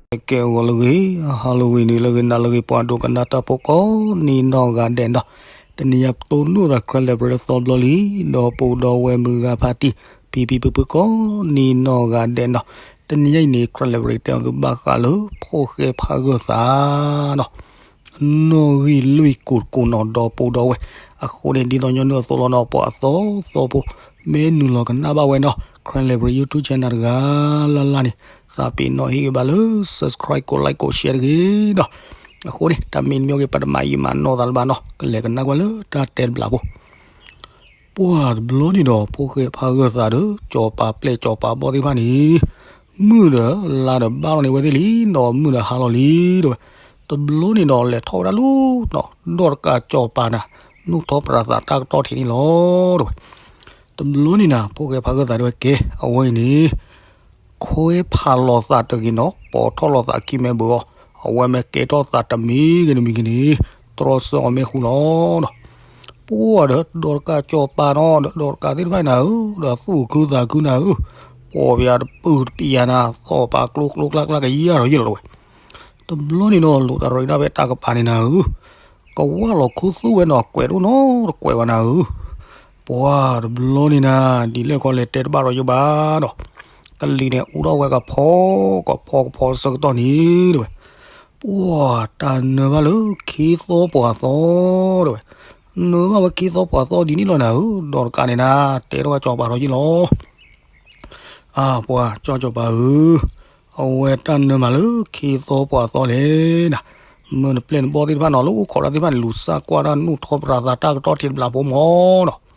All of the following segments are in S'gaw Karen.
ကဲဂီၤလၢအဂ့ၤ, ဟါလၢအဂ့ၤ, နံၤလၢအဂ့ၤ, နၤလၢအဂ့ၤ, ပှၤဒိကနၣ်တၢ်ဖိကိးနံၤနီၢ်ဂၤဒဲးနီၤ, တနံၤညါပတိၢ်နီၣ်သး Credit Library သီဘျီလံ, ဒီပုၢ်ဒီဝဲၢ်မုၢ်ဂၤဖါတံၢ် ဖံဖံဖုဖုကိးနံၤနီၢ်ဂၤဒဲးနီၤ, တနံၤညါအံၤန့ၣ် Credit Library တဲအီၤသုဘၣ်ဃးလၢဖိၣ်ဃဲဖးဂၢၢ်သးနီၤ နီၣ်ဂံၢ်လွံၢ်ကိၢ်တကိၢ်နီၤ ဒီပုၢ်ဒီဝဲၢ်, အဃိန့ၣ် ဒ်သိးညီနုၢ်အသိးလီၤနီၤ ပှၤအသီသီဖိ မ့ၢ်နုာ်လီၤကနၣ်ဘၣ်ဝဲနီၤ Credit Library YouTube channel တဂၤလၢ်လၢ်န့ၣ် သးပ့ၤနီၣ်ဟ့ၣ်ဂံၢ်ဘါလၢ subscribe ကိး like ကိး share တဂ့ၤနီၤ, အဃိန့ၣ် တၢ်မ့ၢ်တမံၤဂ့ၤ ပတမၤယံာ်မၤနီၢ်သးလၢၤဘၣ်နီၤ ကလဲၤကနၣ်ကွၢ်လၢတၢ်တဲတဘျီဖိ ပှၢ်တဘျီန့ၣ်ဒီး ဖိၣ်ဃဲဖးဂၢၢ်သးဒီး စီၤပၤပျဲၢ်စီၤပၤဘီၣ်သ့ၣ်တဖၣ်န့ၣ် မုၢ်ဒီးလါဒီးဘၣ်လီၤန့ၢ်ဝဲသ့ၣ်လံနီၤ မုၢ်ဒီးဟါလီၤလံ တဲဝဲ, တဘျီန့ၣ်ဒီး လဲၤထီၣ်ဝဲဒၣ်လၢနီၤ ဒီတကးစီၤပၤနၤ နူၢ်ထီၣ်ပြးသးတၢ်ကတီၢ်ထံးန့ၣ်လီၤ တဲဝဲ, တဘျီန့ၣ်နၤ ဖိၣ်ဃဲဖးဂၢၢ်သးတဲဝဲ ကဲ အဝဲအံၤန့ၣ် ခွဲးဖးလီၤသးတဂ့ၤနီၤ ပိာ်ထီၣ်လီၤသးခံမ့ၢ်ဘၣ်အီၤ, အဝဲမ့ၢ်ကဲထီၣ်သးတမံၤဂ့ၤတမံၤဂ့ၤန့ၣ် တြီဆၢအီၤမ့ၢ်ဃူလီၤနီၤ, ပှၢ်ဒီး ဒီတကးစီၤပၤနီၤ ဒီး ဒီတကးသ့ၣ်တဖၣ်န့ၣ်နၤဧၢ ဒီးသူၣ်ခုသးခုနၤဧၢ, ပှီၢ်ပယါတပုၢ်တပျၢ်နၤ သီၣ်ပာ်ကျိကျိကျါကျါကယၢ်ထီၣ်ယဲၢ်လီၤတဲဝဲ, တဘျီန့ၣ်နီၤ လိာ်တရံးဒၣ်ဖဲတၢ်ကပၤန့ၣ်နၤဧၢ ကဝၢ်လီၤခူသူၣ်ဝဲနီၤ ကွဲးတအိၣ်နီတကွဲးဘၣ်နၤဧၢ, ပှၢ်တဘျီန့ၣ်နၤ ဒ်လဲၣ်ခီလဲၤတဲတဘၣ်ဒီးယဘၣ်ဒီး ကလံၤန့ၣ်အူထီၣ်ဝဲကဖီ ကဖီကဖီဆၢကတီၢ်န့ၣ် တဲဝဲ, ပှၢ်တၢ်နၢၤဘၣ်လၢခ့သီပှၤသီ တဲဝဲ, နၢၤဘၣ်ဝဲခ့သီပှၤသီဒ်န့ၣ်လီၤနၤဧၢ, ဒီးတကးန့ၣ်နၤ တဲထီၣ်ဝဲစီၤပၤထီးယ့ၣ်လီၤ အါ ပှၤကၠီစီၤပၤဧၢ, အဝဲတၢ်နၢၤမးလၢခ့သီပှၤသီလဲၣ်နၤ, မ့ၢ်နပျဲၢ်နဘီၣ်သ့ၣ်တဖၣ်နီၤ လၢအိၣ်ခိးတၢ်သ့ၣ်တဖၣ်န့ၣ် လူၤစၢ်ကွၢ်တၢ်နူၢ်ထီၣ်ပြးသးတၢ်ကတီၢ်ထံးတဘျီဖိမီၤ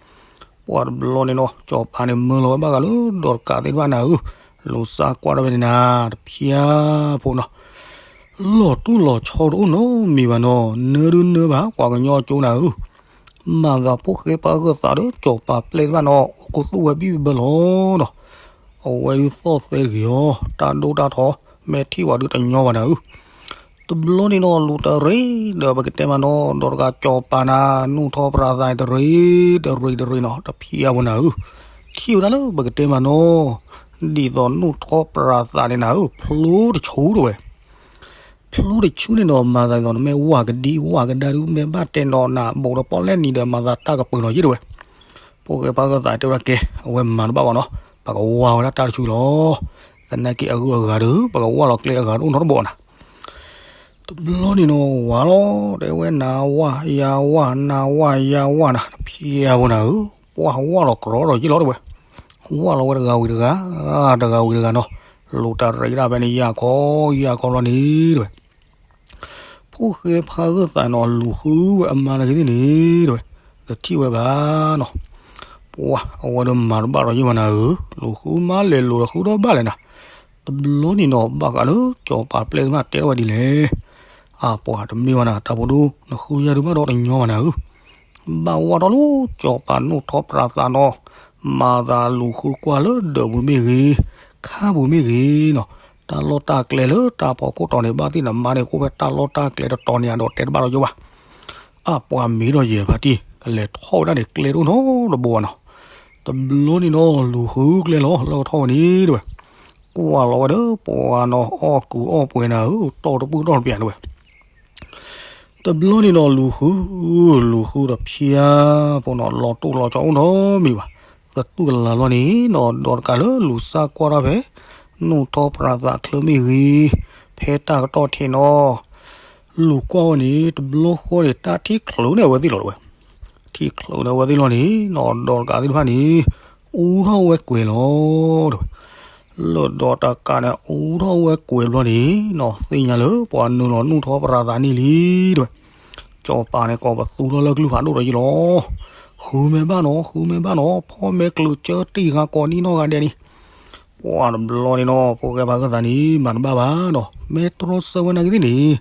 နီၤ, ပှၢ်တဘျီန့ၣ်နီၤ စီၤပၤန့ၣ်မၢလီၤဝဲဘၣ်ဃးလၢဒီးတကးသ့ၣ်တဖၣ်နၤဧၢ, လူၤစၢ်ကွၢ်တၢ်ဝဲန့ၣ်နၤ တဖျါဖိနီၤ လီၤတိၢ်လီၤဆီတအိၣ်နီတမံၤဘၣ်နီၤ, နၢဒုနၢဘၣ် ပှၤကညီကၠိနၤဧၢ, မၤသးဖိၣ်ဃဲဖးဂၢၢ်သးဒီးစီၤပၤပျဲၢ်သ့ၣ်တဖၣ်နီၤ အိၣ်ခူသူၣ်ဝဲဘံၣ်ဘၢလီၤနီၤ, အဝဲဒုးသီၣ်သဲတဂ့ၤအီၤ တၢ်ဒိၣ်တၢ်ထီ မဲာ်ထံၣ်ဝဲဒုးတညီဘၣ်နၤဧၢ, တဘျီန့ၣ်နီၤ လူၤတရံးဒီးပကတဲမးနီၤ ဒီးတဂၤစီၤပၤနၤ နူၢ်ထီၣ်ပြးသးတရံး တရံးတရံးနီၤ တဖျါဖိနၤဧၢ, ထံၣ်ဝဲဒၣ်လၢပကတဲမးနီၤ ဒ်သိးနူၢ်ထီၣ်ပြးသးန့ၣ်နၤဧၢ ဖျိတဆူတဲဝဲ, ဖျိတဆူန့ၣ်နီၤ မၤသးဒ်သိးနမ့ၢ်ဝၢ်ကဒံဝၢ်ကဒါဒုး မ့ၢ်ဘၣ်တဲနီၤနၤ ဘူးဒီးပီၣ်လဲၣ်နံၤဒီး မၤသးတၢ်ကပၢၤလီၤယ့ၢ်တဲဝဲ, ဖိၣ်ဃဲဖးဂၢၢ်သးတဲဝဲဒၣ်ကဲ အဝဲမၤတဘၣ်ဘၣ်နီၤ ပကဝၢ်ဝဲဒၣ်တၢ်တဆူလီၤ, သနာ်က့အဂုၤအဂၤဒီး ပကဝၢ်လီၤကျဲအဂၤတအိၣ်နီတဘီနၤ တဘျီန့ၣ်နီၤ ဝးလီၤ တဲဝဲနၤဝၢ် ယၤဝၢ် နၤဝၢ် ယၤဝၢ်နၤ တဖျါဖိနၤဧၢ, ပှၢ်ဝၢ်လီၤကြီဒီးယ့ၢ်လီၤတဲဝဲ, ဝၢ်လီၤဝဲတဂၤဝံၤတဂၤ တဂၤဝံၤတဂၤနီၤ, လူၤတရံးဒၣ်ဖဲန့ၣ် ယၤခီ ယၤခီလီၤန့ၣ်တဲဝဲ, ဖိၣ်ဃဲဖးဂၢၢ်သးနီၤ လူၤဃုဝဲအမါတဂၤသ့ၣ်န့ၣ်တဲဝဲ, တထံၣ်ဝဲဘၣ်နီၤ, ပှၢ်အဝဲဒီးမၤတဘၣ်ဒီးယ့ၢ်ဘၣ်နၤဧၢ, လူၤဃုမးလဲၤလူၤတဃုဒီးဘၣ်လဲၣ်နၤ တဘျီန့ၣ်နီၤ ဘၣ်ဃးလၢစီၤပၤပျဲၢ်သ့ၣ်တဖၣ်တဲထီၣ်ဝဲဒ်လဲၣ်, အါ ပှၤတမ့ၢ်ဘၣ်နၤ တၢ်ဖိဒိၣ် နဃုယၤဒုးဘၣ်ဒီးတညီဘၣ်နၤဧၢ, ဘၣ်ဝၢ်ထီၣ်လၢစီၤပၤနူၢ်ထီၣ်ပြးသးနီၤ, မၤသးလူၤဃုကွၢ်လၢဒၢးပူၤမ့ၢ်ဂ့ၤ, ခါပူၤမ့ၢ်ဂ့ၤနီၤ, တၢ်လီၢ်တၢ်ကျဲလၢတၢ်ဖီခိၣ်တီန့ၣ် ဘၣ်သ့ၣ်နမါန့ၣ် ကအိၣ်ဖဲတၢ်လီၢ်တၢ်ကျဲတတီၤန့ၣ်ဒီးတဲတဘၣ်ဒီးယ့ၢ်ဘၣ် အါ ပှၤမ့ၢ်ဒီးယဲၢ်ဖါတံၢ် ကလဲၤထီၣ်ဝဲဒၣ်န့ၣ် ကျဲတအိၣ်နီတဘိဘၣ်နီၤ, တဘျီန့ၣ်နီၤ လူၤဃုကျဲလီၤ လၢကထီၣ်ဝဲန့ၣ်တဲဝဲ, ကွၢ်လီၤဝဲဒီးပှၤနီၤ အီၣ်ကူအီၣ်ပှဲၤနၤဧၢ တီၢ်တပုၢ်တီၢ်တပျၢ်တဲဝဲ, တဘျီန့ၣ်နီၤ လူၤဃု လူၤဃုတဖျါဖိနီၤ လီၤတိၢ်လီၤဆီအိၣ်နီတမံၤဘၣ်, သတူၢ်ကလာ်လီၤန့ၣ်နီၤ ဒီးတကးလၢလူၤစၢ်ကွၢ်ထီၣ်ဖဲ နူၢ်ထီၣ်ပြးသးချၢမ့ၢ်ဂ့ၤ, ဖဲတၢ်ကတီၢ်ထံးနီၤ လူၤကွၢ်ဝဲန့ၣ် တဘျီဃီန့ၣ် တၢ်ထံၣ်ချုးန့ၢ်အဝဲသ့ၣ်လီၤတဲဝဲ, ထံၣ်ချုးန့ၢ်အဝဲသ့ၣ်လီၤန့ၣ်နီၤ ဒီးတကးသ့ၣ်တဖၣ်န့ၣ် အူထီၣ်ဝဲကွဲၤလီၤတဲဝဲ, လၢဒီးတကးန့ၣ် အူထီၣ်ဝဲကွဲၤဘျီန့ၣ်နီၤ သ့ၣ်ညါလၢပှၤနုာ်လီၤနူၢ်ထီၣ်ပြးသးန့ၣ်လံတဲဝဲ, စီၤပၤန့ၣ် ကိးပသူထီၣ်လၢကလုၢ်ဖးဒိၣ်ဒီးယ့ၢ်လီၤ, ဃုမ့ၢ်ဘၣ်နီၤ ဃုမ့ၢ်ဘၣ်နီၤ ဖီၣ်မ့ၢ်ကျုးကၢတံၢ်ဃာ်ကိးနံၣ်နီၢ်ဂၤဒဲးန့ၣ် ပှၢ်တဘျီန့ၣ်နီၤ ဖိၣ်ဃဲဖးဂၢၢ်သးန့ၣ် မၤတဘၣ်ဘၣ်နီၤ မ့ၢ်တြီဆၢဝဲနာ်က့သ့ၣ်န့ၣ်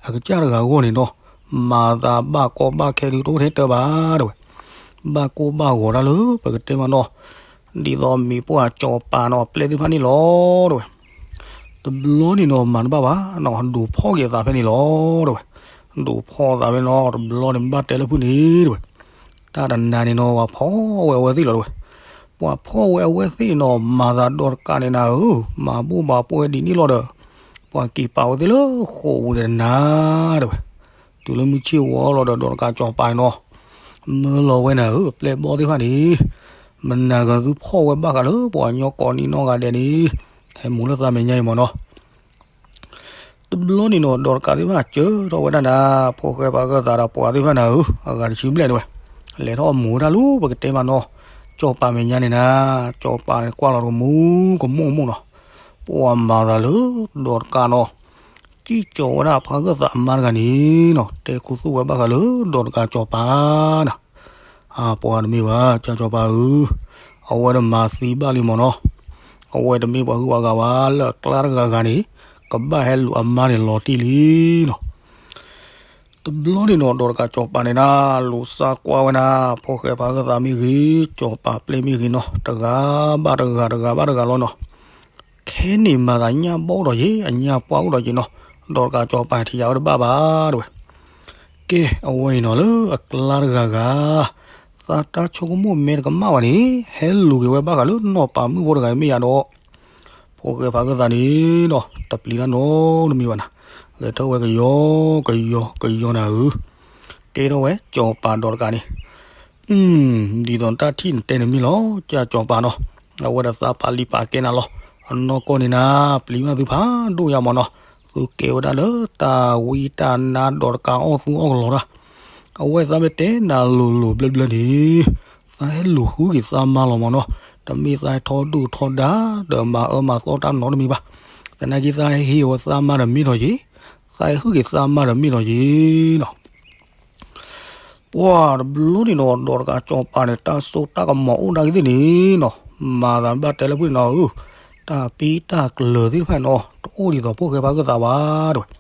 အကစၢ်တဂၤအဂီၢ်န့ၣ်နီၤ မၤသးဘၣ်ကီဘၣ်ခဲဒုးတအိၣ်ထဲတၢ်ဘၣ်တဲဝဲ, ဘၣ်ကိၢ်ဘၣ်ဂီၤတၢ်လၢပကတဲမးနီၤ, ဒ်သိးမံၤပှၢ်စီၤပၤနီၤ ပျဲၢ်သ့ၣ်တဖၣ်န့ၣ်လီၤတဲဝဲ တဘျီန့ၣ်နီၤ မၤတဘၣ်ဘၣ်နီၤ ဒိးဖီၣ်က့ၤအသးဖဲန့ၣ်လီၤတဲဝဲ, ဒိးဖီၣ်သးဖဲန့ၣ်လီၤ တဘျီန့ၣ် ဘၣ်တဲလၢဖုၣ်န့ၣ်တဲဝဲ, တၢ်တနၤန့ၣ်နီၤ ပှၤဖီၣ်ဝဲအဝဲသ့ၣ်လီၤတဲဝဲ, ပှၤဖီၣ်ဝဲအဝဲသ့ၣ်န့ၣ်နီၤ မၤသးဒီးတကးန့ၣ်နၤဧၢ, မၤဘူၣ်မၤပှဲၤဒ်န့ၣ်လီၤဒီး ပှၤက့ၤပာ်ဝဲသ့ၣ်လၢဃိာ်ပူၤဒီးနၤတဲဝဲ, တုၤလၢမုၢ်ဆ့ၣ်ဝီလီၤဒီး ဒီးတကးစီၤပၤနီၤ, မၢလီၤဝဲနၤဧၢ ပျဲၢ်ဘီၣ်သ့ၣ်တဖၣ်န့ၣ်, မနၤဂၤသုဖီၣ်ဝဲဘၣ်ဃးလၢပှၤကညီကိးနံၤနီၢ်ဂၤဒဲးန့ၣ်, ဟဲမူလၢသးမဲာ်ညါအံၤမ့ၢ်နီၤ. တဘျီန့ၣ်နီၤ ဒီးတကးသ့ၣ်တဖၣ် စၢထီၣ်ဝဲဒၣ်နၤ, ဖိၣ်ဃဲဖးဂၢၢ်သးဒီးပှၤသ့ၣ်တဖၣ်နၤဧၢ, အဂၤတဆံဘျဲၣ်တဲဝဲ, လဲၤထီၣ်မူဝဲဒၣ်လၢပကတဲမးနီၤ, စီၤပၤမဲာ်ညါန့ၣ်နၤ, စီၤပၤန့ၣ်ကွၢ်လီၤတကမူကမူၣ်ကမူၣ်နီၤ, ပှၤမၤသးလၢဒီးတကးနီၤ, စံၣ်ကၠီၤဝဲဒၣ်ဖးဂၢၢ်သးအမါတဂၤန့ၣ်နီၤ, တဲခူသူၣ်ဝဲဘၣ်ဃးလၢဒီးတကးစီၤပၤနၤ အပှၤတမ့ၢ်ဘၣ် ကၠၢ်စီၤပၤဧၢ, အဝဲတမၤသံဘၣ်လံမ့ၢ်နီၤ, အဝဲတမ့ၢ်ပှၤဂုၤပှၤဂၤဘၣ် လၢအကျါတဂၤဂၤန့ၣ်, ကဘၣ်ဟဲလူၤအမါန့ၣ်လီၤတံၢ်လံနီၤ. တဘျီန့ၣ်နီၤ ဒီးတကးစီၤပၤန့ၣ်နၤ, လူၤစၢ်ကွၢ်ဝဲနၤ, ဖိၣ်ဃဲဖးဂၢၢ်သးမ့ၢ်ဂ့ၤ, စီၤပၤပျဲၢ်မ့ၢ်ဂ့ၤနီၤ, တဂၤဘၣ်တဂၤ တဂၤဘၣ်တဂၤလီၤနီၤ. ခဲန့ၣ်မၤသးညၣ်ဘီၣ်ဒီးယ့ၤ, အညၣ်ပှၢ်အိၣ်ဒီးယ့ၤနီၤ, ဒီးတကးစီၤပၤထံၣ်ယၤဝဲတဘၣ်ဘၣ်တဲဝဲ. ကဲ အဝဲအံၤနီၤ လၢအကျါတဂၤဂၤ, သးတၢ်ဆိကမိၣ်မဲာ်တကမၣ်ဘၣ်န့ၣ်, ဟဲလူၤက့ၤဝဲဘၣ်ဃးလၢနီၢ်ပၤမုၣ်ဖိတဂၤမ့ၢ်ယၤဒီး, ဖိၣ်ဃဲဖးဂၢၢ်သးန့ၣ်နီၤ, တပျံၤတၢ်နီတမံၤဘၣ်နၤ, ဂဲၤထၢၣ်ဝဲကယီကယီကယီနၤဧၢ, တဲထီၣ်ဝဲစီၤပၤဒီးတကးန့ၣ် ဒ်သိးတၢ်ထံၣ်နတဲန့ၣ်မ့ၢ်လီၤ ကၠၢ်စီၤပၤနီၤ, အဝဲဒီးသးပာ်လံာ်ပာ်ကဲနၤလီၤ, အနီၢ်ကီၢ်န့ၣ်နၤ, ပျံၤဘၣ်သုဖးဒိၣ်ယါမ့ၢ်နီၤ, သုကဲဝဲဒၣ်လၢတၢ်ဝံတၢ်နါဒီးတကးအီၣ်သူအီၣ်ကလီၤတၢ်, အဝဲသးမ့ၢ်တဲနၤလိၤလိၤဘျၢဘျၢန့ၣ်, သးဟဲလူၤဃုက့ၤသးမါလီၤမ့ၢ်နီၤ, တမ့ၢ်သးဟဲထီဒုၣ်ထီဒါဒီးမၤအၢမၤသီတၢ်နီတမံၤဘၣ်, သနာ်က့သးဟဲဟ့ၣ်ဝဲသးမါဒီးမ့ၢ်ထီၣ်ယ့ၤ, သးဟဲဃုက့ၤသးမါဒီးမ့ၢ်ထီၣ်ယ့ၤနီၤ ပှၤတဘျီန့ၣ်နီၤ ဒီးတကးစီၤပၤန့ၣ် တၢ်စိတၢ်ကမီၤအိၣ်ဒၣ်က့ၤသ့ၣ်န့ၣ်နီၤ, မၤသးဘၣ်တဲလၢဖုၣ်န့ၣ်နီၤဧၢ, တၢ်ပံတၢ်ကျၢၤသ့ၣ်တဖၣ်န့ၣ်နီၤ တအိၣ်ဒ်သိးဖိၣ်ဃဲဖးဂၢၢ်သးဘၣ်တဲဝဲ.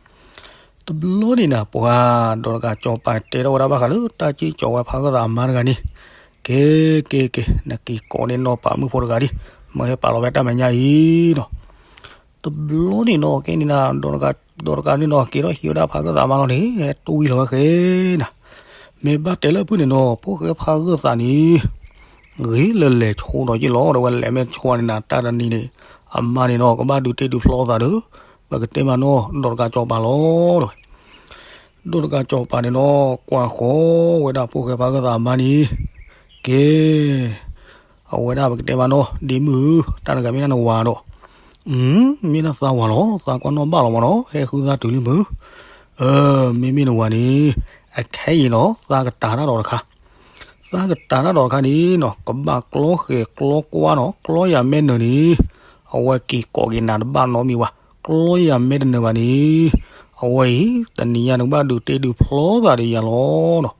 တဘျီန့ၣ်နၤ ပှၤဒီးတကးစီၤပၤတဲထီၣ်ဝဲဒၣ်ဘၣ်ဃးလၢတၢ်စံၣ်ကၠီၤဝဲဖးဂၢၢ်သးအမါတဂၤန့ၣ်, ကဲ ကဲ ကဲ နက့ၤကိးန့ၢ်နီၢ်ပၤမုၣ်ဖိတဂၤဒံး, မ့ၢ်ဟဲပာ်လီၤဝဲတၢ်မဲာ်ညါအံၤနီၤ တဘျီန့ၣ်နီၤ ကဲန့ၣ်နၤ ဒီးတကးန့ၣ်နီၤ က့ၤထီၣ်ဟံးဝဲဒၣ်ဖးဂၢၢ်သးမါလီၤန့ၣ် ဟဲတူၢ်ဝံၤလီၤဝဲဃဲနၤ, မ့ၢ်ဘၣ်တဲလၢဖုၣ်န့ၣ်နီၤ ဖိၣ်ဃဲဖးဂၢၢ်သးန့ၣ် ဂ့ၤလၢလဲၤဆိဒီးယ့ၣ်လီၤ ဒီးဝဲလဲၤမ့ၢ်ဆိန့ၣ်နၤ တၢ်တနံၤန့ၣ် အမါန့ၣ်နီၤ ကဘၣ်ဒုးတ့ဒုးဖျီသးဒီး ပကတဲမးနီၤ ဒီးတကးစီၤပၤလီၤ ဒီးဝဲ ဒီးတကးစီၤပၤန့ၣ်နီၤ ကွၢ်ဃီၤဝဲဒၣ်ဖိၣ်ဃဲဖးဂၢၢ်သးအမါန့ၣ် ကဲ အဝဲဒၣ်ပကတဲမးနီၤ ဒ့မုၣ်ဧၢ တၢ်တဂၤမ့ၢ်ဒၣ်နဝၤဒီး မ့ၢ်ဒၣ်သးဝၤလီၤ သးကွၢ်နီၣ်ဘၣ်လီၤမးနီၤ ဟဲဃုသးတုၤလံမုၢ်, မ့မ့ၢ်နဝၤန့ၣ် အခဲအံၤနီၤ သးကတၤတၢ်ဒီးတခါ, သးကတၤတၢ်ဒီးတခါန့ၣ်နီၤ ကဘၣ်ကျီဃဲၤကျီကွၢ်နီၤ ကျီယၤမဲနၢၤန့ၣ် အဝဲက့ၤကိးက့ၤနၤတဘၣ်နီတမံၤဘၣ်, ကျီယၤမဲတနၢၤဘၣ်န့ၣ် အဝဲအံၤ တနံၤညါနကဘၣ်ဒုးတ့ဒုးဖျီသးဒီးယၤလီၤနီၤ ပှၤတဘျီန့ၣ်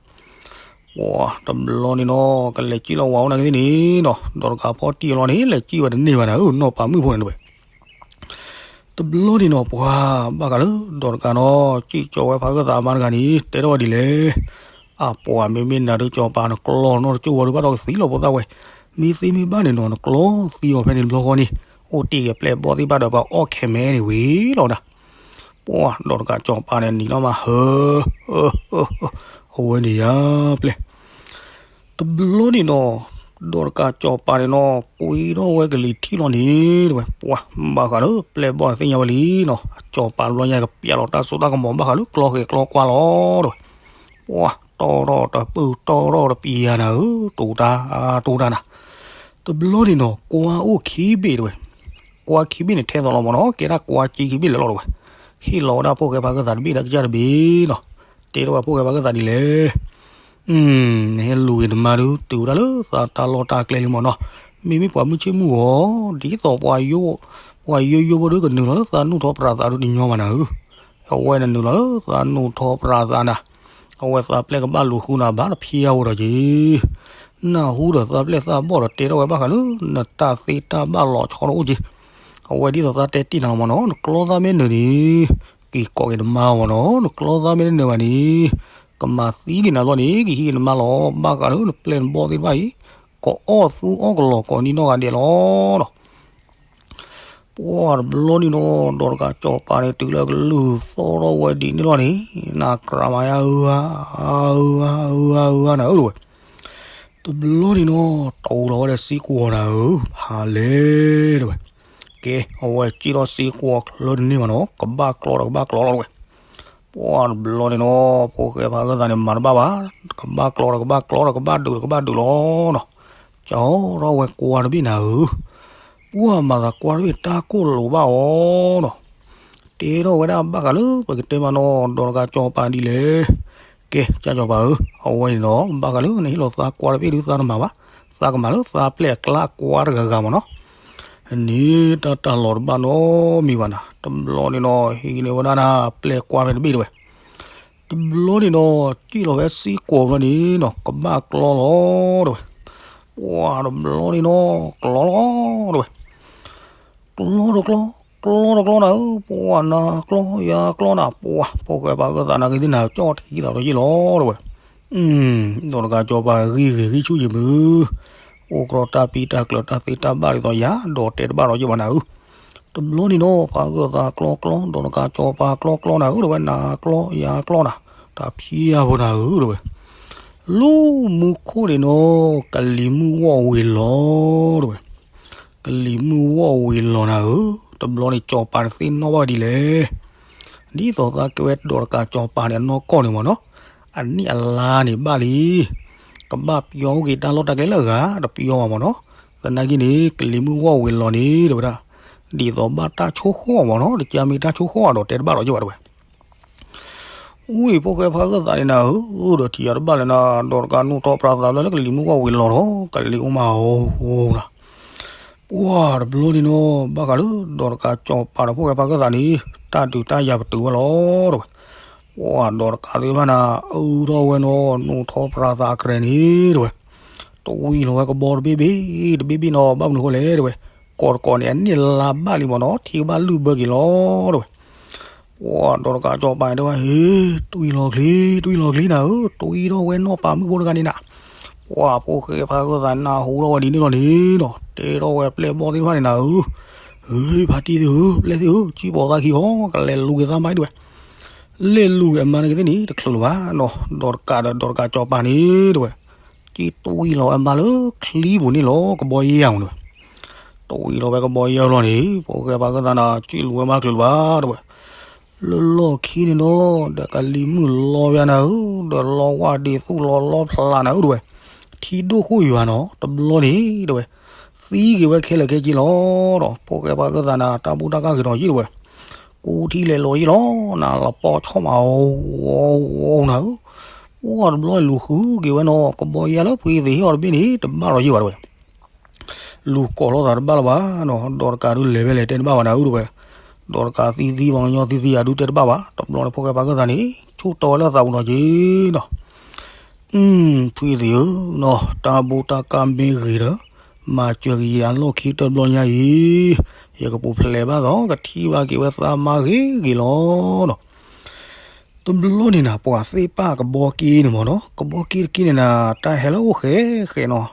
နီၤ ကလဲၤစံၣ်လီၤဝၤအိၣ်နာ်က့သ့ၣ်န့ၣ်နီၤ ဒီးတကးဖီတံၢ်လီၤန့ၣ် လဲၤစံၣ်ဝဲတန့ၢ်ဘၣ်နၤဧၢ နီၢ်ပၤမုၣ်ဖိန့ၣ်တဝဲ တဘျီန့ၣ်နီၤ ပှၤဘၣ်ဃးလၢဒီးတကးနီၤ စံၣ်ကၠီၤဝဲဖးဂၢၢ်သးအမါတဂၤန့ၣ် တဲထီၣ်ဝဲဒ်လဲၣ်, အပှၤမ့မ့ၢ်နၤဒုးစီၤပၤနကျီနီတကၠိၢ်ဝဲဒုးဘၣ်ဒီးကသံလီၤဖိသၣ်ဝဲ, မ့ၢ်သ့မ့ၢ်ဘၣ်န့ၣ်နီၤ နကျီသံအီၤဖဲန့ၣ်တဘျီဃီန့ၣ် အိၣ်တ့ၢ်က့ၤပျဲၢ်ဘီၣ်သ့ၣ်တဖၣ်ဒီးပှၤအီၣ်ခဲမဲန့ၣ်ဝံၤလီၤနၤ ပှၤဒီးတကးစီၤပၤန့ၣ်နံၤလီၤမးဟၢ အဝဲန့ၣ်ယါပျဲၢ် တဘျီန့ၣ်နီၤ ဒီးတကးစီၤပၤန့ၣ်နီၤ ကွံထီၣ်ဝဲကလံၤထံၣ်လီၤန့ၣ် တဝဲ ပှၤဘၣ်ဃးလၢပျဲၢ်ဘီၣ်န့ၣ်သ့ၣ်ညါဝဲလံနီၤ အစီၤပၤတဘျီညါကပျဲလီၤတၢ်စိတၢ်ကမီၤဘၣ်ဃးလၢကျီဃဲၤကျီကွၢ်လီၤ တဝဲ ပှၤတီၢ်ထီၣ်တပၢၢ်တီၢ်ထီၣ်တပျံၤယၤနၤဧၢ တိၤတၢ် တိၤတၢ်နၤ တဘျီန့ၣ်နီၤ ကွၢ်အိၣ်ခံဘ့ၣ်တဝဲ ကွၢ်ခံဘ့ၣ်န့ၣ်ထဲသိးလီၤမးနီၤ ကဲဒၣ်ကွၢ်ကၠံခံဘ့ၣ်လၢာ်လီၤတဝဲ ဟ့ၣ်လီၤဝဲဒၣ်ဖိၣ်ဃဲဖးဂၢၢ်သးတဘ့ၣ်ဒီးကစၢ်တဘ့ၣ်နီၤ တဲထီၣ်ဝဲဖိၣ်ဃဲဖးဂၢၢ်သးဒ်လဲၣ် နဟဲလူၤဂ့ၤနမါဒုး တုၤဝဲဒၣ်လၢသးတၢ်လီၢ်တၢ်ကျဲလံမးနီၤ မ့မ့ၢ်ပှၤမုၢ်ဆ့ၣ်မုၢ်ဂီၤ ဒ်သိးပှၤယိယိဖိဒုးကနုာ်လီၤလၢသးနူၢ်ထီၣ်ပြးသးဒုးတညီဘၣ်နၤဧၢ အဝဲနနုာ်လီၤလၢသးနူၢ်ထီၣ်ပြးသးနၤ အဝဲသးပျဲၢ်ကဘၣ်လူၤဃုနၤဘၣ်တဖျါဝဲဒီးက့ၤ နၢ်ဟူဒီးသးပျဲၢ်သးဘီၣ်ဒီးတဲထီၣ်ဝဲဘၣ်ဃးလၢ နတၢ်သ့တၢ်ဘၣ်လီၤဆီတအိၣ်က့ၤ အဝဲဒ်သိးသးတဲတ့ၢ်နၤလီၤမးနီၤ နကျီသးမ့ၢ်နၢၤန့ၣ် က့ၤကိးက့ၤနမါမးနီၤ နကျီသးမ့ၢ်တနၢၤဘၣ်န့ၣ် ကမၤသံက့ၤနၤဘျီန့ၣ် ကဟံးက့ၤနမါလီၤ ဘၣ်ဃးလၢနပျဲၢ်နဘီၣ်သ့ၣ်တဖၣ်အံၤ ကအီၣ်သူအီၣ်ကလီၤကိးနံၤနီၢ်ဂၤဒဲးလီၤနီၤ ပှၤတဘျီန့ၣ်နီၤ ဒီးတကးစီၤပၤန့ၣ် တုၤလၢကလုၢ်သီၣ်ထီၣ်ဝဲဒ်န့ၣ်လီၤန့ၣ် နကြးမၤယါဧၢဧါ ဧၢဧါ ဧၢဧါ ဧၢဧါ နၤဧၢတဝဲ တဘျီန့ၣ်နီၤ တိၤလီၤဝဲဒီးစံကွီၤနၤဧၢ ဖးလဲၣ်တဝဲ ကဲ, အဝဲစံၣ်ထီၣ်စ့ၢ်ကီးလၢတန့ၢ်ဘၣ်နီၤ, ကဘၣ်ကျီဒီးကဘၣ်ကျီလီၤဝဲ. ပှၢ်တဘျီန့ၣ်နီၤ, ဖိၣ်ဃဲဖါဂၢၢ်သးန့ၣ်မၤတဘၣ်ဘၣ်, ကဘၣ်ကျီဒီးကဘၣ်ကျီဒီး ကဘၣ်ဒုးဒီးကဘၣ်ဒုးလီၤနီၤ. ကၠီထီၣ်ဝဲကွါတဘ့ၣ်နၤဧၢ, ပှၢ်မၤသးကွါတဘ့ၣ်တၢ်ကိၢ်လိာ်ဘၣ်အီၤနီၤ. တဲထီၣ်ဝဲဒၣ်ဘၣ်ဃးလၢပကတဲမးနီၤ ဒီးတကးကၠီပၤဒ်လဲၣ်. ကဲ, ကၠီပၤဧၢ, အဝဲန့ၣ်နီၤ ဘၣ်ဃးလၢနဟ့ၣ်လီၤသးကွါတဘ့ၣ်ဒုးသးတမၤဘၣ်, သးကမၤလၢသးပျဲၢ်အကျါကွါတဂၤဂၤမးနီၤ. န့ၣ်တၢ်တၢ်လီၤတဘၣ်နီတမံၤဘၣ်နၤ, တဘျီန့ၣ်နီၤ ဟံးန့ၢ်ဝဲဒၣ်နၤပျဲၢ်ကွါဖဲတဘ့ၣ်တဝဲ. တဘျီန့ၣ်နီၤ စံၣ်လီၤဖဲစ့ၢ်ကီးဘျီန့ၣ်နီၤ ကဘၣ်ကျီလီၤတဝဲ. ပှၢ်တဘျီန့ၣ်နီၤ ကျီလီၤတဝဲ. ကျီတကျီ, ကျီတကျီနၤဧၢ, ပှၢ်နၤကျီယၤကျီနၤ, ပှၢ် ဖိၣ်ဃဲဖါဂၢၢ်သးနာ်က့ၤသ့ၣ်နၤ ကၠီၣ်ထံသးဒီးယ့ၢ်လီၤတဝဲ. ဒီးတကးကၠီပၤဂံၢ်ဂ့ၤဂံၢ်ဆူၣ်ယံၤမုၢ်, အိၣ်ကရီတၢ်ပံတၢ်ကျၢၤတၢ်သ့တၢ်ဘၣ်ဒ်သိးယၤ ဒီးတဲတဘၣ်ဒီးယ့ၢ်ဘၣ်နၤဧၢ. တဘျီန့ၣ်နီၤ ဖါဂၢၢ်သးကျီကျီ, ဒီးတကးကၠီပၤကျီကျီနၤဧၢ တဝဲ, နၤကျီယၤကျီနၤ, တၢ်ဖံးယၤဖိနၤဧၢ တဝဲ. လၢမူခိၣ်န့ၣ်နီၤ ကလံၤမုၢ်ဂီၢ်ဝ့ၤလီၤ တဝဲ. ကလံၤမုၢ်ဂီၢ်ဝ့ၤလီၤနၤဧၢ, တဘျီန့ၣ်ကၠီပၤန့ၣ်သ့ၣ်နီၣ်ဘၣ်ဒ်လဲၣ်. ဒ်သိးသးကဲဝဲဒီးတကးကၠီပၤန့ၣ်အနီၢ်ကီၢ်န့ၣ်မးနီၤ, အနံၣ်အလါန့ၣ်ဘၣ်လံ. ကဘၣ်ပျီက့ၤတၢ်လီၢ်တၢ်ကျဲလၢအဂၤ တပျီဘၣ်မးနီၤ. သနာ်က့န့ၣ် ကလံၤမုၢ်ဂီၢ်ဝ့ၤလီၤန့ၣ် တဝဲဒၣ်, ဒ်သိးဘၣ်တၢ်ဆိၣ်ဃီၣ်မးနီၤ, တကးမ့ၢ်တၢ်ဆိၣ်ဃီၣ်ဒီးတဲတဘၣ်ဒီးယ့ၢ်ဘၣ်တဝဲ. ဝံၤဖိၣ်ဃဲဖါဂၢၢ်သးန့ၣ်နၤဧၢ, ဒီးထံၣ်ယၤတဘၣ်လၢနၤ, ဒီးတကးနုာ်ထီၣ်ပြးသးဘျဲလၢကလံၤမုၢ်ဂီၢ်ဝ့ၤလီၤဒီး ကလံၤအိၣ်မးအီၤနၤ. ပှၢ်တဘျီန့ၣ်နီၤ ဘၣ်ဃးလၢဒီးတကးကၠီပၤဒီးဖိၣ်ဃဲဖါဂၢၢ်သးန့ၣ် တၢ်ဒုးတၢ်ယၤပတုာ်ဝဲလီၤ တဝဲ. ပှၢ်ဒီးတကးသ့ၣ်တဖၣ်နၤ အုထီၣ်ဝဲနီၤ နုာ်ထီၣ်ပြးသးအကြဲးန့ၣ် တဝဲ. တဝံလီၤဝဲကဘီတဘ့ၣ်ဘ့ၣ်တဘ့ၣ်ဘ့ၣ်နီၤ, ဘၣ်မနုၤဃိလဲၣ် တဝဲ. ကီၢ်တကီၢ်န့ၣ် အနံၣ်အလါဘၣ်လံမးနီၤ, ထံကဘၣ်လုၢ်ဘၢက့ၤလီၤ တဝဲ. ပှၢ်ဒီးတကးကၠီပၤန့ၣ်တဲဝဲ, ဟ့ၣ် တွံၢ်လီၤချ့ တွံၢ်လီၤချ့နၤဧၢ, တွံၢ်ထီၣ်ဝဲနီၢ်ပၤမုၣ်ဖိတဂၤန့ၣ်နၤ. ပှၢ်ဖိၣ်ဃဲဖါဂၢၢ်သးနၢ်ဟူထီၣ်ဝဲဒ်န့ၣ်လီၤန့ၣ်နီၤ, တဲထီၣ်ဝဲပျဲၢ်ဘီၣ်သ့ၣ်တဖၣ်န့ၣ်နၤဧၢ, ဟ့ၣ် ဖါတံၢ်သ့ၣ်ဧၢ, ပျဲၢ်သ့ၣ်ဧၢ, စံၣ်ပိာ်သးခံအီၤ, ကလဲၤလူၤက့ၤသးမါ တဝဲ. လဲၤလူၤက့ၤအမါနာ်က့ၤသ့ၣ်န့ၣ် တချုးလၢၤဘၣ်နီၤ, ဒီးတကးဒီး ဒီးတကးကၠီပၤန့ၣ် တဝဲ. စံၣ်တွံၢ်လီၤဝဲအမါလၢချံပူၤန့ၣ်လီၤ, ကဘီယဲၢ်မး တဝဲ. တဝံလီၤဝဲကဘီယဲၢ်လီၤန့ၣ် ဖိၣ်ဃဲဖါဂၢၢ်သးနၤ စံၣ်လူၤဝဲမါချုးလၢၤဘၣ် တဝဲ. လၢလီၢ်ခံန့ၣ်နီၤ ဒီးကလံၤမုၢ်လီၤဘၣ်နၤဧၢ, ဒီးလီၤဝၢ်ဒ့သူၣ်လီၤလီဖျးနၤဧၢ တဝဲ. ထံဒိၣ်ဃိၣ်ယွၤနီၤ တဘျီန့ၣ် တဝဲ. သံက့ၤဝဲခဲလၢာ်ခဲဆ့လီၤဒီး ဖိၣ်ဃဲဖါဂၢၢ်သးနၤ တၢ်ဘူၣ်တၢ်ကၢ်ဂ့ၤထီၣ်ယ့ၢ် တဝဲ. ကူထံလဲၤလီၤယ့ၢ်လီၤနၤ လပီဆီၣ်မးအီၤ အီၤနၤဧၢ. ပှၢ်တဘျီလူၤဃုက့ၤဝဲနီၤ ကဘီယဲၢ်လၢဖုအသ့ၣ်ဟ့ၣ်အီၤတဘ့ၣ်န့ၣ် တဘၣ်လီၤယ့ၢ်ဘၣ် တဝဲ. လူၤကိးလိာ်သးတဘၣ်လၢၤဘၣ်နီၤ, ဒီးတကးဒုးလဲၤဖဲလဲၣ်တဲတဘၣ်ဘၣ်နၤဧၢ တဝဲ. ဒီးတကးသံသံပှၤကညီသံသံအဒုးတဲတဘၣ်ဘၣ်, တဘျီန့ၣ်ဖိၣ်ဃဲဖါဂၢၢ်သးန့ၣ် ဆူၣ်တီဝဲလၢသးပူၤနီၤက့ၤနီၤ. ဖုအသ့ၣ်ဧၢနီၤ, တၢ်ဘူၣ်တၢ်ကၢ်မ့ၢ်ဂ့ၤဒီး မၤစၢၤက့ၤယၤလီၢ်ခံတဘျီညါအံၤ, ယကပူၤဖျဲးဘၣ်သီ ကထံၣ်ဘၣ်က့ၤဝဲသးမါဂ့ၤဂ့ၤလီၤနီၤ. တဘျီန့ၣ်နၤ ပှၤသ့ၣ်ပာ်ကဘီက့န့ၣ်မးနီၤ, ကဘီက့တက့န့ၣ်နၤ တၢ်ဟဲလၢအိၣ်ဃဲဃဲနီၤ. ကဘီက့တက့နာ်က့ၤသ့ၣ်နၤဧ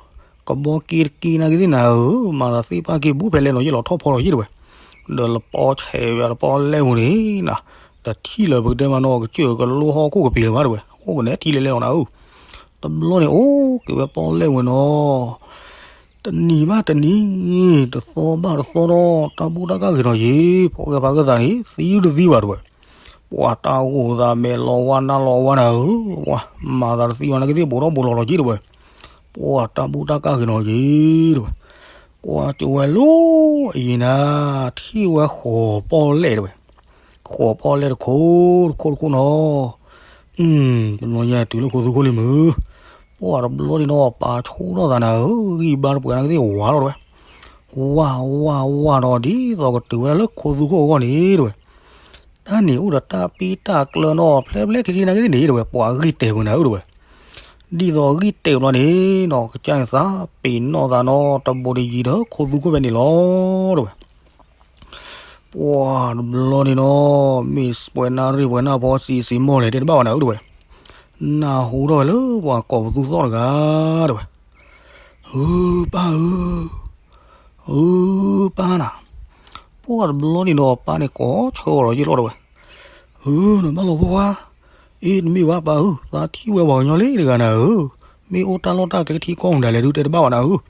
ၢ, မၤသးသ့ၣ်ပာ်က့ၤဘူးဖဲလဲၣ်နီၤ ယလီၤထီၣ်ဖီလီၤယ့ၢ် တဝဲ. ဒီးလပီဆဲးဝဲလပီလဲၣ်ဝဲန့ၣ်နၤ, တထံၣ်လၢၤပကတဲမးနီၤ ကစၢၢ်ကလိဟီၣ်ခိၣ်ကပ့ၤလၢၤဘၣ် တဝဲ. အိၣ်ကနဲထံလဲၣ်လဲၣ်လီၤနၤဧၢ. တဘျီန့ၣ်အိၣ်က့ၤဝဲပီလဲၣ်ဝဲနီၤ တနံၤဘၣ်တနံၤ, တသီဘၣ်တသီဒီး တၢ်ဘူၣ်တၢ်ကၢ်ဂ့ၤထီၣ်ယ့ၢ်, ဖိၣ်ဃဲဖါဂၢၢ်သးန့ၣ် သံတသံဘၣ် တဝဲ. ပှၤတၢ်အိၣ်သးမဲာ်လီၤဝါနါလီၤဝါနၤဧၢ, ပှၤမၤသးတသံဘၣ်နာ်က့ၤသ့ၣ် ဘူးထီၣ်ဘူးလီၤလီၤက့ၤ တဝဲ. ပှၤတၢ်ဘူၣ်တၢ်ကၢ်ဂ့ၤထီၣ်ယ့ၢ် တဝဲ. ကွၢ်ကၠိဝဲလီၤအယံၤနၤ, ထံၣ်ဝဲဃိးပီၣ်လဲၣ် တဝဲ. ဃိးပီၣ်လဲၣ်တခိၣ်တခိၣ်တခိၣ်နီၤ. တဘျီညါတုၤလၢခိသူခိၣ်လံမုၢ်, ပှၢ်တဘျီန့ၣ်နီၤ ပာ်ဆူၣ်ထီၣ်သးနၤဧၢ, ဂံၢ်ဘါတပှဲၤနာ်က့ၤသ့ၣ်ဝါလီၤ တဝဲ. ဝါဝါဝါဒီး ဒ်သိးကတုၤဝဲဒၣ်လၢခိသူခိၣ်အဂီၢ်န့ၣ် တဝဲ. တၢ်န့ၣ်အိၣ်ဒီးတၢ်ပံတၢ်ကျၢၤနီၤ ဖျဲးဖျဲးချ့ချ့နာ်က့ၤသ့ၣ်န့ၣ် တဝဲ, ပှၤဂံၢ်တဲာ်ပှဲၤနၤဧၢ တဝဲ. ဒ်သိးဂံၢ်တဲာ်ဘျီန့ၣ်နီၤ ကစၢ်န့ၣ်သးပ့ၤနီၣ်သးနီၤ တဘူးတယံၤဒီးခိသူခိၣ်ဖဲန့ၣ်လီၤ တဝဲ. ပှၢ်တဘျီန့ၣ်နီၤ မ့ၢ်ပှဲၤနၣ်ရံၣ်ပှဲၤနၣ်ဖီစံးစံးမီၢ်လဲၣ် တဲတဘၣ်ဘၣ်နၤဧၢ တဝဲ. နၢ်ဟူထီၣ်ဝဲလၢပှၤကိးပသူသီၣ်တဂၤ တဝဲ. ဧၢ ပၢ်ဧၢ, ဧၢ ပၢ်နၤ. ပှၢ်တဘျီန့ၣ်နီၤ ပၢ်န့ၣ်ကိးဆၢအီၤလီၤယ့ၢ်လီၤ တဝဲ. ဧၢ နဘၣ်လီၤဖိခွါ, အ့ တမ့ၢ်ဘၣ်ပၢ်ဧၢ, သးထံၣ်ဝဲပှၤကညီလံတဂၤနၤဧၢ, မ့ၢ်အိၣ်တၢ်လီၢ်တၢ်ကျဲထံကီၢ်မတၤလဲၣ်ဒုးတဲတဘၣ်ဘၣ်နၤဧၢ.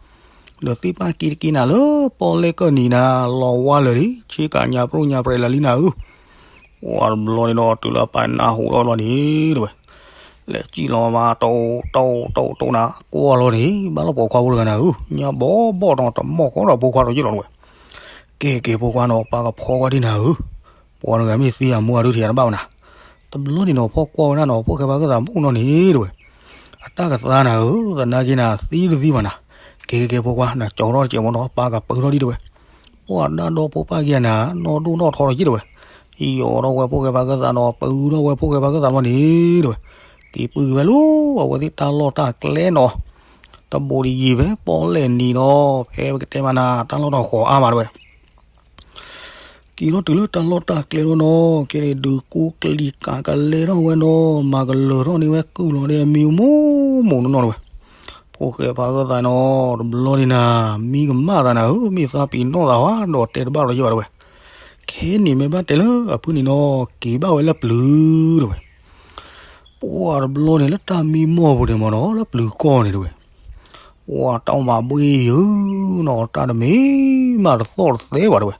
ဒီးသ့ၣ်ပာ်က့ၤတက့ၤနၤလၢပီၣ်လဲၣ်ကၢၢ်နံၤနၤ လီၤဝါလၢာ်လံ ဆ့ကၤညါပြိၣ်ညါပြဲးလၢာ်လံနၤဧၢ. ပှၤတဘျီန့ၣ်ဒီး တုၤလၢအပာ်နၢ်ဟူထီၣ်ဘျီန့ၣ်တဝဲ လဲၤစံၣ်လီၤမး တိၢ်တိၢ်တိၢ်တိၢ်နၤ ကွၢ်လီၤန့ၣ် ဘၣ်လီၤပိာ်ခွါဖိတဂၤနၤဧၢ, ညါဘီဘီၣ်ဒီးတမီၢ်ဃီဒီးဖိခွါဒီးယ့ၣ်လီၤတဝဲ. ကဲကဲဖိခွါနီၤ ပၢ်ကဖီကွၢ်ဒံးနၤဧၢ, ပှၤတဂၤမ့ၢ်သံအမိၢ်အဒုးထံၣ်တဘၣ်ဘၣ်နၤ. တဘျီန့ၣ်နီၤ ဖီၣ်ကွၢ်ဝဲဒၣ်နီၤ ဖိၣ်ဃဲပှၤဂၢၢ်သးမူနီၤန့ၣ်တဝဲ အတၢ်ကသါနၤဧၢ, သနာ်က့နၤ သံတသံဘၣ်နၤ. ကဲကဲကဲဖိခွါ နကၠီထီၣ်တစဲးမ့ၢ်နီၤ ပၢ်ကပၢထီၣ်ဒံးတဝဲ. ပှၤဒၣ်ဒီဖိပၢ်က့ၤနၤ နီၢ်ဒိၣ်နီၢ်ထီတက့ၢ်တဝဲ. ယီၤထီၣ်ဝဲဖိၣ်ဃဲပှၤဂၢၢ်သးနီၤ ပၢထီၣ်ဝဲဖိၣ်ဃဲပှၤဂၢၢ်သးလီၤန့ၣ်တဝဲ. က့ၤပုၢ်က့ၤဝဲလီၤ အဝဲသ့ၣ်တၢ်လီၢ်တၢ်ကျဲနီၤ တဘိးတယံၤဖဲပီၣ်လဲၣ်နံၤနီၤ ဖဲပကတဲမးနၤ တၢ်လီၢ်တဃီၤအါမးတဝဲ. က့ၤထီၣ်တုၤလၢတၢ်လီၢ်တၢ်ကျဲလီၤနီၤ ကဲန့ၣ်ဒုးကူကလံၤကးကလဲထီၣ်ဝဲနီၤ မၤကလၢၤထီၣ်န့ၢ်ဝဲကုၢ်လီၤဒီးအမံၤမိၢ်မိၢ်နီၢ်နီၢ်တဝဲ. ဖိၣ်ဃဲပှၤဂၢၢ်သးနီၤ တဘျီန့ၣ်နၤ မံကမၣ်သးနၤဧၢ, မ့ၢ်သးပ့ၤနီၣ်သးဝဲဒီးတဲတဘၣ်လီၤယဲၢ်ဘၣ်တဝဲ. ခဲန့ၣ်မ့ၢ်ဘၣ်တဲလၢအဖုန့ၣ်နီၤ က့ၤဘၣ်ဝဲလၢပျုၤတဝဲ. ပှၤတဘျီန့ၣ်လၢတၢ်မံမီၢ်ပူၤန့ၣ်မ့ၢ်နီၤ လၢပျုၤကီၢ်န့ၣ်တဝဲ ပှၤတၢ်မၤဘှ့ယုာ်နီၤ တၢ်တမ့ၢ်မးတသီၣ်တသဲဘၣ်တဝဲ.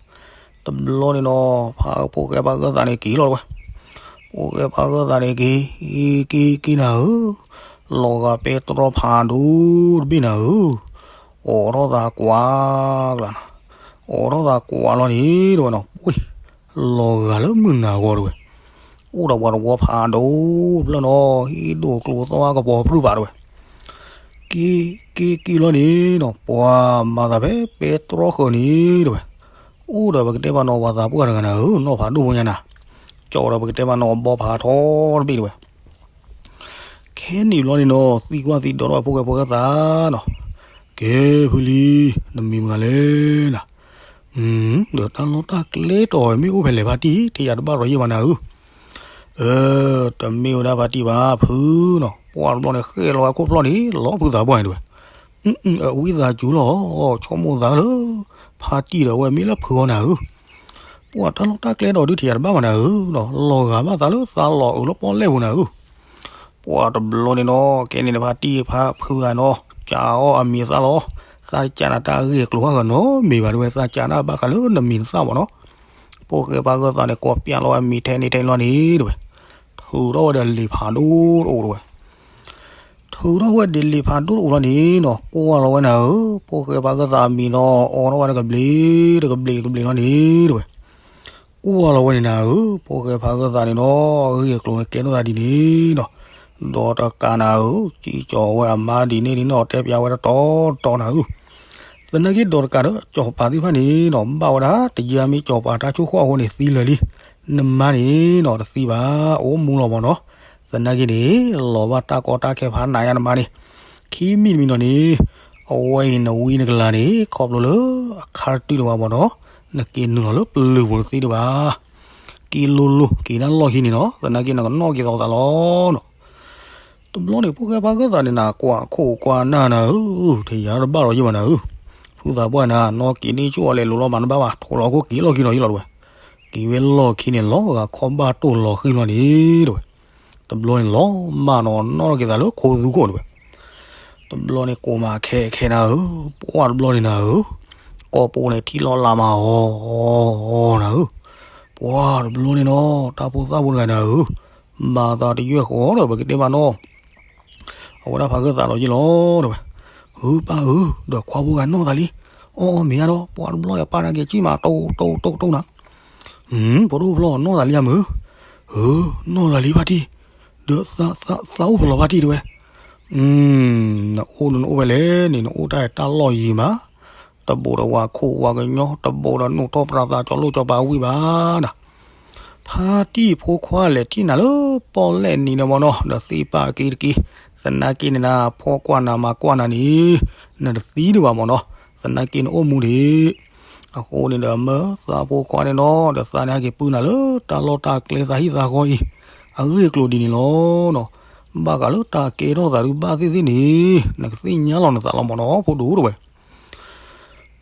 တဘျီန့ၣ်နီၤ ဖးဖိၣ်ဃဲပှၤဂၢၢ်သးန့ၣ်က့ၤလီၤတဝဲ. ဖိၣ်ဃဲပှၤဂၢၢ်သးန့ၣ်က့ၤ က့ၤက့ၤက့ၤနၤဧၢ, လီၤဂာ်ပဲတြီဖးဒိၣ်တဘ့ၣ်နၤဧၢ, အိးထီၣ်သးကွၢ်ကျါနၤ, အိးထီၣ်သးကွၢ်လီၤန့ၣ်တဝဲနီၤ ပှ့ၤ လီၤဂာ်လၢမုၢ်နၤဂီၤတဝဲ. အိၣ်ဒီးပှၤတဝီဖးဒိၣ်တဖျၢၣ်နီၤ ဟံၣ်ဒိၣ်ကျိသီၣ်အကပီၤပြူၢ်ဘၣ်တဝဲ. က့ၤက့ၤက့ၤလီၤန့ၣ်နီၤ ပှၤမၤသးဖဲပဲတြီဃၢၤန့ၣ်တဝဲ. အိၣ်ဒီးပကတဲဘၣ်နီၤ ပှၤသးပှၢ်တဂၤနၤဧၢ, နီၢ်ဖးဒိၣ်ဖိညါနၤ, ကၠီဒီးပကတဲဘၣ်နီၤ ဘီဖးထီတဘ့ၣ်တဝဲ. ခဲနံၣ်ဘျီန့ၣ်နီၤ သံကွၢ်သံဒိးထီၣ်ဝဲဖိၣ်ဃဲဖိၣ်ဃဲသးနီၤ, ကဲဖုလံ, နမံၤမတၤလဲၣ်နၤ. ဒီးတၢ်လီၢ်တၢ်ကျဲတီၤမ့ၢ်အိၣ်ဖဲလဲၣ်ဖါတံၢ် တဲယၤတဘၣ်ဒီးယဲၢ်ဘၣ်နၤဧၢ. အၢ တမ့ၢ်ဝဲဒၣ်ဖါတံၢ်ဘၣ်ဖုနီၤ, ပှၤတဘျီန့ၣ်ဃဲလီၤဝဲခိၣ်ဖျီၣ်န့ၣ် လီၤဖုသးပှၢ်န့ၣ်တဝဲ. အဝံသးစူၤလီၤ, ဆိကမိၣ်သးလၢ ဖါတံၢ်ဒီးအဝဲမ့ၢ်လၢဖုအီၤနၤဧၢ. ပှၤတၢ်လီၢ်တၢ်ကျဲတီၤဒုးထံၣ်ယၤတဘၣ်ဘၣ်နၤဧၢ, လီၤဂာ်ဘၣ်သးလၢသးလီၤအုးလၢပီၣ်လဲၣ်ပူၤနၤဧၢ. ပှၤတဘျီန့ၣ်နီၤ ကဲန့ၣ်နဖါတံၢ်ဖါဖုဂၤနီၤ ကးအီၣ်အမံၤသၣ်လီၤ, သးတကးနၤတၢ်အဂ့ၢ်အကျိၤဟီၣ်ဂီၤနီတမံၤဘၣ်တဝဲ သးကးနၤဘၣ်ဃးလၢနမံၤနသၣ်မ့ၢ်နီၤ. ဖိၣ်ဃဲပှၤဂၢၢ်သးန့ၣ် ကိးပျးလီၤဝဲမံၤထဲန့ၣ်ထဲလီၤန့ၣ်တဝဲ, ထုးထီၣ်ဝဲဒီးလံာ်ဖးဒိၣ်တအိၣ်တဝဲ ထုးထီၣ်ဝဲဒ်လံာ်ဖးဒိၣ်တအိၣ်လီၤန့ၣ်နီၤ ကွၢ်လီၤဝဲနၤဧၢ, ဖိၣ်ဃဲပှၤဂၢၢ်သးအမံၤနီၤ အိးထီၣ်ဝဲတကဘျံး တကဘျံးတကဘျံးလီၤန့ၣ်တဝဲ. ကွၢ်လီၤဝဲန့ၣ်နၤဧၢ, ဖိၣ်ဃဲပှၤဂၢၢ်သးန့ၣ်နီၤ အဂ့ၢ်အကျိၤန့ၣ်ကဲထီၣ်သးဒ်န့ၣ်နီၤ, ဒီးတကးနၤဧၢ, စံၣ်ကၠီၤဝဲအမါဒ်န့ၣ်ဒ်နီၤ တဲပျးဝဲတတီၤတတီၤနၤဧၢ. သနာ်က့ဒီးတကးဒီး ကၠီၤပၤသ့ၣ်တဖၣ်န့ၣ်နီၤ ဘၣ်ဝဲဒၣ် တယါမ့ၢ်ကၠီၤပၤတၢ်ဆိၣ်ဃီၣ်အဃိန့ၣ်သံလၢာ်လံ, နမါန့ၣ်နီၤ တသံဘၣ် အိၣ်မူလီၤမ့ၢ်နီၤ. သနာ်က့န့ၣ် လီၤဘၣ်တၢ်ကီတၢ်ခဲဖးနးယါနမါန့ၣ်, ခံမံၤတမံၤနီၤန့ၣ် အဝဲအံၤနဝံနကလၤန့ၣ် ခီဖျိလၢအခါတတုၤတဝဲမ့ၢ်နီၤ နက့ၤနုာ်လီၤလၢပျုၤပူၤတသ့ဒံးဘၣ်. က့ၤလိၤလိၤ က့ၤတၢ်လီၢ်ခံန့ၣ်နီၤ သနာ်က့နကနီၣ်က့ၤသီသးလီၤနီၤ. တဘျီန့ၣ် ဖိၣ်ဃဲပှၤဂၢၢ်သးန့ၣ်နၤ ကွၢ်ခိၣ်ကွၢ်နၢ်နၤဧၢ, ထဲယၤတဘၣ်လီၤယဲၢ်ဘၣ်နၤဧၢ, ဖုသးပှၢ်နၤ နီၢ်က့ၤန့ၢ်ဆူၣ်အီၤလဲၤလိၤလီၤမးတဘၣ်ဘၣ် ထိးလီၤခိၣ်က့ၤလီၢ်ခံလီၤယဲၢ်လီၤတဝဲ. က့ၤဝဲလီၢ်ခံန့ၣ် လီၤဂာ်ခီဘၣ်တိၢ်လီၤဃံလီၤန့ၣ်တဝဲ. တဘျီန့ၣ်လီၤမၢ်နီၤ နီၣ်က့ၤသးလၢခိသူခိၣ်တဝဲ. တဘျီန့ၣ်ကိးမးခဲခဲနၤဧၢ, ပှၢ်တဘျီန့ၣ်နၤဧၢ, ကိာ်ပူၤန့ၣ်ထံလီၤလးမးအီၤနၤဧၢ, ပှၢ်တဘျီန့ၣ်နီၤ တၢ်ဖိသၣ်ဖိတဂၤနၤဧၢ, မၤသးတယွဲၢ်ဃီဒီးပကတဲမးနီၤ အဝဲဒၣ်ဖးဂၢၢ်သးလီၤယဲၢ်လီၤတဝဲ. ဧၢပၢ်ဧၢ, ဒီးခွါဖိဂၤနီၢ်သးလံ, အီၣ်အီၣ်မ့ၤညါဒီး ပှၢ်တဘျီဒီးပၢ်နၤက့ၤကံၣ်မး တိၢ်တိၢ်တိၢ်တိၢ်နၤ. ဖိဒိၣ်ဖျီၣ်နီၢ်သးလံယါမုၢ်, ဧၢ, နီၢ်သးလံဖါတံၢ်, ဒီးသးအိၣ်ဖျိလီၤဖါတံၢ်တဝဲ. နအိၣ်နအိၣ်ဝဲလဲၣ်န့ၣ် နအိၣ်တၢ်တၢ်လီၢ်ယံၤမး, တဘိးဒီးဝၤခိၣ်ဝၤကညီ တဘိးဒီးနူၢ်ထီၣ်ပြးသး ကၠီလိၣ်ကၠီပၤဝံၣ်ဘၣ်နၤ. ဖါတံၢ်ဖိခွါလဲၤထံၣ်နၤလၢပီၣ်လဲၣ်နံၤန့ၣ်မ့ၢ်နီၤ ဒီးသ့ၣ်ပာ်က့ၤတက့ၢ်, သနာ်က့န့ၣ်နၤ ဖီၣ်ကွၢ်နၤမၤကွၢ်နၤန့ၣ် နတသံဒံးဘၣ်မ့ၢ်နီၤ, သနာ်က့နအိၣ်မူဒံး. အဃိန့ၣ်ဒီးမၢသးဖိခွါန့ၣ်နီၤ ဒီးသးန့ၣ်ဟဲက့ၤပုၢ်နၤလၢတၢ်လီၢ်တၢ်ကျဲသးဟံၣ်သးဃီအံၤ အဂ့ၢ်အကျိၤဒ်န့ၣ်လီၤနီၤ. ဘၣ်ဃးလၢတၢ်ကဲထီၣ်သးဒုးဘၣ်သ့ၣ်သ့ၣ်န့ၣ် နကသ့ၣ်ညါလီၤနသးလီၤမ့ၢ်နီၤ ဖိဒိၣ်တဝဲ.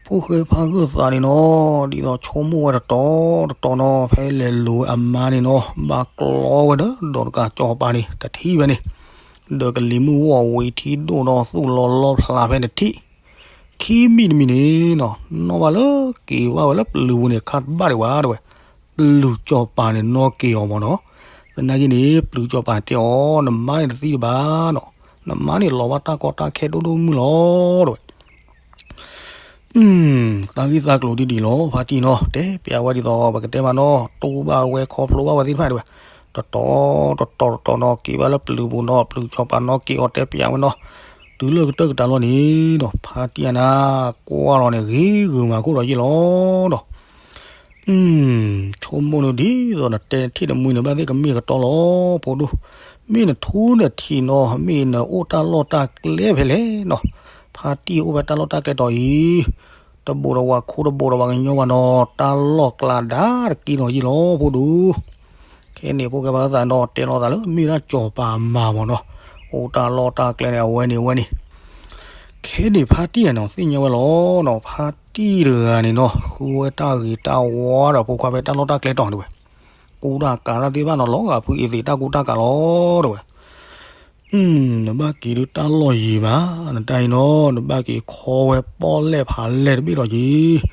ဖိၣ်ဃဲဖါဂၢၢ်သးန့ၣ်နီၤ ဒ်သိးဆိကမိၣ်ဝဲတတီၤတတီၤနီၤ ဖဲလဲၤလိၤဝဲအမါန့ၣ်နီၤ ဘၣ်ကျီဝဲဒီး ဒီးတကးကၠီၤပၤန့ၣ် တထံၣ်ဖဲန့ၣ်, ဒီးကလံၤမုၢ်ဂီၢ်ဝံၤထံဒိၣ်ဒီးသူၣ်လီၤလီဖျးဖဲတထံၣ်. ခ ခံမံၤတမံၤန့ၣ်နီၤ နီၣ်ဘၣ်လၢက့ၤဘၣ်ဝဲလၢပျုၤပူၤန့ၣ် ခါတဘၣ်ဒံးဘၣ်တဲဝဲ, ပျုၤစီၤပၤန့ၣ်နီၣ်က့ၤအီၤမၢ်နီၤ. သနာ်က့န့ၣ် ပျုၤစီၤပၤတဲအီၤ နမါန့ၣ်တသံတဘၣ်နီၤ, နမါန့ၣ်လီၤဘၣ်တၢ်ကီတၢ်ခဲဒိၣ်ဒိၣ်မုၢ်လီၤတဲဝဲ. တၢ်ဂ့ၢ်တၢ်ကျိၤဒ်ဒ်လီၤ ဖါတံၢ်နီၤ တဲပျးဝဲဒ်သိး ပကတဲမးနီၤ တူၢ်ဘၣ်ဝဲခီဖျိဘၣ်ဝဲသ့ၣ်တဖၣ်တဲဝဲ, တတီၤတတီၤတတီၤနီၤ က့ၤဘၣ်လၢပျုၤပူၤနီၤ ပျုၤစီၤပၤနီၣ်က့ၤအီၤတဲပျးဝဲနီၤ. တုၤလၢကတၢၢ်ကတၢၢ်လီၤန့ၣ်နီၤ ဖါတံၢ်အနၤ ကွၢ်လီၤန့ၣ် ဂ့ၤဂုာ်မၤခိၣ်ဒီးယ့ၢ်လီၤနီၤ. ဆိကမိၣ်န့ၣ်ဒ်သိးနတဲထံၣ်တမှံၤန့ၣ် ဘၣ်သ့ၣ်ကမ့ၢ်ကတီလီၤ ဖိဒိၣ်, မ့ၢ်နထူနထံးနီၤ မ့ၢ်နအိၣ်တၢ်လီၢ်တၢ်ကျဲဖဲလဲၣ်နီၤ. ဖါတံၢ်အိၣ်ဖဲတၢ်လီၢ်တၢ်ကျဲတီၤအံၤ တဘူးဒီးဝၤခိတဘူးဒီးဝၤကညီဘၣ်နီၤ တၢ်လီၢ်ကျါဒါတက့ၢ်နီၤယ့ၢ်လီၤ ဖိဒိၣ်. ခဲန့ၣ် ဖိၣ်ဃဲဖါဂၢၢ်သးနီၤ တဲလိာ်သးလၢမ့ၢ်ဒၣ်စီၤပၤမၤမၢ်နီၤ, အိၣ်တၢ်လီၢ်တၢ်ကျဲန့ၣ် အဝဲန့ၣ်အဝဲန့ၣ်. ခဲန့ၣ်ဖါတံၢ်အနၤသ့ၣ်ညါဝဲလီၤနီၤ ဖါတံၢ်တဂၤန့ၣ်နီၤ ဃုဝဲတၢ်ဂ့ၤတၢ်ဝါဒီးဖိခွါဖဲတၢ်လီၢ်တၢ်ကျဲတီၤတဲဝဲ, ကူတၢ်ကၤတၢ်သ့ၣ်တဖၣ်နီၤ လီၤဂာ်ဖုအ့သ့းတၢ်ကူတၢ်ကၤလီၤတဲဝဲ. နဘၣ်က့ၤဒုးတၢ်လီၢ်ယံၤမး နတၢ်အံၤနီၤ နဘၣ်က့ၤခီဝဲပီၣ်လဲၣ်ဖးလဲၢ်တဘ့ၣ်ဒီးက့ၤ,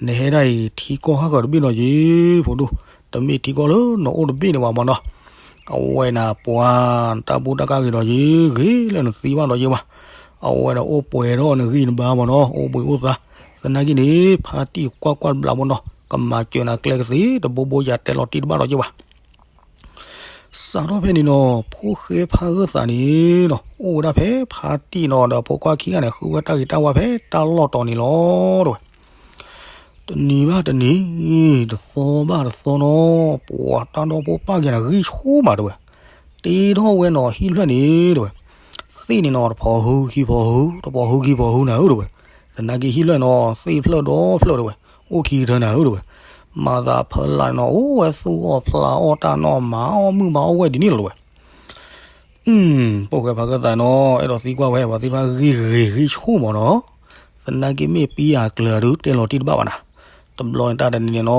နဟဲဒၣ်အံၤထံကီၢ်ဟးဃၢၤတဘ့ၣ်ဒီးက့ၤ ဖိဒိၣ်, တမ့ၢ်ထံကီၢ်လၢနအိၣ်တဘ့ၣ်န့ၣ်ဘၣ်မၢ်နီၤ. အဝဲန့ၣ်ပှၤ တၢ်ဘူၣ်တၢ်ကၢ်ဂ့ၤဒီးက့ၤ ဂ့ၤလၢနသံဘၣ်ဒီးက့ၤဘၣ်. အဝဲဒီးအိၣ်ပှဲၤထီၣ်နဂံၢ်နဘါမၢ်နီၤ အိၣ်ဘှံးအိၣ်သါ. သနာ်က့န့ၣ် ဖါတံၢ်ကွၢ်ကွၢ်တဘျီမၢ်နီၤ ကမၤစၢၤနၤကျဲကသ့ တဘိဘိယၤတဲလီၤတံၢ်တဘၣ်ဒီးက့ၤဘၣ်. စးထီၣ်ဖဲန့ၣ်နီၤ ဖိၣ်ဃဲဖါဂၢၢ်သးန့ၣ်နီၤ အိၣ်ဝဲဒၣ်ဖဲဖါတံၢ်နီၤ ဒီးဖိခွါခံဂၤန့ၣ် ဃုဝဲတၢ်ဂ့ၤတၢ်ဝါဖဲတၢ်လီၢ်တီၤန့ၣ်လီၤတဲဝဲ. တနံၤဘၣ်တနံၤ တသီဘၣ်တသီနီၤ ပှၤတၢ်ဒီဖိပၢ်က့ၤန့ၣ် ဂံၢ်ဆူၣ်မးတဲဝဲ. တ့ထီၣ်ဝဲနီၤ ဟံၣ်ဖျၢၣ်န့ၣ်တဲဝဲ, သ့ၣ်န့ၣ်နီၤ တဖီဟူခံဖီဟူ တဖီဟူခံဖီဟူနၤဧၢတဲဝဲ. သနာ်က့ဟံၣ်ဖျၢၣ်နီၤ သ့ၣ်ဖျၢၣ်ဒီဖျၢၣ်တဲဝဲ, အိၣ်ခံကထၢနၤဧၢတဲဝဲ. မၤသးဖၢလၢ်နီၤ အိၣ်ဝဲသူၣ်အီၣ်ဖျးအီၣ်တၢ်နီၤ မၤအီၣ်မုၢ်မၤအီၣ်ဝဲဒ်န့ၣ်လီၤတဲဝဲ. ဖိၣ်ဃဲဖါဂၢၢ်သးနီၤ အဲၣ်ဒိးသံကွၢ်ဝဲ ပှၤသ့ၣ်တဖၣ်ဂံၢ်ဂ့ၤဂံၢ်ဆူၣ်မၢ်နီၤ. သနာ်က့မ့ၢ်ပံယၤကျၢၤဒုး တဲလီၤတံၢ်တဘၣ်ဘၣ်နၤ. တဘျီန့ၣ်တၢ်တနံၤန့ၣ်နီၤ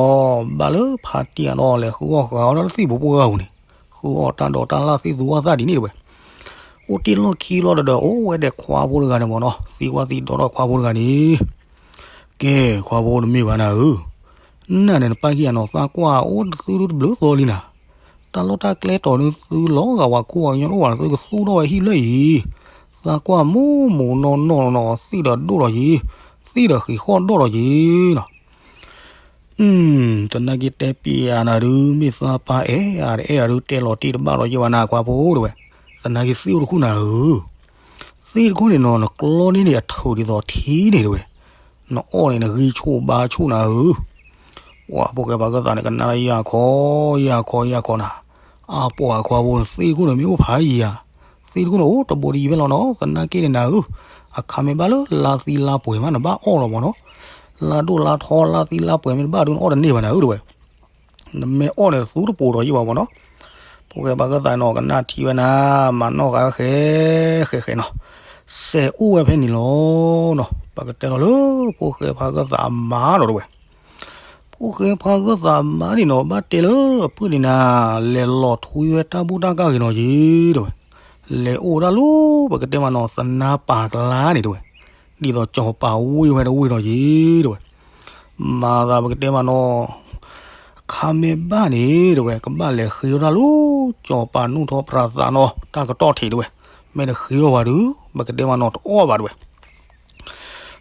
ဘၣ်လၢဖါတံၢ်အနီၤ လဲၤဃုအီၣ်ဃာ်အီၣ်တၢ်လၢသ့ၣ်ပူၤပှၢ်ပူၤန့ၣ်, ဃုအီၣ်တၢ်ဒိးတၢ်လၢ်သ့ၣ်သူအီၣ်သၣ်ဒ်န့ၣ်တဲဝဲ. အိၣ်တ့ၢ်လီၢ်ခံလီၤဒီး အိၣ်ဝဲဒၣ်ခွါဖိတဂၤန့ၣ်မၢ်နီၤ သံကွၢ်သံဒိးထီၣ်ခွါဖိတဂၤန့ၣ် ကဲ ခွါဖိတမ့ၢ်ဘၣ်နၤဧၢ, နၤန့ၣ်နပၢ်ခံဂၤနီၤ သးကွၢ်အိၣ်သုဒုတဘျုးသီလံနၤ. တၢ်လီၢ်တၢ်ကျဲတီၤန့ၣ် သုလီၤဂာ်ဝၤခိၣ်ဝၤကညီတအိၣ်ဘၣ် သုကသူၣ်ထီၣ်ဝဲဟံၣ်ဖျၢၣ်အံၤ, သးကွၢ်မိၢ်မိၢ်နီၢ်နီၢ်နီၤ သ့ၣ်ဒီးဒိၣ်လီၤက့ၤ, သ့ၣ်ဒီးဃံးဃီၣ်ဒိၣ်လီၤက့ၤနီၤ. သနာ်က့တဲပံယၤနၤဒုး မ့ၢ်သးပၢ်အဲၣ်အတအဲၣ်အဒုး တဲလီၤတံၢ်တဘၣ်လီၤယဲၢ်ဘၣ်နၤ ခွါဖိတဲဝဲ. သနာ်က့သ့ၣ်အိၣ်တခိၣ်နၤဧၢ, သ့ၣ်တခိၣ်န့ၣ်နီၤ နကျီန့ၢ်န့ၣ်အထုးဒ်သိးထံန့ၣ်တဲဝဲ, နအီၣ်န့ၣ်နဂံၢ်ဆူၣ်ဘါဆူၣ်နၤဧၢ. ပှၤဖိၣ်ဃဲဖါဂၢၢ်သးန့ၣ် ကနၣ်လၢယၢ်ခီ ယၢ်ခီ ယၢ်ခီနၤ, အပှၤခွါဖိန့ၣ် သ့ၣ်တခိၣ်န့ၣ်မ့ၢ်အိၣ်ဖးယံၤဧါ, သ့ၣ်တခိၣ်န့ၣ်အိၣ်တဘိတယံၤဖဲလီၤနီၤ သနာ်က့န့ၣ်နၤဧၢ, အခါမ့ၢ်ဘၣ်လၢလါသံလါပှဲၤမး နဘၣ်အီၣ်လီၤမၢ်နီၤ, လါဒိၣ်လါထီလါသံလါပှဲၤမ့ၢ်တဘၣ်ဒုး နအီၣ်တန့ၢ်ဘၣ်နၤဧၢတဲဝဲ. နမ့ၢ်အီၣ်န့ၣ် သူတပိၤဒီးယဲၢ်ဘၣ်မၢ်နီၤ. ဖိၣ်ဃဲဖါဂၢၢ်သးနီၤ ကနၣ်ထံဝဲနၤ, မၤနီၣ်ဃာ်ဝဲဃဲ ဃဲဃဲနီၤ, စဲးအိၣ်ဝဲဖဲန့ၣ်လီၤနီၤ. ပကတဲလီၤလၢ ဖိၣ်ဃဲဖါဂၢၢ်သးအမါဒီးတဲဝဲ, ဖိၣ်ဃဲဖါဂၢၢ်သးအမါန့ၣ်နီၤ ဘၣ်တဲလၢအဖုၣ်န့ၣ်နၤ, လဲၤလီၤထွံဝဲတၢ်ဘူၣ်တၢ်ကၢ်ဂ့ၤနီၤက့ၤတဲဝဲ, လဲၤအိၣ်ဝဲဒၣ်လၢ ပကတဲမးနီၤ သနါပၤကျါန့ၣ်တဲဝဲ, ဒ်သိးစီၤပၤဝ့ၢ်ဝဲတဝ့ၢ်နီၤက့ၤတဲဝဲ. မၤသးပကတဲမးနီၤ, အခါမ့ၢ်ဘၣ်န့ၣ်တဲဝဲ ကဘၣ်လဲၤဃ့အီၣ်တၢ်လၢ စီၤပၤနူၢ်ထီၣ်ပြးသးနီၤ တၢ်ကတီၢ်ထံးတဲဝဲ, မ့ၢ်တဃ့အီၣ်ဘၣ်ဒုး ပကတဲမးနီၤ တအီၣ်ဘၣ်တဲဝဲ.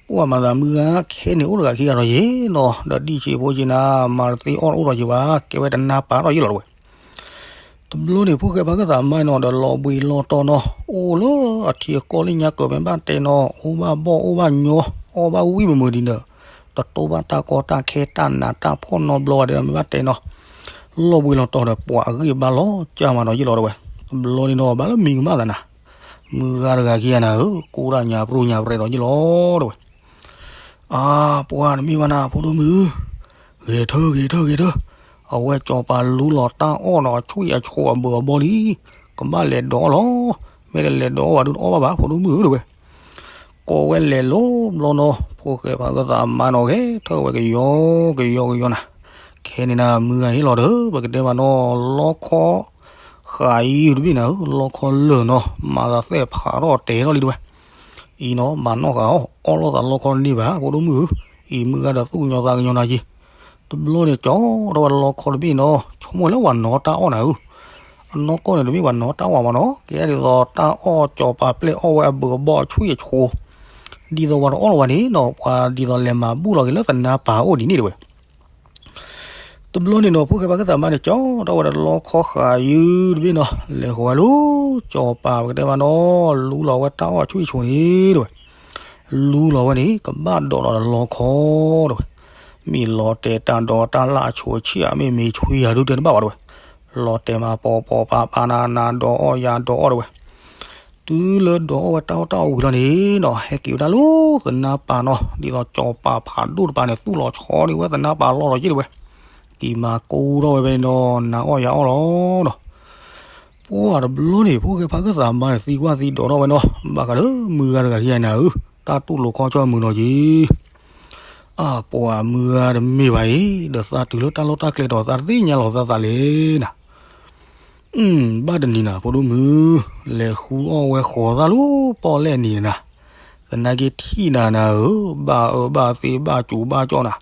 ပှၤမၤသးမုၢ်ဂၤ ခဲန့ၣ်အိၣ်တဂၤခံဂၤဒီးယ့ၢ်နီၤ, ဒီးဒ်ဆံးဖိက့ၤနၤ မၤတသ့အီၣ်တအိၣ်ဒီးယ့ၢ်ဘၣ် ကဲဝဲတနါပၤထီၣ်ယ့ၢ်လီၤတဲဝဲ. တဘျီန့ၣ် ဖိၣ်ဃဲဖါဂၢၢ်သးမါနီၤ ဒီးလီၤဘှံးလီၤတီၤနီၤ, အိၣ်လၢအထံအကီၢ်လၢညါကၢးမ့ၢ်ဘၣ်တဲနီၤ, အိၣ်ဘၣ်ဘီၣ်အိၣ်ဘၣ်ညီ အီၣ်ဘၣ်ဝံၣ်မုာ်မုာ်ဒ်န့ၣ်, တတိၢ်ဘၣ်တၢ်ကီတၢ်ခဲတၢ်နးတၢ်ဖှီၣ်နီတဘျီဘၣ်ဒီးမ့ၢ်ဘၣ်တဲနီၤ, လီၤဘှံးလီၤတီၤဒီးပှၤအဂံၢ်အဘါလီၤကၢ်မးဒီးယ့ၢ်လီၤတဲဝဲ. တဘျီန့ၣ်နီၤ ဘၣ်လၢမံၤကမၣ်သးနၤ, မုၢ်ဂၤတဂၤခံဂၤနၤဧၢ, ကူတၢ်ညါပြူၢ်ညါပြဲးဒီးယ့ၢ်လီၤတဲဝဲ. အါ ပှၤတမ့ၢ်ဘၣ်နၤ ဖိဒိၣ်မုၣ်, ဂဲၤထၢၣ်ဂဲၤထၢၣ်ဂဲၤထၢၣ်, အဝဲစီၤပၤလူလီၤတၢ်အီၣ်နီၤ အဆူၣ်အဆိးအဘၢၣ်အဘီလံ, ကဘၣ်လဲၤဒိးအီၣ်လီၤ, မ့ၢ်တလဲၤဒိးအီၣ်ဘၣ်ဒုးတအီၣ်ဘၣ်ဘၣ် ဖိဒိၣ်မုၣ်ဧၢတဲဝဲ. ကိးဝဲလဲၤလီၤဘျီနီၤ ဖိၣ်ဃဲဖါဂၢၢ်သးမါနီၤ ဂဲၤထၢၣ်ဝဲကယီကယီကယီနၤ, ခဲန့ၣ်နၤ မုၢ်ဂၤဟ့ၣ်လီၤဒီး ပကတဲမးနီၤ လီခီ ဃာ်အံၤတဘ့ၣ်နၤဧၢ, လီခီလၢာ်နီၤ မၤသးသဲၣ်ဖးထီၣ်တဲထီၣ်လံတဲဝဲ. အံၤနီၤ မၤနီၣ်ဃာ်အီၣ် အီၣ်လိာ်သးလီခီတန့ၢ်ဘၣ် ဖိဒိၣ်မုၣ်ဧၢ, အံၤမုၢ်ဂၤဒီးသူၣ်ကညီၤသးကညီၤနၤက့ၤ, တဘျီန့ၣ်ကၠီထီၣ်ဝဲတလီခီတဘ့ၣ်နီၤ ဆိကမိၣ်လၢပှၤနီၤတၢ်အီၣ်နၤဧၢ, အနီၢ်ကီၢ်န့ၣ်တမ့ၢ်ပှၤနီၤတၢ်အီၣ်မးနီၤ ကဲဒ်သိးတၢ်အီၣ်ကၠီၤပၤပျဲၢ်အီၣ်ဝဲအဘုးအဘီၣ်အဆူၣ်အဆူၣ်, ဒ်သိးပှၤတအီၣ်လီၤဝဲန့ၣ်နီၤ ပှၤဒ်သိးလဲၤမၤဘူၣ်လီၤက့ၤလၢသနါပၤအိၣ်ဒ်န့ၣ်တဝဲ တဘျီန့ၣ်နီၤ ဖိၣ်ဃဲဖါကစၢ်မါန့ၣ် ကၠီထီၣ်ဝဲတလီခီဃာ်ယုၢ်တဘ့ၣ်နီၤ လဲၤဃီၤဝဲလၢ ကၠီၤပၤပကတဲမးနီၤ လူလီၤဝဲတၢ်အီၣ်ဆူၣ်အဆူၣ်န့ၣ်တဝဲ, လူလီၤဝဲန့ၣ် ကဘၣ်ဒိးလီၤတလီခီတဝဲ, မ့ၢ်လီၤတဲာ်တၢ်ဒီးတၢ်လၢအဆိအဆံၣ်ဧါ မ့ၢ်မ့ၢ်ဆွံဧါဒုးတဲတဘၣ်ဘၣ်တဝဲ, လီၤတဲာ်မးပိာ်ပိာ်ပၤပၤနၤနၤ ဒီးအီၣ်ယၤဒီးအီၣ်တဝဲ တုၤလၢဒီးအီၣ်ဝဲတၢ်အီၣ်တၢ်အီဝံၤလီၤန့ၣ်နီၤ ဟဲက့ၤဝဲဒၣ်လၢသနါပၤနီၤ ဒ်သိးကၠီၤပၤဖးဒိၣ်တပၤန့ၣ် သူၣ်လီၤဆီန့ၢ်ဝဲသနါပၤလီၢ်လီၤက့ၤတဝဲ, က့ၤမၤကိးထီၣ်ဝဲဖဲန့ၣ်ဒီး နၤအီၣ်ယၤအီၣ်လီၤနီၤ. ပှၢ်တဘျီန့ၣ် ဖိၣ်ဃဲဖါကစၢ်မါန့ၣ် သံကွၢ်သံဒိးထီၣ်ဝဲနီၤ ဘၣ်ဃးလၢမုၢ်ဂၤတဂၤဟံးနၤဧၢ, တၢ်တူၢ်လိာ်ခီဆၢမုာ်နီၤက့ၤ အၢ် ပှၤမုၢ်ဂၤတမ့ၢ်ဘၣ်အံၤ ဒီးသးတုၤလၢတၢ်လီၢ်တၢ်ကျဲဒီး သးတသ့ၣ်ညါလီၤသးသးလဲၣ်နၤ. ဘၣ်တနံၤနၤ ဖိဒိၣ်မုၣ်, လဲၤဃုအီၣ်ဝဲဃီၤသၣ်လၢပီၣ်လဲၣ်နံၤနၤ, သနာ်က့ထံၣ်နၤနၤဧၢ, ဘၣ်အၢဘၣ်သီဘၣ်စူၤဘၣ်ကၠီၣ်နၤ,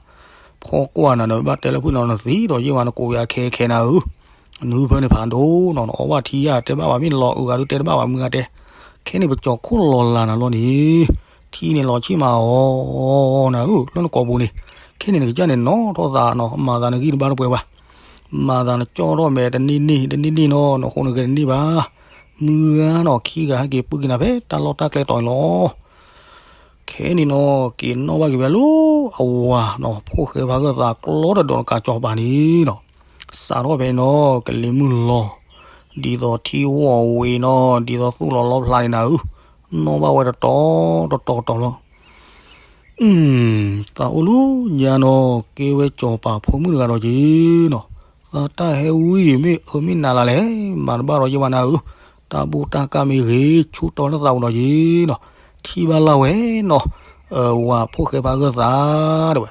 ဖီကွၢ်နၤဒီး ဘၣ်တဲလၢဖုၣ်နီၤနသံဒီး ယ့ၢ်ဝဲနကိးယၤခဲခဲနၤဧၢ, နဟုဖၢန့ၣ်ဖးဒိၣ်နီၤ နအီၣ်ဘၣ်ထံယၤတဲဘၣ်ဘၣ် မ့ၢ်လီၤအုးဂၤဒုးတဲတဘၣ်ဘၣ် မုၢ်ဂၤတဲ, ခဲန့ၣ်ပကၠီၤခိၣ်လီၤလးနၤလီၤန့ၣ်, ထံန့ၣ်လီၤဆံၣ်မးအီၤနၤဧၢ လၢနကိာ်ပူၤန့ၣ်, ခဲန့ၣ်နကစၢ်န့ၣ်နီၣ်ထီၣ်သးနီၤ မၤသးနဂံၢ်တဘၣ်တပှဲၤဘၣ်, မၤသးနကၠီၣ်ထီၣ်မဲာ်တန့ၢ်န့ၢ်တန့ၢ်န့ၢ်နီၤ နဃိနဂဲၤတန့ၢ်ဘၣ်, မုၢ်ဂၤနီၤ ခံဂၤဟဲက့ၤပုၢ်က့ၤနၤဖဲတၢ်လီၢ်တၢ်ကျဲတီၤန့ၣ်လီၤ. ခဲန့ၣ်နီၤ က့ၤနီၣ်ဘၣ်က့ၤဝဲလၢအဝၤနီၤ ဖိၣ်ဃဲဖါဂၢၢ်သးကျီတဒီးတကးကၠီၤပၤန့ၣ်နီၤ, စးထီၣ်ဖဲန့ၣ်နီၤ ကလံၤမုၢ်လီၤ, ဒ်သိးထံဝီၢ်ဝံၤနီၤ ဒ်သိးသူၣ်လီၤလီဖျါန့ၣ်နၤဧၢ, နီၣ်ဘၣ်ဝဲတတီၤတတီၤတတီၤလီၤ. သးအိၣ်လၢညါနီၤ ကဲဝဲကၠီၤပၤဖိမုၣ်တဂၤဒီးက့ၤနီၤ, သးတၢ်ဟဲဝံၤ မ့ၢ်အၢမ့ၢ်နးလၢ်လဲၣ်, မၤတဘၣ်ဒီးယ့ၢ်ဝဲနၤဧၢ, တၢ်ဘူၣ်တၢ်ကၢ်မ့ၢ်ဂ့ၤ ဆူတီလၢသးပူၤဒီးက့ၤနီၤ, ထံၣ်ဘၣ်လၢ်ဝဲနီၤ, ဝၤဖိၣ်ဃဲဖါဂၢၢ်သး တဝဲ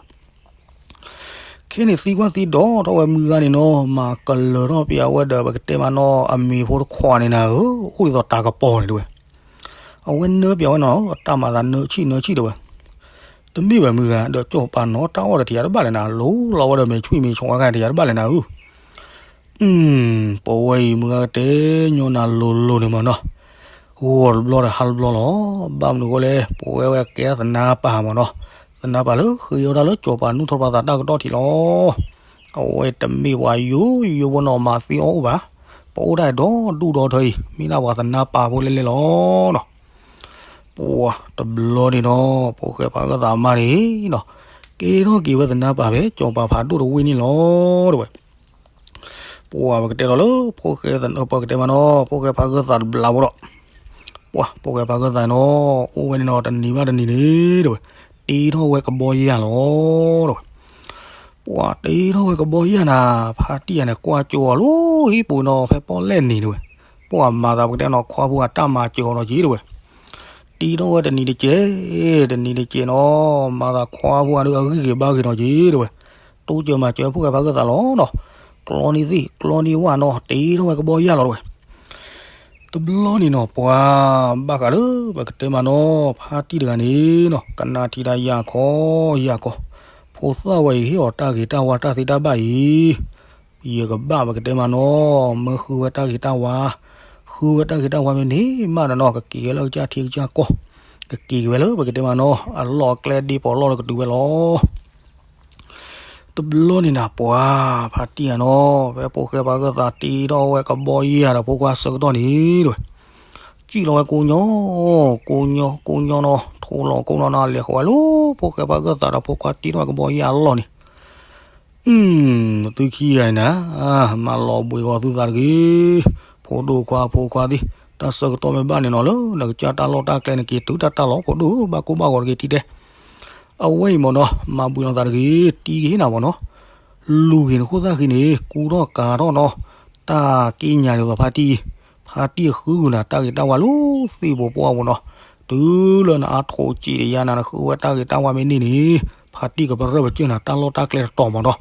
ခဲန့ၣ်သံကွၢ်သံဒိးထီၣ်ဝဲမုၢ်ဂၤန့ၣ်နီၤ မၤကလၢၤထီၣ်ပျးဝဲဒီး ပကတဲမးနီၤ အမ့ၤဖိတခွးန့ၣ်နၤဧၢ, အိၣ်ဒ်သိးတၤကပီၤန့ၣ်တဝဲ, အဝဲနၢပျးဝဲနီၤ အတၢ်မၤသးနၢဆံၣ်နၢဆံၣ်တဝဲ, တမ့ၢ်ဘၣ်မုၢ်ဂၤ ဒီးကၠီၤပၤနီၤတၢ်အီၣ်ဒီးတယၤတဘၣ်လဲၣ်နၤ, လူလီၤဝဲဒီးမဲာ်ဆွံမဲာ်ဆီးဝဲခါတယၤတဘၣ်လဲၣ်နၤဧၢ ပဝဲအံၤမုၢ်ဂၤကတဲညီနၤလိၤလိၤန့ၣ်မးနီၤ, ဂီၤတဘျီဒီးဟါတဘျီလီၤ, ဘၣ်မနုၤအဃိလဲၣ် ပဝဲဝဲကဲသနါပၤမးနီၤ, သနါပၤလၢဃ့အီၣ်တၢ်လၢကၠီၤပၤနူၢ်ထီၣ်ပှၤသးတၢ်ကတီၢ်ထံးလီၤ, အဝဲတမ့ၢ်ပှၤယိယိဖိနီၤ မၤသ့အီၣ်အိၣ်ဘၣ်, ပအိၣ်တၢ်ဒီဒူၣ်ဒီထၢအံၤ မ့ၢ်ဒၣ်ပှၤသနါပၤဖိလဲၣ်လဲၣ်လီၤနီၤ ပှၤတဘျီန့ၣ်နီၤ ဖိၣ်ဃဲဖးဂၢၢ်သးမါန့ၣ်နီၤ, ကဲထီၣ်က့ၤဝဲသနါပၤဖဲကၠီၤပၤဖးဒိၣ်တဝ့ၢ်န့ၣ်လီၤ တဝဲ, ပှၤပကတဲဒီးလၢ ဖိၣ်ဃဲသန ပကတဲမးနီၤ ဖိၣ်ဃဲဖးဂၢၢ်သးတဘျးဖိဒီး, ပှၤဖိၣ်ဃဲဖးဂၢၢ်သးနီၤ အိၣ်ဝဲန့ၣ်နီၤ တနံၤဘၣ်တနံၤန့ၣ် တဝဲ, တ့ထီၣ်ဝဲကဘီယၢ်လီၤ တဝဲ ပှၤတ့ထီၣ်ဝဲကဘီယၢ်နၤ, ဖါတံၢ်ယၤန့ၣ် ကွၢ်ကၠိအီၤလၢဟံၣ်ပူၤနီၤ ဖဲပီၣ်လဲၣ်နံၤတဝဲ, ပှၤမၤသးပကတဲနီၤ ခွါဖိအတၢ်မၤစၢၤအီၤဒီးက့ၤတဝဲ, တ့ထီၣ်ဝဲတနံၤတကဲး, တနံၤတကဲးနီၤ မၤသးခွါဖိအဒုးအဂံၢ်ဂ့ၤဘါဂ့ၤဒီးက့ၤတဝဲ, တိစၢၤမၤစၢၤဖိၣ်ဃဲဖးဂၢၢ်သးလီၤနီၤ, ကျီန့ၢ်သ့ၣ် ကျီန့ၢ်ဝၣ်နီၤ တ့ထီၣ်ဝဲကဘီယၢ်လီၤတဝဲ တဘျီန့ၣ်နီၤ ပှၤဘၣ်ဃးလၢ ပကတဲမးနီၤ ဖါတံၢ်တဂၤန့ၣ်နီၤ ကနၣ်ထံၣ်တၢ်ယၢ်ခီယၢ်ခီ, ဖိသၣ်ဝဲအံၤ ဟ့ၣ်အီၤတၢ်ဂ့ၤတၢ်ဝါတၢ်သ့တၢ်ဘၣ်အံၤ, ယကဘၣ်ပကတဲမးနီၤ မၢဃုဝဲတၢ်ဂ့ၤတၢ်ဝါ, ဃုဝဲတၢ်ဂ့ၤတၢ်ဝါမ့ၢ်န့ၢ်မးဒီးနီၤ ကက့ၤကဲလၢကစၢ်ထံကစၢ်ကီၢ်, ကက့ၤက့ၤဝဲလၢပကတဲမးနီၤ အလီၢ်အကျဲဒ့ပီးလီၢ်ဒီးကတုၤဝဲလီၤ. တဘျီန့ၣ်နၤ ပှၤဖါတံၢ်ဧါနီၤ ဖဲဖိၣ်ဃဲဖးဂၢၢ်သးတ့ထီၣ်ဝဲကဘီယၢ်ဒီးဖိခွါဆၢကတီၢ်န့ၣ်တဝဲ, စံၣ်လီၤဝဲကိးညီ, ကိးညီ ကိးညီနီၤ ထိးလီၤကိးနီၤနီၤ လဲၤဃီၤဝဲလၢ ဖိၣ်ဃဲဖးဂၢၢ်သးဒီးဖိခွါတ့ထီၣ်ဝဲကဘီယၢ်အလီၢ်န့ၣ်, သုခံဂၤအံၤနၤ, မၤလီၤဘှံးဂီၤသုသးတဂ့ၤ, ဖိဒိၣ်ခွါဖိခွါသ့ၣ်, တၢ်ဆၢကတီၢ်မ့ၢ်ဘၣ်န့ၣ်နီၤ လၢနကစၢ်တၢ်လီၢ်တၢ်ကျဲနက့ၤတုၤတၢ်တၢ်လီၤ ဖိဒိၣ်ဧၢ ဘၣ်ကိၢ်ဘၣ်ဂီၤတဂ့ၤတံၢ်တဲ အဝဲအံၤမ့ၢ်နီၤ မၤဘှံးလီၤသးတဂ့ၤ တံၢ်ကဟ့ၣ်နၤမ့ၢ်နီၤ, လူၤဂ့ၤနခိၣ်သၣ်ဃံန့ၣ် ကူထီၣ်ကၤထီၣ်နီၤ, တၢ်က့ညါဒ်သိးဖါတံၢ်, ဖါတံၢ်ဃုဂုာ်နၤတၢ်ဂ့ၤတၢ်ဝါလၢသ့ၣ်ဖိပှၢ်ပူၤနီၤ, တုၤလၢနအါထီၣ်စံးတယါနၤ နဃုဝဲတၢ်ဂ့ၤတၢ်ဝါမ့ၢ်န့ၢ်န့ၣ်, ဖါတံၢ်ကပရၢၢ်ပကၢၢ်နၤတၢ်လီၢ်တၢ်ကျဲတတီၤမ့ၢ်နီၤ,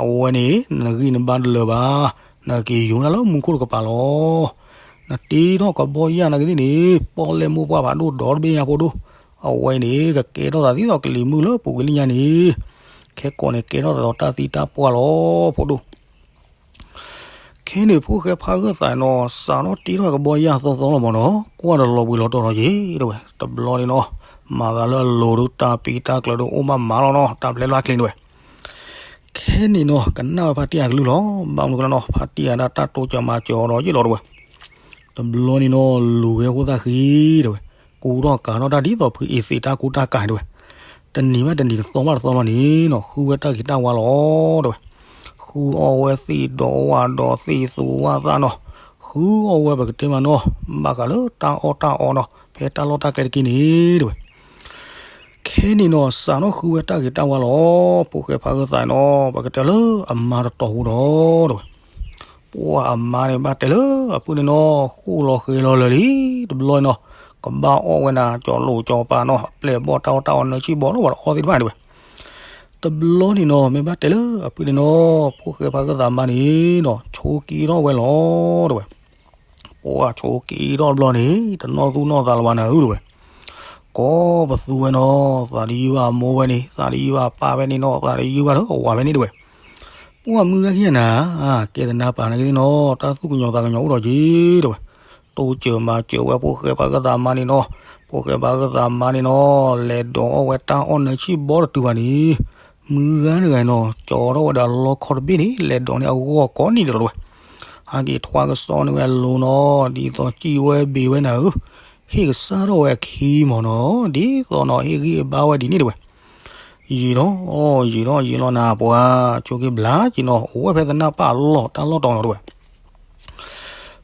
အဝဲန့ၣ် နဂံၢ်နဘါတလၢာ်ဘၣ်, နက့ၤယိၤနၤလၢမူခိၣ်တကပၤလီၤ. နတ့ထီၣ်ကဘီယၢ်နကသ့ၣ်န့ၣ် ပီၣ်လဲၣ်မိၢ်ပှၢ်ဖးဒိၣ်ဒီတဘ့ၣ်ညါဖိဒိၣ်, အဝဲအံၤန့ၣ် ကကဲထီၣ်သးဒ်သိးကလံၤမုၢ်လၢပူၤကွံာ်လၢညါန့ၣ်, ခဲကိာ်န့ၣ်ကဲထီၣ်သးဒီးတၢ်သံတၢ်ပှၢ်လီၤ ဖိဒိၣ်. ခဲန့ၣ် ဖိၣ်ဃဲဖးဂၢၢ်သးနီၤ စးထီၣ်တ့ထီၣ်ကဘီယၢ်သီသီလီၤမးနီၤ, ကွၢ်ဒီးလီၤဘှံးလီၤတီၤလီၤက့ၤ တဲဝဲ, တဘျီန့ၣ်နီၤ, မၤသးလၢအလိၤဒုးတၢ်ပံးတၢ်ကျၢၤဒုးအိၣ်မးမးလီၤနီၤ, တၢ်ပျဲလၢ်ချ့န့ၣ်ဝဲ. ခဲန့ၣ်နီၤ ကနၣ်ဝဲဖါတံၢ်အကလုၢ်လီၤ, ဘၣ်မနုၤကလၢနီၤ ဖါတံၢ်အတၢ်တိစၢၤမၤစၢၤအီၤဒီးယ့ၣ်လီၤတဲဝဲ. တဘျီန့ၣ်နီၤ လူၤဝဲအဃိသတးဃံ တဲဝဲ, ကူထီၣ်ကၤထီၣ်တၢ်ဒ်သိးဖုအ့သ့းတၢ်ကူတၢ်ကၤတဲဝဲ. တနံၤဘၣ်တနံၤတသီဘၣ်တသီလီၤန့ၣ်နီၤ ဃုဝဲတၢ်ဂ့ၤတၢ်ဝါလီၤ တဲဝဲ. ဃုအီၣ်ဝဲသ့ၣ်ဒီးဝၣ်ဒီးသ့ၣ်သူဝၣ်သၣ်နီၤ, ဃုအီၣ်ဝဲပကတဲမးနီၤ, ဘၣ်ဃးလၢတၢ်အီၣ်တၢ်အီနီၤ ဖဲတၢ်လီၢ်တၢ်ကျဲတက့ၢ်န့ၣ် တဲဝဲ. ခဲန့ၣ်နီၤ စးထီၣ်ဃုဝဲတၢ်ဂ့ၤတၢ်ဝါလီၤ, ဖိၣ်ဃဲဖးဂၢၢ်သးနီၤ ပကတဲလၢအမါတတီၤဟူဒီး တဲဝဲ. ပှၤအမါန့ၣ်ဘၣ်တဲလၢအဖုၣ်န့ၣ်နီၤ ဃိၣ်လီၤဃဲၤလီၤလၢာ်လံ, တဘျီနီၤ ကဘၣ်အီၣ်ဝဲနၤ ကၠီၤလိာ်ကၠီၤပၤနီၤ အပျဲၢ်ဘီၣ်တၢ်အီၣ်တၢ်အီနၢဆံၣ်ဘီလီၤ ပှၤတအီၣ်သ့ၣ်တဖၣ်န့ၣ်တဲဝဲ. တဘျီန့ၣ်နီၤ မ့ၢ်ဘၣ်တဲလၢအဖုၣ်န့ၣ်နီၤ ဖိၣ်ဃဲဖးဂၢၢ်သးမါန့ၣ်နီၤ ဆိက့ထီၣ်ဝဲလီၤ တဲဝဲ. ပှၤဆိက့ထီၣ်တဘျီန့ၣ် တနီၣ်သူၣ်နီၣ်သးလၢၤဘၣ်နၤဧၢ တဲဝဲ. ကိးပသူဝဲနီၤ သးတယုၢ်ဘၣ်အမိၢ်ဝဲန့ၣ် သးတယုၢ်ဘၣ်အပၢ်ဝဲန့ၣ်နီၤ သးတယုၢ်ဘၣ်လၢအဝၤဝဲန့ၣ်တဲဝဲ. ပှၤမုၢ်ဂၤခံဂၤနၤ ကဲသနါပာ်နာ်က့သ့ၣ်နီၤ တၢ်သူၣ်ကညီၤသးကညီၤအိၣ်ဒီးက့ၤတဲဝဲ. တိစၢၤမၤစၢၤဝဲဖိၣ်ဃဲဖးဂၢၢ်သးမါန့ၣ်နီၤ, ဖိၣ်ဃဲဖးဂၢၢ်သးမါန့ၣ်နီၤ လဲၤဒိးအီၣ်ဝဲတၢ်အီၣ်နၢဆံၣ်ဘီတတုၤဘၣ်န့ၣ် မုၢ်ဂၤတဂၤနီၤ ကၠီထီၣ်ဝဲဒီးလီခီတဘ့ၣ်န့ၣ် လဲၤဒိးန့ၢ်အဂီၢ်ကိးနံၤဒဲးလီၤတဲဝဲ. ဟဲက့ၤထွါကစီၣ်န့ၢ်ဝဲအလိၤနီၤ ဒ်သိးစံၣ်ဝဲဘ့ၣ်ဝဲနၤဧၢ, ဟ့ၣ်ကစၢ်ထီၣ်ဝဲအခံမးနီၤ ဒ်သိးနီၤ ဟ့ၣ်ဂံၢ်ဘါဝဲဒ်န့ၣ်တဲဝဲ. ယံာ်ထီၣ် ယံာ်ထီၣ် ယံာ်လီၤနၤပှၤ ဆိက့ၤဘျါက့ၤနီၤ အိၣ်ဝဲဖဲသနၢ်ပၢ်အလီၢ်တၢ်လီၢ်တီၤနီၤတဲဝဲ.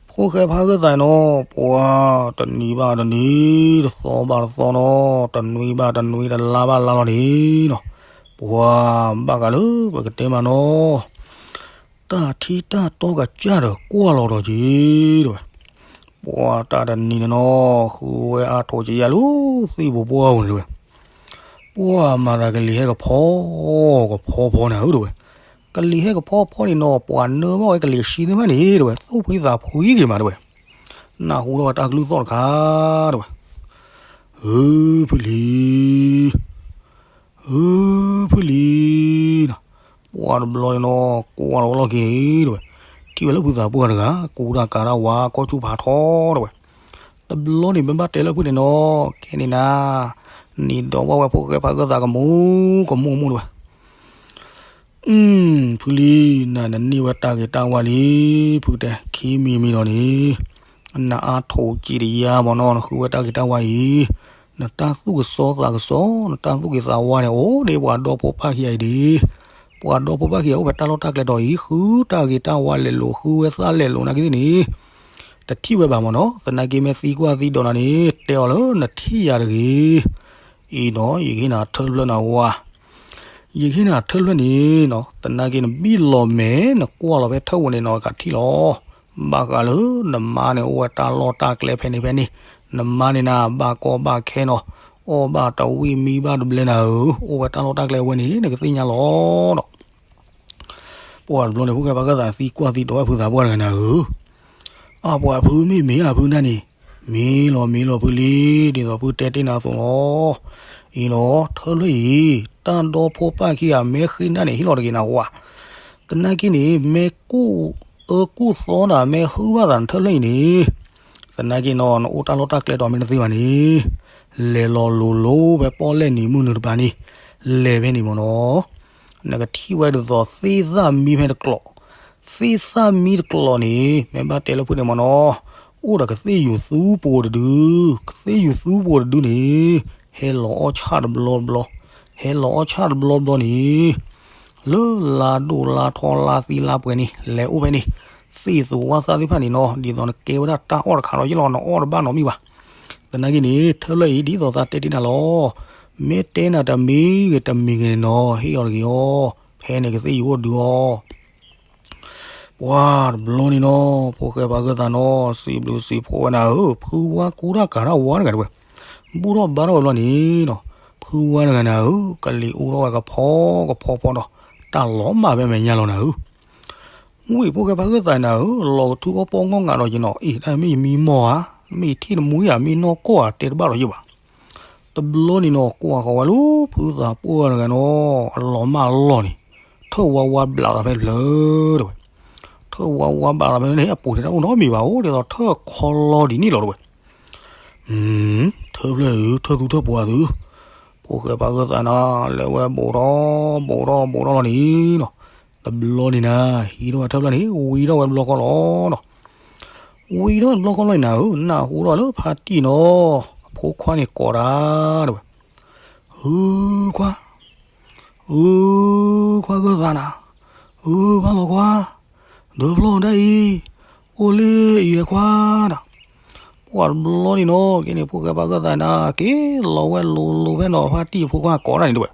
ဖိၣ်ဃဲဖးဂၢၢ်သးနီၤ ပှၤတနံၤဘၣ်တနံၤ တသီဘၣ်တသီနီၤ တနွံဘၣ်တနွံ တလါဘၣ်လါလီၤန့ၣ်နီၤ ပှၤဘၣ်ဃးလၢပကတဲမးနီၤ တၢ်ထံတၢ်တီကစၢ်ဒီးကွၢ်လီၤဒီးက့ၤ တဲဝဲ. ပှၤတၢ်တနံၤန့ၣ်နီၤ ဃုဝဲအါထိးကယၢ်လၢသ့ၣ်ပူၤပှၢ်ပူၤန့ၣ်တဲဝဲ. ပှၤမၤသးကလံၤဟဲကဖီ ကဖီဖီနၤဧၢတဲဝဲ. ကလံၤဟဲကဖီဖီန့ၣ်နီၤ ပှၤနၢဘၣ်ဝဲကလံၤဆှံသ့ၣ်တဖၣ်န့ၣ်တဲဝဲ သူၣ်ဖှံသးဖှံက့ၤမးတဲဝဲ. နၢ်ဟူထီၣ်ဝဲတၢ်ကလုၢ်သီၣ်တခါတဲဝဲ. ဧၢ ဖုလံၤ ဧၢ ဖုလံၤနီၤ, ပှၤတဘျီန့ၣ်နီၤ ကွၢ်လီၤဝဲလီၢ်ခံန့ၣ်တဲဝဲ, ထံၣ်ဝဲလၢဖုသးပှၢ်တဂၤ ကူတၢ်ကၤတၢ်ဝါ ကီၢ်ဆူၣ်ဖးထီတဲဝဲ. တဘျီန့ၣ်မ့ၢ်ဘၣ်တဲလၢဖုန့ၣ်နီၤ, ခဲန့ၣ်နၤ, နံၤဒီးဘၣ်ဝဲဖိၣ်ဃဲဖးဂၢၢ်သးကမူ ကမူကမူတဲဝဲ. အု ဖုလံၤ နၤနန့ၢ်ဝဲတၢ်ဂ့ၤတၢ်ဝါလံ, ဖုတဲ ခံမံၤမံၤဒီးန့ၣ် နအါထိးစံးတယါမ့ၢ်နီၤ, နဃုဝဲတၢ်ဂ့ၤတၢ်ဝါအံၤ, နတၢ်သူၣ်ကစီသးကစီ နတၢ်သူၣ်က့ၤသးဝါန့ၣ် အိၣ်ဒ်ပှၤဒီဖိပၢ်ခံဂၤအံၤဒံး, ပှၤဒီဖိပၢ်ခံဂၤအိၣ်ဖဲတၢ်လီၢ်တၢ်ကျဲတီၤအံၤ ဃုတၢ်ဂ့ၤတၢ်ဝါလဲၤလိာ် ဃုဝဲသၣ်လဲၤလိာ်နာ်က့သ့ၣ်န့ၣ်, တထံၣ်ဝဲဘၣ်မ့ၢ်နီၤ, သနာ်က့မ့ၢ်သံကွၢ်သံဒိးနၤန့ၣ် တဲအီၤလၢနထံၣ်ယၤတဂ့ၤ. အံၤနီၤ ယကဟ့ၣ်နၤထၢဖျၢၣ်နၤဝါ, ယကဟ့ၣ်နၤထၢဖျၢၣ်န့ၣ်နီၤ, သနာ်က့နဘံၣ်လီၤမဲာ် နကွၢ်လီၤဖဲထၢၣ်ဝဲန့ၣ်နီၤ ကထံၣ်လီၤ. ဘၣ်ဃးလၢနမါန့ၣ် အိၣ်ဝဲတၢ်လီၢ်တၢ်ကျဲဖဲန့ၣ်ဖဲန့ၣ်, နမါန့ၣ်နၤ ဘၣ်ကီဘၣ်ခဲနီၤ, အီၣ်ဘၣ်တဝံၣ်မံဘၣ်တဘျဲနၤဧၢ, အိၣ်ဝဲတၢ်လီၢ်တၢ်ကျဲဝဲန့ၣ် နကသ့ၣ်ညါလီၤဒီး ပှၤတဘျီန့ၣ် ဖိၣ်ဃဲဖးဂၢၢ်သးသံကွၢ်သံဒိးဝဲဖုသးပှၢ်တဂၤနၤဧၢ, အပှၤဖုမ့ၢ်မ့ၢ်အဖုနၢ်န့ၣ်, မ့ၢ်လီၤမ့ၢ်လီၤဖုလံ, ဒ်သိးဖုတဲတ့ၢ်နၤအသိးလီၤ. အံၤနီၤ ထၢဖျၢၣ်အံၤ တၢ်ဒီဖိပၢ်ခံဂၤမ့ၢ်ဃ့နၢ်န့ၣ် ဟ့ၣ်လီၤတဂ့ၤနၤဝါ, သနာ်က့န့ၣ် မ့ၢ်ကူၣ်အၢကူၣ်သီနၤ မ့ၢ်ဟုၣ်ဘၣ်သးနထၢဖျၢၣ်အံၤန့ၣ်, သနာ်က့နီၤ နအိၣ်တၢ်လီၢ်တၢ်ကျဲဒီးမ့ၢ်တသ့ဘၣ်န့ၣ်, လဲၤလီၤလိၤလိၤဖဲပီၣ်လဲၣ်နံၤမုၢ်နုာ်တပၤန့ၣ်, လဲၤဖဲန့ၣ်မ့ၢ်နီၤ, နကထံၣ်ဝဲဒ်သိးသ့ၣ်သၣ်မံဖဲတကျိး, သ့ၣ်သၣ်မံတကျိးန့ၣ် မ့ၢ်ဘၣ်တဲလၢဖုန့ၣ်မ့ၢ်နီၤ, အိၣ်ဒီးကသ့ၣ်ယူၤသူပိၤတဒု, ကသ့ၣ်ယူၤသူပိၤတဒုန့ၣ်, ဟဲလီၤအီၣ်ဆၣ်တဘျီဘျီ, ဟဲလီၤအီၣ်ဆၣ်တဘျီဘျီန့ၣ်, လၢလါဒိၣ်လါထီလါသံလါပှဲၤန့ၣ် လဲၤအိၣ်ဖဲန့ၣ်, သ့ၣ်သူဝၣ်သၣ်သ့ၣ်တဖၣ်န့ၣ်နီၤ ဒ်သိးနကဲဝဲဒၣ်တၢ်အီၣ်တခါဒီးယ့ၢ်လီၤ နအီၣ်တဘၣ်နီတမံၤဘၣ်. သနာ်က့န့ၣ် ထၢဖျၢၣ်အံၤဒ်သိးသးတဲတ့ၢ်နၤလီၤ. မ့ၢ်တဲနၤတမံၤဂ့ၤတမံၤဂ့ၤန့ၣ်နီၤ ဟ့ၣ်အီၤတဂ့ၤအီၤ, ဖဲန့ၣ်ကသ့ၣ်ယူၤအိၣ်ဒုးအီၤ ပှၤတဘျီန့ၣ်နီၤ ဖိၣ်ဃဲဖးဂၢၢ်သးနီၤ စံးဘျုးစံးဖှိၣ်ဝဲနၤဧၢ, ဖုဝါကူတၢ်ကၤတၢ်ဝါတဂၤတဲဝဲ, ဘူၣ်ထီၣ်ဘါထီၣ်ဝဲဘျီန့ၣ်နီၤ, ဖုဝါတဂၤနၤဧၢ, ကလံၤအူထီၣ်ဝဲကဖီကဖီဖီဒီး တၢ်လီၤမၢ်ဖဲမဲာ်ညါလီၤနၤဧၢ. ဝံၢ်ဖိၣ်ဃဲဖးဂၢၢ်သးနၤဧၢ, လီၤကထူအီၣ်ပီၣ်ငီၢ်ငးဒီးယနီၤ, အ့ၣ် တၢ်မ့ၢ်ယမံမီၢ်ဧါ, မ့ၢ်ယထံၣ်နမှံဧါ, မ့ၢ်နီၢ်ကီၢ်ဧါ, တဲတဘၣ်ဒီးယဘၣ်. တဘျီန့ၣ်နီၤ ကွၢ်ဃီၤဝဲလၢ ဖုသးပှၢ်တဂၤနီၤ အလီၤမၢ်အလီၢ်န့ၣ် ထၢၣ်ဝါဝါဘျးသးဖဲတဖျၢၣ် တဲဝဲ. ထၢၣ်ဝါဝါဘျးသးဖဲန့ၣ် အပူၤန့ၣ်တၢ်အိၣ်နီတမံၤဘၣ် အိၣ်ဒ်သိးထၢၣ်ခီလီဒ်န့ၣ်လီၤ တဲဝဲ. ထၢၣ်ဖျၢၣ်ဧၢ ထၢၣ်သူထၢၣ်ပှၤသု, ဖိၣ်ဃဲပှၤဂၢၢ်သးနၤ လဲၤဝဲဘူးထီၣ် ဘူးထီၣ်ဘူးထီၣ်လီၤန့ၣ်နီၤ. တဘျီန့ၣ်နၤ ဟံးထီၣ်ဝဲထၢၣ်ဖျၢၣ်န့ၣ် ဝံၤထီၣ်ဝဲတဘျီဃီလီၤနီၤ. ဝံၤထီၣ်တဘျီဃီလီၤန့ၣ်နၤဧၢ နၢ်ဟူထီၣ်လၢဖါတံၢ်နီၤ အဖိခွါန့ၣ်ကိးတၢ် တဲဝဲ. ဧၢ ခွါ, ဧၢ ခွါဂၢၢ်သးနၤ, ဧၢ ဘၣ်လီၤခွါ, ဒၢဖျီၣ်ဒၣ်အံၤ, အိၣ်လၢအံၤခွါဒီး. ပှၤတဘျီန့ၣ်နီၤ က့န့ၣ် ဖိၣ်ဃဲပှၤဂၢၢ်သးနၤ က့ၤလီၤဝဲလိၤလိၤဖဲနီၤ ဖါတံၢ်အဖိခွါကိးတၢ်န့ၣ် တဲဝဲ.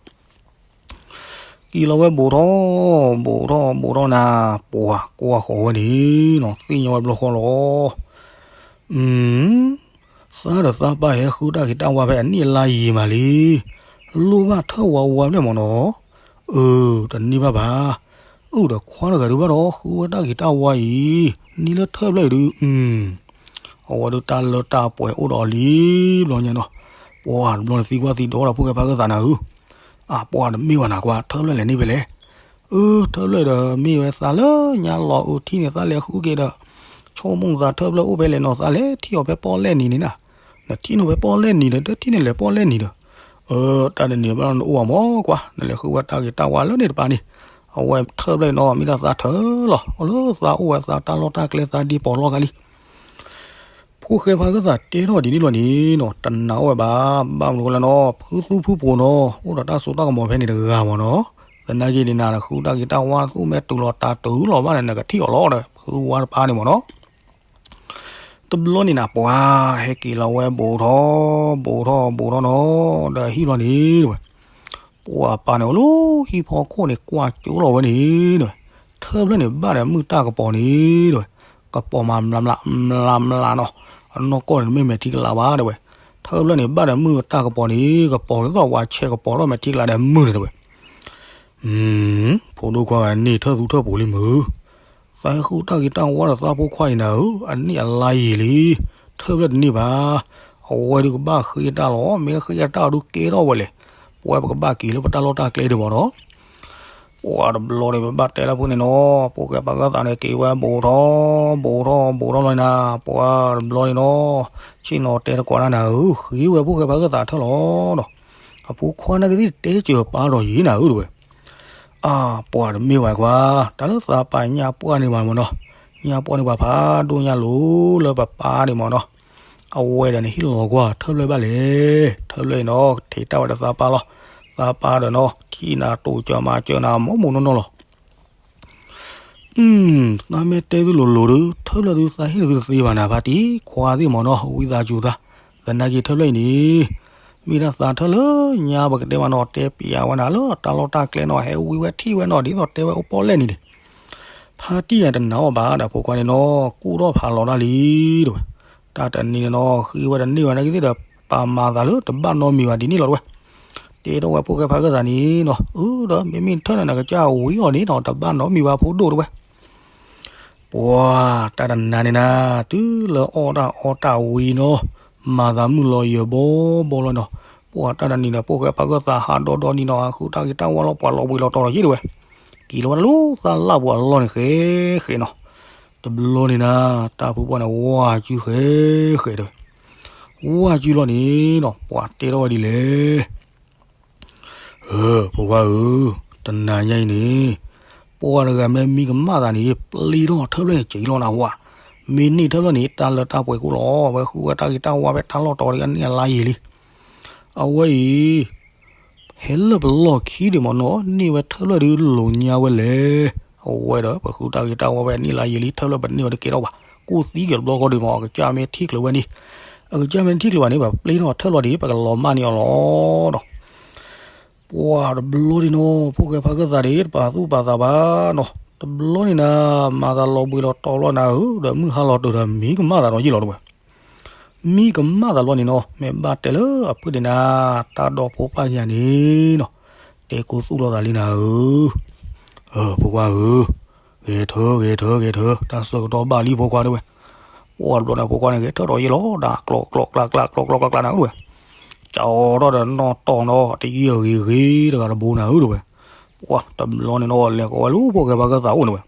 က့ၤလီၤဝဲဘူးထီၣ် ဘူးထီၣ်ဘူးထီၣ်နၤ ပှၤကွၢ်ဃီၤဝဲန့ၣ်နီၤ သ့ၣ်ညါဝဲတဘျီဃီလီၤ. အၢ သးဒီးသးပၢ်ဟဲဃုတၢ်ဂ့ၤတၢ်ဝါဖဲအနံၣ်အလါယံၤမးလံ. လိၣ်ဘၣ်ထၢၣ်ဝါဝါဖျၢၣ်မးနီၤ. အၢ တန့ၢ်ဘၣ်ဘၣ်. အုၣ်ဒီးခွါတဂၤဒုးဘၣ်ဒီး ဃုဝဲတၢ်ဂ့ၤတၢ်ဝါအံၤ န့ၢ်လၢထၢၣ်ဖျၢၣ်အံၤဒုး အဝဲဒုးတၢ်လၢတၢ်ပှဲၤအိၣ်ဒီးအီၤလံ ဘျီညါနီၤ. ပှၤတဘျီန့ၣ်သံကွၢ်သံဒိးဒီးဖိၣ်ဃဲပှၤဂၢၢ်သးနၤဧၢ အၢ ပှၤတမ့ၢ်ဘၣ်နၤကွၢ် ထၢၣ်ဖျၢၣ်လဲၣ်န့ၢ်ဖဲလဲၣ်. အၢ ထၢၣ်ဖျၢၣ်ဒီးမ့ၢ်ဝဲသးလၢညါလီၤအၢထံၣ်န့ၣ် သးလဲၤဃုက့ၤဒီး ဆိကမိၣ်သးထၢၣ်ဖျၢၣ်အိၣ်ဖဲလဲၣ်နီၤ သးလဲၤထံၣ်အီၤဖဲပီၣ်လဲၣ်နံၤန့ၣ်နၤ. နထံၣ်နီၤဖဲပီၣ်လဲၣ်နံၤဒီး တထံၣ်န့ၣ်လဲၤပီၣ်လဲၣ်နံၤဒီး အၢ တၢ်တနံၤဘၣ်နအိၣ်အီၤမးကွၢ် နလဲၤဃုဝဲတၢ်ဂ့ၤတၢ်ဝါလၢန့ၣ်တပၤန့ၣ် အဝဲထၢၣ်ဖျၢၣ်နီၤ မ့ၢ်ဒၣ်သးထၢၣ်လီၤ အိၣ်လၢသးအိၣ်ဝဲသးတၢ်လီၢ်တၢ်ကျဲ သးဒ့ပီၤလီၢ်ဂၤလံ. ဖိၣ်ဃဲပှၤဂၢၢ်သးတဲထီၣ်ဒ်န့ၣ်လီၤန့ၣ်နီၤ တနာ်အီၣ်ဝဲဘၣ် ဘၣ်မနုၤဃိလဲၣ်နီၤ ဖုသူဖုပှိၤနီၤ အိၣ်ဒီးတၢ်စိတၢ်ကမီၤဖဲန့ၣ်တဂၤမးနီၤ. သနာ်က့န့ၣ်နၤ နဃုတၢ်ဂ့ၤတၢ်ဝါသူၣ်မဲာ်တုၤလီၤတၢ်တုၤလီၤဘၣ်န့ၣ် နကထံၣ်အီၤလီၤဒီး ဖုဝါတပၤန့ၣ်မးနီၤ. တဘျီန့ၣ်နၤ ပှၤဟဲက့ၤလီၤဝဲဘူးထီၣ် ဘူးထီၣ် ဘူးထီၣ်နီၤ ဒီးဟံၣ်ဘျီန့ၣ် တဲဝဲ ပှၤပၢ်န့ၣ်အိၣ်လၢဟံၣ်ဖီခိၣ်န့ၣ် ကွၢ်ကၠိလီၤဝဲန့ၣ် တဲဝဲ ထၢၣ်ဖျၢၣ်န့ၣ်ဘၣ်ဒီးမုၢ်တၢ်ကပီၤန့ၣ် တဲဝဲ ကပီၤမၤမျးမျးမျးမျးနီၤ အနီၢ်ကီၢ်န့ၣ်တမ့ၢ်မဲာ်ထံကလၤဘၣ် တဲဝဲ ထၢၣ်ဖျၢၣ်န့ၣ်ဘၣ်ဒီးမုၢ်တၢ်ကပီၤန့ၣ် ကပီၤဒ်သိးပှၤဆဲးကပီၤထီၣ်မဲာ်ထံကလၤဒီးမုၢ်န့ၣ် တဲဝဲ. ဖိဒိၣ်ခွါဂၤန့ၣ် ထၢၣ်သူထၢၣ်ပူၤလံမုၢ်, သးဟဲဃုတၢ်ဂ့ၤတၢ်ဝါဒီးသးဖိခွါအံၤနၤဧၢ, အနံၣ်အလါယံာ်လံ, ထၢၣ်ဖျၢၣ်တန့ၢ်ဘၣ်, အဝဲဒုးကဘၣ်ဃ့တၢ်လီၤ, မ့ၢ်ဃ့တၢ်အီၤဒုးကဲထီၣ်ဝဲလဲၣ်, ပဝဲပကဘၣ်က့ၤလၢပတၢ်လီၢ်တၢ်ကျဲဒံးမးနီၤ. ပှၤတဘျီန့ၣ် ပဘၣ်တဲလၢဖိန့ၣ်နီၤ, ဖိၣ်ဃဲပှၤဂၢၢ်သးန့ၣ် က့ၤဝဲဘူးထီၣ်, ဘူးထီၣ် ဘူးထီၣ်လီၤနၤ, ပှၤတဘျီန့ၣ်နီၤ, ဆ့ၣ်နီၤတဲတကိးတၢ်နၤဧၢ, ဃ့ဝဲဖိၣ်ဃဲပှၤဂၢၢ်သးထၢၣ်လီၤနီၤ. အဖိခွါနာ်က့ၤသ့ၣ်တဲစၢၤပၢ်ဒီးယံၤနၤဧၢတဝဲ. အါ, ပှၤတမ့ၢ်ဝဲကွၢ်, တၢ်လၢသးပာ်ညၣ်ပှၢ်န့ၣ်ဘၣ်မးနီၤ, ညၣ်ပှၢ်န့ၣ်ပှၤဖးဒိၣ်ညါလိၤလၢပပၢ်န့ၣ်မးနီၤ. အဝဲဒီးန့ၣ်ဟ့ၣ်လီၤကွၢ်ထၢၣ်ဖျၢၣ်ဘၣ်လဲၣ်, ထၢၣ်ဖျၢၣ်အံၤနီၤ ထံၣ်တၢ်ဝဲဒီးသးပၢ်လီၤ, သးပၢ်ဒီးနီၤ ထံၣ်နၤတိာ်စၢၤမၤစၢၤနၤမိၢ်မိၢ်နီၢ်နီၢ်လီၤ. အၢ, သးမ့ၢ်တဲသုလိၤလိၤဒီး ထၢၣ်ဖျၢၣ်သုသးဟ့ၣ်သုတသ့ဘၣ်နၤ ဖါတံၢ်ခွါသ့ၣ်မးနီၤ, ဝံသးစူၤသး, သနာ်က့ၤထၢၣ်ဖျၢၣ်အံၤန့ၣ် မ့ၢ်ဒၣ်သးထၢၣ်လၢညါပကတဲမးနီၤ, တဲပျးဝဲနၤလၢတၢ်လီၢ်တၢ်ကျဲနီၤ, ဟဲဝံဝဲထံၣ်ဝဲနီၤ, ဒ်သိးတဲဝဲအိၣ်ပီၣ်လဲၣ်နံၤန့ၣ်, ဖါတံၢ်ယၤတနာ်အီၤဘၣ်ဒီးဖိခွါန့ၣ်နီၤ, ကူၣ်ထီၣ်ဖးလီၤတၢ်လံတဝဲ. တၢ်တနံၤန့ၣ်နီၤ ဃ့ဝဲတန့ၢ်ဘၣ်နာ်က့ၤသ့ၣ်ဒီး ပာ်မၤသးလၢတဘၣ်နီတမံၤဘၣ်ဒ်န့ၣ်လီၤတဝဲ. တဲထီၣ်ဝဲဖိၣ်ဃဲဖါဂၢၢ်သးန့ၣ်နီၤ, အၢ ဒီးမ့မ့ၢ်ထၢၣ်န့ၣ် နကစၢ်ဝံၤအီၤန့ၣ်နီၤ, တဘၣ်နီတမံၤဘၣ်ဖိဒိၣ်တဝဲ. ပှၤတၢ်တနၤန့ၣ်နၤ, တုၤလၢအီၣ်တၢ်အီတၢ်ဝံၤနီၤ, မၤသးမုၢ်လီၤယၢၤဘီဘီလီၤနီၤ. ပှၤတၢ်တနံၤန့ၣ် ဖိၣ်ဃဲဖါဂၢၢ်သးဟးဒီဒီနံၤနီၤ, ဟးဃုတၢ်ဂ့ၤတၢ်ဝါလီၤ ပှၤလီၤဘှံးလီၤတီၤလီၤယံၤတဝဲ. က့ၤလီၤဝဲဒၣ်လၢသးလၢ်ပူၤအလီၢ်န့ၣ်ဃဲဃဲနီၤ. တဘျီန့ၣ်နၤ, တၢ်ဖုပှၢ်န့ၣ် ဝါစုဃဲဃဲတဝဲ. ဝါစုလီၤန့ၣ်နီၤ, ပှၤတဲထီၣ်ဝဲဒ်လဲၣ်. ဧၢ, ဖိခွါဧၢ, တနၤညါအံၤန့ၣ်, ပှၤတဂၤမ့ၢ်မံကမၣ်သးန့ၣ် ပျ့ၤထီၣ်ထၢၣ်ဖျၢၣ်န့ၣ် စံးလီၤနၤဝဲ, မ့ၢ်န့ၢ်ထၢၣ်ဖျၢၣ်န့ၣ် တၢ်လၢတၢ်ပှဲၤကိၣ်လီၤ, အဝဲဃုဝဲတၢ်ဂ့ၤတၢ်ဝါဖဲတၢ်လီၢ်တီၤဒ်အနံၣ်အလါယံာ်လံ. အဝဲအံၤ ဟဲလၢပလီၢ်ခံဒံးမးနီၤ, န့ၢ်ဝဲထၢၣ်ဖျၢၣ်ဒုးလိာ်ညါဝဲလဲၣ်. အဝဲဒီး ပဃုတၢ်ဂ့ၤတၢ်ဝါဖဲအနံၣ်အလါယံာ်လံ, ထၢၣ်ဖျၢၣ်ပန့ၢ်ဝဲတကဲထီၣ်ဘၣ်, ကူၣ်သံက့ၤတဘျီဃီဒံးမး, အကစၢ်မ့ၢ်ထံၣ်ချုးဝဲန့ၣ်, အကစၢ်မ့ၢ်ထံၣ်ချုးဘၣ်န့ၣ် ပပျ့ၤထီၣ်ထၢၣ်ဖျၢၣ်ဒံး ပကလီၤမၢ်န့ၢ်အီၤလီၤဒီး ပှၤတဘျီန့ၣ်နီၤ, ဖိၣ်ဃဲဖါဂၢၢ်သးဒံး တပာ်သူၣ်ပာ်သးဘၣ်နီၤ, တဘျီန့ၣ်နၤ, မၤသးလီၤဘှံးလီၤတီၤလီၤနၤဧၢ, ဒီးမုၢ်ဟါလီၤတုၤဒီးမံကမၣ်သးဒီးယ့ၢ်လီၤတဝဲ. မံကမၣ်သးလီၤန့ၣ်နီၤ, မ့ၢ်ဘၣ်တဲလၢအဖုၣ်ဒံးနၤ, တၢ်ဒီဖိပၢ်ယၤန့ၣ်နီၤ, တဲကိးသူၣ်လိာ်သးလံနၤဧၢ. ဖိခွါဧၢ, ဂဲၤထၢ ဂဲၤထၢ ဂဲၤထၢ, တၢ်ဆၢကတီၢ်ဘၣ်လံဖိခွါတဝဲ. ပှၤတဘျီန့ၣ် ဖိခွါန့ၣ် ဂဲၤထၢဒီးယ့ၢ်လီၤ, တၢ်ကျီကျီကျါကျါ ကျီကျီကျါကျါနၤတဝဲ. ဆိ ကၠီထီၣ်ဒီးနီၢ်တီၢ်နီၤ တယံာ်ဂ့ၤဂ့ၤတဂၤတဘိနၤဧၢ တဲဝဲ. ပှၢ်တဘျီန့ၣ်နီၤ လဲၤဃီၤဝဲလၢဖိၣ်ဃဲဖါကၢၣ်သးအိၣ်န့ၣ်ဝဲ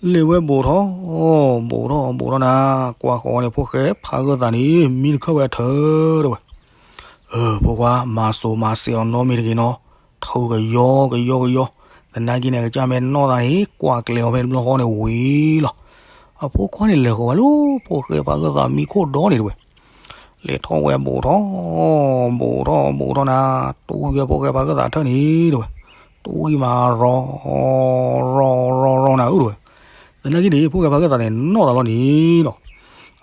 လဲၤဝဲဘူးထီၣ် ဘူးထီၣ်ဘူးထီၣ်နၤ ကွၢ်ဃီၤန့ၣ် ဖိၣ်ဃဲဖါကၢၣ်သးန့ၣ် မံတခၢၣ်ဝဲအထၢ တဲဝဲ. အၢ ဖိခွါ မၤစိၤမၤစဲးအီၤနီတမံၤတဂ့ၤနီၤ, ထုးကယီကယီကယီ, သနာ်က့န့ၣ် ကစၢ်မ့ၢ်နီၢ်သးန့ၣ် ကွၢ်ကျဲၤအီၤဖဲတဘျီဃီန့ၣ်ဝံၤလီၤ. အဖိခွါန့ၣ်လဲၤဃီၤဝဲလၢဖိၣ်ဃဲဖါကၢၣ်သးမံခိၣ်ဒီန့ၣ် တဲဝဲ. လဲၤထီၣ်ဝဲဘူးထီၣ် ဘူးထီၣ်ဘူးထီၣ်နၤ တူၢ်ဝဲဖိၣ်ဃဲဖါကၢၣ်သးထၢၣ်န့ၣ် တဲဝဲ. တူၢ်ဝံၤမးရီ ရီ ရီ ရီနၤဧၢ တဲဝဲ. သနာ်က့န့ၣ် ဖိၣ်ဃဲဖါကၢၣ်သးန့ၣ် နီၢ်သးလီၤန့ၣ်နီၤ,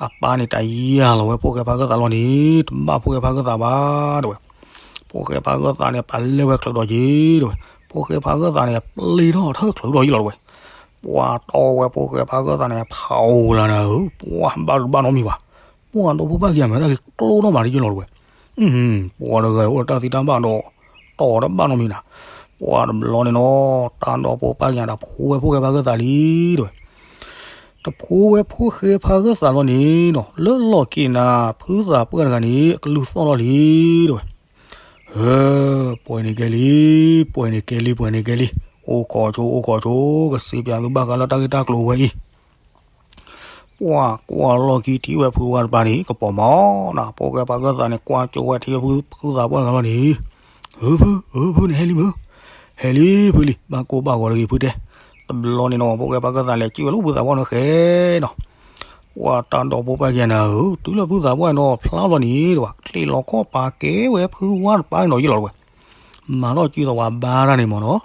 အပၢ်န့ၣ် တၢ်ယၢ်လီၤဝဲဖိၣ်ဃဲဖါကၢၣ်သးလီၤန့ၣ် တဘၣ်ဖိၣ်ဃဲဖါကၢၣ်သးဘၣ် တဲဝဲ. ဖိၣ်ဃဲဖါကၢၣ်သးန့ၣ် ပာ်လဲၢ်ဝဲချုးဒီးက့ၤ တဲဝဲ. ဖိၣ်ဃဲဖါကၢၣ်သးန့ၣ် ပျ့ၤထီၣ်အထၢၣ်ချုးဒီးယ့ၢ်လီၤ တဲဝဲ. ပှၢ်တီၢ်ဝဲဖိၣ်ဃဲဖါကၢၣ်သးန့ၣ် ဖးအိၣ်လၢနၤဧၢ, ပှၢ်ဘၣ်တဘၣ်နီတမံၤဘၣ်. ပှၢ်ဒီဖိပၢ်ခံဂၤမ့ၢ်တၢ်ဂ့ၤ ကျိနီၢ်မးတယ့ၢ်လီၤ တဲဝဲ. ပှၢ်တဂၤအိၣ်ဒီးတၢ်သံတၢ်ဘၣ်ဒီး တီၢ်တဘၣ်နီတမံၤနၤ. ပှၢ်တဘျီန့ၣ်နီၤ တၢ်ဒီဖိပၢ်ခံဂၤတဖိဝဲဖိၣ်ဃဲဖါကၢၣ်သးလံ တဲဝဲ. တဖိဝဲဖိၣ်ဃဲဖါကၢၣ်သးလီၤန့ၣ်နီၤ လၢလီၢ်ခံနၤ ဖုသးပှၢ်တဂၤန့ၣ် အကလုၢ်သီၣ်လီၤလံ တဲဝဲ. အၢ ပှဲၤန့ၣ်ကဲလံ ပှဲၤန့ၣ်ကဲလံ ပှဲၤန့ၣ်ကဲလံ, အိၣ်ခိးဆိ အိၣ်ခိးဆိ ကစံးပၠးသုဘၣ်ဃးလၢတၢ်ဂ့ၢ်တၢ်ကျိၤဝဲအံၤ ပှၢ်ကွၢ်လီၢ်ခံထံၣ်ဝဲဖုဝါတပၢ်န့ၣ် ကပီၤမးနၤ ဖိၣ်ဃဲဖါကၢၣ်သးန့ၣ် ကွၢ်ကၠိဝဲထံၣ်ဝဲဖုသးပှၢ်တဂၤလီၤန့ၣ်, အၢ ဖု အၢ ဖုန့ၣ် ဟဲလံမုၢ်, ဟဲလံဖုလံ ဘၣ်ကိၢ်ဘၣ်ဂီၤတဂ့ၤဖုတဲ. တဘျီန့ၣ်နီၤ ဖိၣ်ဃဲဖါကၢၣ်သးလဲၤကၠံၣ်ဝဲလၢဖုသးပှၢ်နီၣ်ဃဲနီၤ ပှၢ်တၢ်ဒီဖိပၢ်ခံဂၤနၤဧၢ, တုၤလၢဖုသးပှၢ်နီၤဖျါလီၤန့ၣ် တဲဝဲ ချံးလီၤခီၣ်ပာ်ကဲဝဲဖုဝါတပၢ်နီၤယ့ၢ်လီၤ တဲဝဲ. မၤထီၣ်ကၠံၣ်သးဝးဘါတၢ်န့ၣ်မးနီၤ.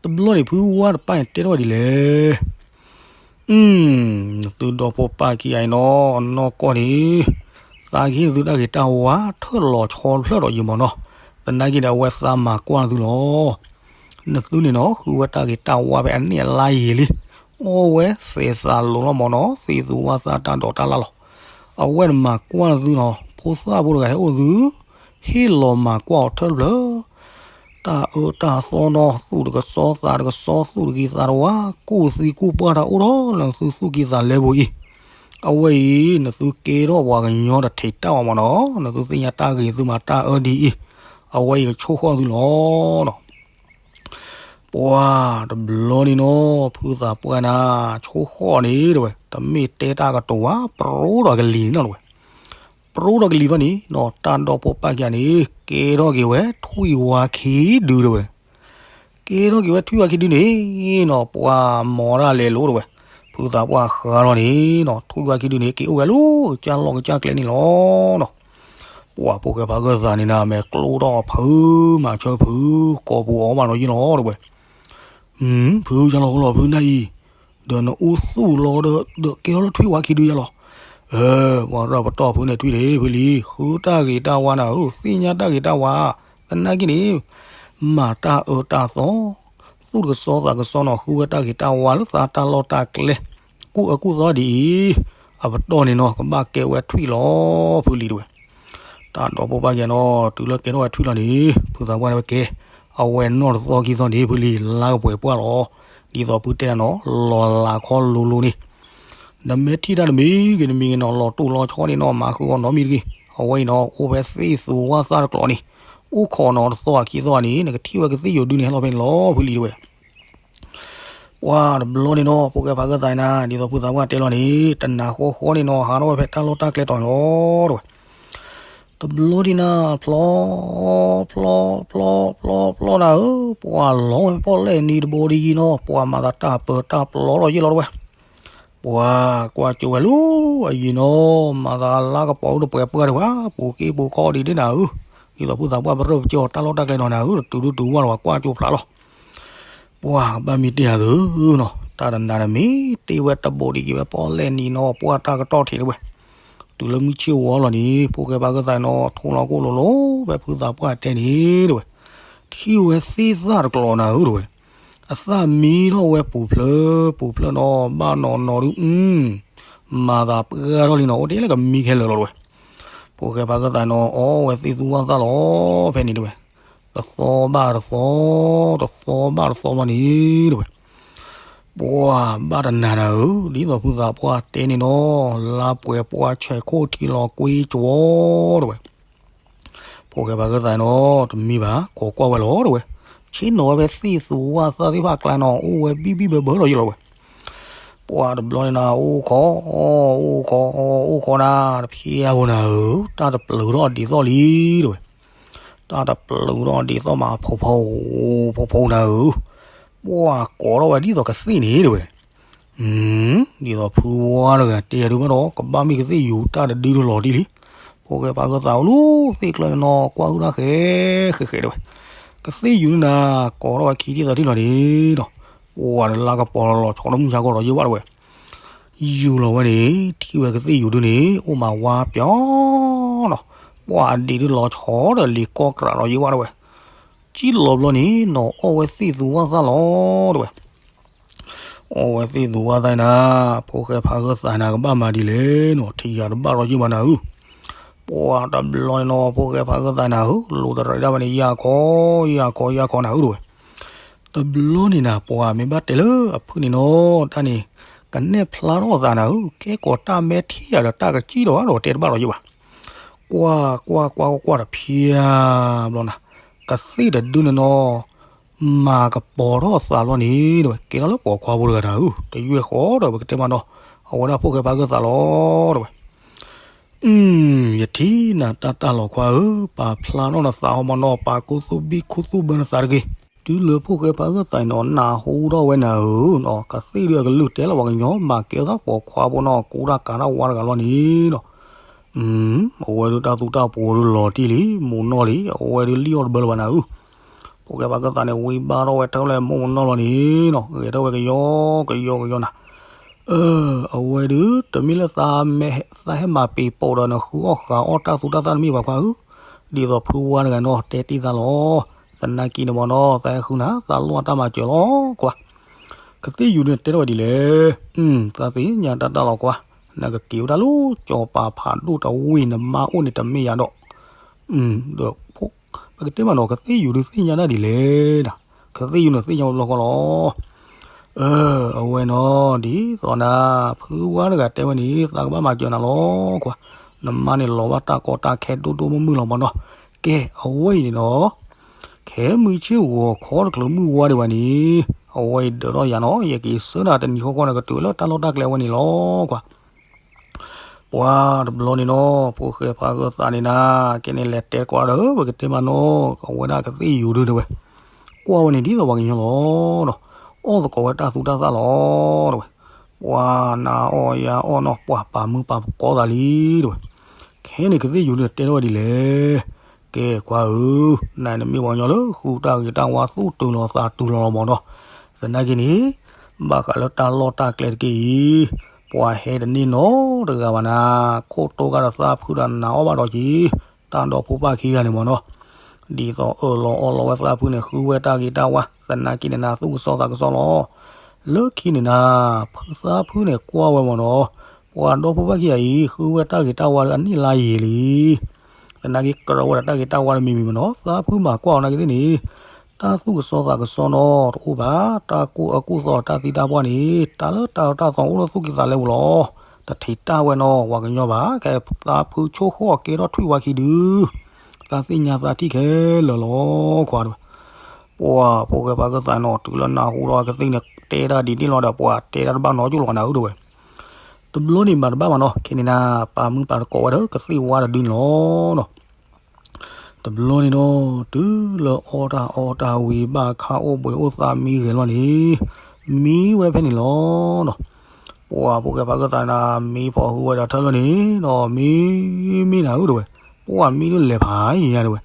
တဘျီန့ၣ်ဖုဝါတပၢ်န့ၣ်တဲထီၣ်ဝဲဒ်လဲၣ် နသုဒီဖိပၢ်ခံဂၤအံၤနီၤ အနီၢ်ကီၢ်န့ၣ် သးကဟ့ၣ်နသုတၢ်ဂ့ၤတၢ်ဝါထၢၣ်လီၤဆီတဖျၢၣ်ဒီးယံၤမးနီၤ. သနာ်က့ဒီးအဝဲသးမၤကွၢ်နသုလီၤ. နသုန့ၣ်နီၤ ဃုဝဲတၢ်ဂ့ၤတၢ်ဝါဖဲအနံၣ်အလါယံၤလံ, အီၣ်ဝဲသဲးသးလိၤလီၤမးနီၤ သ့ၣ်သူဝါသးတၢ်ဒိးတၢ်လၢ်လီၤ. အဝဲန့ၣ်မၤကွၢ်နသုနီၤ ဖိသၣ်ဖိတဂၤဟဲအိၣ်သု ဟ့ၣ်လီၤမၤကွၢ်အီၤထၢၣ်တဖျၢၣ် တၢ်အၢတၢ်သီနီၤ သူၣ်တကစီသးတကစီ သူၣ်တကံသးတဝါ ကူၣ်သံကူၣ်ပှၢ်တၢ်အိၣ်ဒီး နသုသူၣ်ကံသးလဲပူၤအံၤ, အဝဲအံၤ နသုကဲထီၣ်ပှၤကညီတထံးတၢ်ဝဲမးနီၤ နသုသ့ၣ်ညါတၢ်ဂ့ၤသုမၤတၢ်အၢဒ်အံၤ, အဝဲအံၤကဆိၣ်ဃီၣ်သုလီၤနီၤ. ပှၢ်တဘျီန့ၣ်နီၤ ဖုသးပှၢ်နၤ ဆိၣ်ဃီၣ်န့ၣ် တဲဝဲ တမ့ၢ်တဲတၢ်ကတိၤဝဲ ပရိဒီးကလံၤန့ၣ်နီၤ တဲဝဲ ပရိဒီးကလံၤဘၣ်န့ၣ်နီၤ တၢ်ဒီဖိပၢ်ခံဂၤန့ၣ် ကဲထီၣ်က့ၤဝဲထွံၣ်ဝါခံဒု တဲဝဲ. ကဲထီၣ်က့ၤဝဲထွံၣ်ဝါခံဒုန့ၣ်နီၤ ပှၢ်မီၤတၢ်လဲၤလိၤ တဲဝဲ. ဖုသးပှၢ်ဃါထီၣ်န့ၣ်နီၤ ထွံၣ်ဝါခံဒုန့ၣ် က့ၤအိၣ်ဝဲလၢကစၢ်လီၢ်ကစၢ်ကျဲန့ၣ်လီၤနီၤ. ပှၢ်ဖိၣ်ဃဲဖါကၢၣ်သးန့ၣ်နၤ မဲာ်ကျိၣ်ထီၣ်ဖု မၤဆၢဖု ကိးပူၤအီၤဘၣ်နီၤယ့ၢ်လီၤ တဲဝဲ. ဖု ယလီၤဃိလီၤဖုနၢ်အံၤ, ဒီးနအိၣ်သူၣ်လီၤဒီး ဒီးကဲထီၣ်လၢထွံၣ်ဝါခံဒုယလီၤ. အၢ ပှၤရၢပတီၢ်ဖုန့ၣ်ထွံၣ်န့ၣ် ဖုလံ ဃုတၢ်ဂ့ၤတၢ်ဝါနၤဧၢ သ့ၣ်ညါတၢ်ဂ့ၤတၢ်ဝါ, သနာ်က့န့ၣ် မၤတၢ်အၢတၢ်သီ, သူၣ်တကစီသးကစီနီၤ ဃုဝဲတၢ်ဂ့ၤတၢ်ဝါလၢသးတၢ်လီၢ်တၢ်ကျဲ, ကူၣ်အၢကူၣ်သီဒ်အံၤ, အပတီၢ်န့ၣ်နီၤ ကဘၣ်ကဲဝဲထွံၣ်လီၤ ဖုလံ တဲဝဲ. တၢ်ဒီဖိပၢ်ယဲနီၤ တုၤလၢကဲထီၣ်ဝဲထွံၣ်လီၤန့ၣ် ဖုသးပှၢ်န့ၣ်ဝဲကဲ, အဝဲနီၢ်တသီခံသီန့ၣ် ဖုလံ လါကပှဲၤပှၢ်လီၤ. ဒ်သိးဖုတဲနၤနီၤ လီၤလးခီလိၤလိၤန့ၣ် နမ့ၢ်ထံၣ်တၢ်တမံၤဂ့ၤတမံၤဂ့ၤနီၤ လီၤတိၢ်လီၤဆီန့ၣ်နီၤ မၤဃုာ်အီၤနီတမံၤတဂ့ၤ. အဝဲအံၤနီၤ အိၣ်ဖဲသ့ၣ်သူဝါသၣ်တကျိၤန့ၣ်, အိၣ်ခိးနီၤတသီခံသီန့ၣ် နကထံၣ်ဝဲကသ့ၣ်ယိၤဒုန့ၣ် ဟဲလီၤဖဲန့ၣ်လီၤ ဖုလံ တဲဝဲ. ပှၢ်တဘျီန့ၣ်နီၤ ဖိၣ်ဃဲဖါကၢၣ်သးနၤ ဒ်သိးဖုသးပှၢ်တဲလီၤန့ၣ် တနၤဃီဃီန့ၣ်နီၤ ဟးထီၣ်ဝဲဖဲတၢ်လီၢ်တၢ်ကျဲတီၤန့ၣ်လီၤ တဲဝဲ. တဘျီဒ်နၤ ဖျီ ဖျီ ဖျီ ဖျီ ဖျီနၤဧၢ, ပှၢ်လီၤဝဲဖဲပီၣ်လဲၣ်နံၤတဘိဒ်အံၤနီၤ ပှၢ်မၤသးတၢ်ပၢတၢ်ပျီလီၤယ့ၢ်လီၤ တဲဝဲ. ပှၢ်ကွၢ်ကၠိဝဲလၢအယံၤနီၤ မၤသးလါကပီၤအိၣ်တပှဲၤပှၢ်ဒံးဘၣ် ပူၤက့ပူၤခီဒံးဒ်နၤဧၢ, ဒ်သိးဖုသးပှၢ်ပရၢၢ်ပကၠီတၢ်လီၢ်တၢ်ကျဲနီၤနၤဧၢ တတုၤဒုတုၤဝါလီၤ ပှၢ်ကွၢ်ကၠိဖျါလီၤ. ပှၢ်ဘၣ်မ့ၢ်တ့ၢ်ယၤသုနီၤ တၢ်တနၤန့ၣ်မ့ၢ်တ့ၢ်ဝဲတဘိဒ်က့ၤဝဲပီၣ်လဲၣ်နံၤနီၤ ပှၢ်တၢ်ကတီၢ်ထံးတဲဝဲ. တုၤလၢမုၢ်ဆ့ၣ်ဝီလီၤန့ၣ် ဖိၣ်ဃဲဖါကၢၣ်သးနီၤ ထိၣ်လီၤကိၣ်လိၤလိၤ ဖဲဖုသးပှၢ်တဲန့ၣ်တဲဝဲ. ထံၣ်ဝဲသ့ၣ်သၣ်တကျိၤနၤဧၢတဲဝဲ. အသၣ်မံထီၣ်ဝဲပူၤဖျၢၣ်ပူၤဖျၢၣ်နီၤ ဘၣ်နီၤနီၤဒု မၤသးပှၢ်ထီၣ်လံနီၤ အိၣ်တ့ၢ်လၢကမံခဲလၢာ်လီၤတဲဝဲ. ဖိၣ်ဃဲဖါကၢၣ်သးနီၤ အီဝဲသ့ၣ်သူဝၣ်သၣ်လီၤဖဲန့ၣ်တဲဝဲ. တသီဘၣ်တသီ တသီဘၣ်တသီလီၤန့ၣ်တဲဝဲ. ပှၢ်ဘၣ်တနၤနၤဧၢ ဒ်သိးဖုသးပှၢ်တဲန့ၣ်နီၤ လါပှဲၤပှၢ်ဆဲးခိၣ်ထံလီၤကွ့ကဝီၤတဲဝဲ. ဖိၣ်ဃဲဖးကၢသးနီၤ တမံဘၣ် ကိးကွၢ်ဝဲလီၤတဝဲ, ဆ့ၣ်နီၤဝဲဖဲသ့ၣ်သူဝၣ်သၣ်သ့ၣ်တဖၣ်အကျါနီၤ အိၣ်ဝဲဘံၣ်ဘံၣ်ဘၢဘၢလီၤယ့ၢ်လီၤဝဲ. ပှၤတဘျီန့ၣ်နၤ အိၣ်ခိး အိၣ်ခိး အိၣ်ခိးနၤ တဖျဲအဂီၢ်နၤဧၢ, တၢ်တပျုးထီၣ်ဒ်သိးလံတဝဲ, တၢ်တပျုးထီၣ်ဒ်သိးမး ဖိဖိ ဖိဖိနၤဧၢ, ပှၤကိးထီၣ်ဝဲဒ်သိးကသ့ၣ်န့ၣ်တဝဲ ဒ်သိးဖုဝါတဂၤတဲယၤဒုးဘၣ်ဒီး ကဘၣ်မ့ၢ်ကသ့ၣ်ယူၤတၢ်တဒုတလီၤတံၢ်လံ. ဖိၣ်ဃဲဖးကၢသးအိၣ်လၢသ့ၣ်ကျၢၢ်န့ၣ်နီၤ ကွၢ်ဟုၣ်တၢ်ဃဲဃဲဃဲတဝဲ, ကသ့ၣ်ယူၤန့ၣ်နၤ ကိးထီၣ်ဝဲခံထံၣ်သၢထံၣ်လီၤန့ၣ်ဒီး ပှၤတလါကပီၤလီၤဆီဒီးမုၢ်ဆါကီၢ်ဒီးယ့ၢ်ဘၣ်တဝဲ ယူၤလီၤဝဲန့ၣ် ထံၣ်ဝဲကသ့ၣ်ယူၤဒုန့ၣ် အိၣ်မးဝါပျီနီၤ, ပှၤအဒံးဒုလီၤဆီဒီးလံာ်ကီၢ်ကြးဒီးယ့ၢ်ဘၣ်တဝဲ ကံၣ်လီၤဘျီန့ၣ် နီၤအီၣ်ဝဲသ့ၣ်သူဝၣ်သၣ်လီၤတဝဲ, အီၣ်ဝဲသ့ၣ်သူဝၣ်သၣ်နၤ, ဖိၣ်ဃဲဖးကၢသးနၤ ကဘၣ်မၤဒ်လဲၣ်နီၤ ထံၣ်ယၤတဘၣ်ဒီးယ့ၢ်ဘၣ်နၤဧၢ, ပှၤတဘျီန့ၣ်နီၤ ဖိၣ်ဃဲဖးကၢသးနၤဧၢ လိၤတရံးဒၣ်ဝဲန့ၣ် ယၢ်ခီ ယၢ်ခီ ယၢ်ခီနၤဧၢတဝဲ တဘျီန့ၣ်နၤ ပှၤမ့ၢ်ဘၣ်တဲလၢအဖုၣ်န့ၣ်နီၤ တၢ်န့ၣ် ကနဲၣ်ဖျါထီၣ်အသးနၤဧၢ, ကဲကိးတၢ်မဲထံၣ်ယၤဒီးတၢ်ကစံၣ်ဒီးဒီးတဲတဘၣ်ဒီးယ့ၢ်ဘၣ်, ကွၢ်ကွၢ်ကွၢ်ကွၢ်တဖျါဘျီနၤ, ကသ့ၣ်တဒုန့ၣ်နီၤ မၤကပီၤထီၣ်အသးဘျီန့ၣ်တဝဲ ကဲထီၣ်လၢပိာ်ခွါဖိတဂၤနၤဧၢ, တယွဲၢ်ဃီဒီးပကတဲမးနီၤ, အဝဲဒၣ်ဖိၣ်ဃဲဖးကၢသးလီၤတဝဲ အု ယထံၣ်နၤတၢ်တၢ်လီၤခွါဧၢ, ပာ်ဖျါထီၣ်နသးဟီမးနီၤ, ပာ်ခူသူၣ်ဘံၣ်ခူသူၣ်ဘၢနသးတဂ့ၤ. တုၤလၢဖိၣ်ဃဲဖးကၢသးနီၤ နၢ်ဟူထီၣ်ဝဲနၤဧၢ, ကသ့ၣ်ဒုအကလုၢ်တဲလီၤပှၤကညီ မၤကဲထီၣ်သးပိာ်ခွါဖိနီၤ ကူတၢ်ကၤတၢ်ဝါတဂၤလီၤန့ၣ်နီၤ, အဝဲဒုတၢ်သူတၢ်ပှီၤဒုလီၤတံၢ်လံ မိၢ်နီၢ်လံ အဝဲဒုလံၣ်အီၣ်တဘၢလၢၤဘၣ်နၤဧၢ, ဖိၣ်ဃဲဖးကၢသးန့ၣ် ဝံဘါထီၣ်ဝဲထၢၣ်လၢမိၢ်မနီၢ်လီၤန့ၣ်နီၤ ဂဲၤထီၣ်ဝဲကယီကယီကယီနၤ အဝဲဒု တမ့ၢ်လၢသးဟဲမၤပ့ၤပိာ်ဒီးနဃုအီၣ်ဃုအီၣ်တၢ်သူတၢ်သၣ်တမ့ၢ်ဘၣ်ခွါဧၢ, ဒ်သိးဖုဝါတဂၤနီၤ တဲတ့ၢ်သးလီၤ, သနာ်က့န့ၣ်မ့ၢ်နီၤ သးဟဲဃုနၤ သးလီၢ်တၢ်မၤစၢၤလီၤကွၢ်, ကသ့ၣ်ယူၤန့ၣ်တဲထီၣ်ဝဲဒ်လဲၣ်, သးသ့ၣ်ညါတၢ်တၢ်လီၤကွၢ်, နကက့ၤဝဲဒၣ်လၢကၠီၤပၤဖးဒိၣ်တဝ့ၢ် နမါအိၣ်န့ၣ်တမ့ၢ်ယၤဒီး ဒီး ပကတဲမးနီၤ ကသ့ၣ်ယူၤဒုးသ့ၣ်ညါဒၣ်ဒ်လဲၣ်, ကသ့ၣ်ယူၤန့ၣ်သ့ၣ်ညါဝဲဘျီဃီလီၤ, အဝဲနီၤ ဒ်သိးနၤ ဖုဝါတဂၤတဲဝဲန့ၣ် သးကဘၣ်မၤစၢၤနၤလီၤကွၢ်, နမါန့ၣ်လီၤဘၣ်တၢ်ကီတၢ်ခဲဒိၣ်ဒိၣ်မုၢ်မုၢ်လီၤမးနီၤ, ကဲ အဝဲအံၤန့ၣ်နီၤ ခဲမုၢ်ဆ့ၣ်ဂီၤခီတချုးမုၢ်ဝါဒံးဘၣ်န့ၣ်, အဝဲအံၤဒၢးထီၣ်ယၤနီၤ ယက့ၤဆှၢနၤတနံၤဃီဃီန့ၣ် ကတုၤလၢတၢ်လီၢ်တၢ်ကျဲအဝဲန့ၣ်လီၤကွၢ် ပှၤတဘျီန့ၣ်နီၤ ဖိၣ်ဃဲဖးဂၢၢ်သးန့ၣ်နၤ ကဲန့ၣ်လဲၤတဲကွၢ်ဒီး ပကတဲမးနီၤ အဝဲဒၣ်ကသ့ၣ်ယူၤဒုတဲဝဲ, ကွၢ်ဝဲန့ၣ်ဒ်သိးပှၤကညီလီၤဒီး အီၣ်သကိးဝဲတၢ်သူတၢ်သၣ်လီၤတဲဝဲ, ပှၤနၤအီၣ်ယၤအီၣ်နီၤ ပှၤပာ်မုာ်ပာ်သကိးသးလံတဲဝဲ, ခဲန့ၣ်ကသ့ၣ်ယူၤဒုတဲထီၣ်ဝဲဒ်လဲၣ်, ကဲကွၢ်ဧၢ, နၤနမ့ၢ်ပှၤကညီလၢဃုတၢ်ဂ့ၤတၢ်ဝါသူၣ်တုၤလီၤသးတုၤလီၤလီၤမးနီၤ, သနာ်က့န့ၣ် ဘၣ်ဃးလၢတၢ်လီၢ်တၢ်ကျဲတက့ၢ်အံၤ ပှၤဟဲတန့ၢ်နီတဂၤဘၣ်နၤ, ခိၣ်တိဂၤဒီးသးဖုဒီးနၤအီၣ်ဘၣ်ဒီးက့ၤ, တၢ်ဒီဖိပၢ်ခံဂၤန့ၣ်မးနီၤ, ဒ်သိးအၢၣ်လီၤအီလီၤဝဲသးဖုန့ၣ် ဃုဝဲတၢ်ဂ့ၤတၢ်ဝါ, သနာ်က့န့ၣ် နၤသူၣ်ကစီၣ်သးကစီၣ်လီၤ. လၢခံန့ၣ်နၤ, ဖုသးဖုန့ၣ်ကွၢ်ဝဲမးနီၤ, ပှၤဒီဖိပၢ်ခံဂၤအံၤ ဃုဝဲတၢ်ဂ့ၤတၢ်ဝါဒီးအနံၣ်လါယံာ်လံ သနာ်က့ကြၢးဝဲဒၣ်တၢ်ဂ့ၤတၢ်ဝါတမံၤမံၤမးနီၤ, သးဖုမၤကွၢ်အီၤနာ်က့သ့ၣ်န့ၣ်, တၢ်သူၣ်ကစီၣ်သးကစီၣ်နီၤတအိၣ်ဘၣ်, တၢ်ကူၣ်အၢကူၣ်သီတၢ်သံတၢ်ပှၢ်န့ၣ်, တၢ်လၢတၢ်အၢတၢ်သီအိၣ်လၢသူၣ်ကံၢ်သးလဲပူၤလီၤ. တထံးတၢ်ဝဲနီၤ ပှၤကညီဘၣ်, ခဲသးဖုဆိၣ်ဃီၣ်ကဲထီၣ်ထွံၣ်ဝါခံဒု, သးသ့ၣ်ညါသးထံၣ်ခဲလၢာ်လီၤခွါတဝဲ. ပှၤဖိၣ်ဃဲဖးကၢသးနီၤ တုၤလၢနၢ်ဟူဒီးကသ့ၣ်န့ၣ် တဲဒၣ်ဒ်န့ၣ်လီၤဒီး ပှၤတဲဒၣ်တဘၣ်နီတကၠိၢ်လီၤနၤဧၢတဝဲ. တဘျီန့ၣ်မၤတဘၣ်မးနီၤ, ခဲန့ၣ်နၤ ပာ်မုၢ်ပာ်သကိးဝဲဒီးကသ့ၣ်ဝါတဒုန့ၣ်လီၤနီၤ. တဘျီန့ၣ်နီၤ တုၤလၢအီၣ်တၢ်အီတၢ်ဝံၤ ဘၣ်ခါအိၣ်ဘှံးအိၣ်သးမံဂဲၤလီၤန့ၣ်, မံဝဲဖဲန့ၣ်လီၤနီၤ. ပှၤဖိၣ်ဃဲဖးကၢသးန့ၣ် မံဖီၣ်ဟုဝဲဒီးထၢၣ်လၢန့ၣ်နီၤ, မံမံနၤဧၢတဝဲ, ပှၤမံဒုးလဲၤဖးယံၤညါတဝဲ.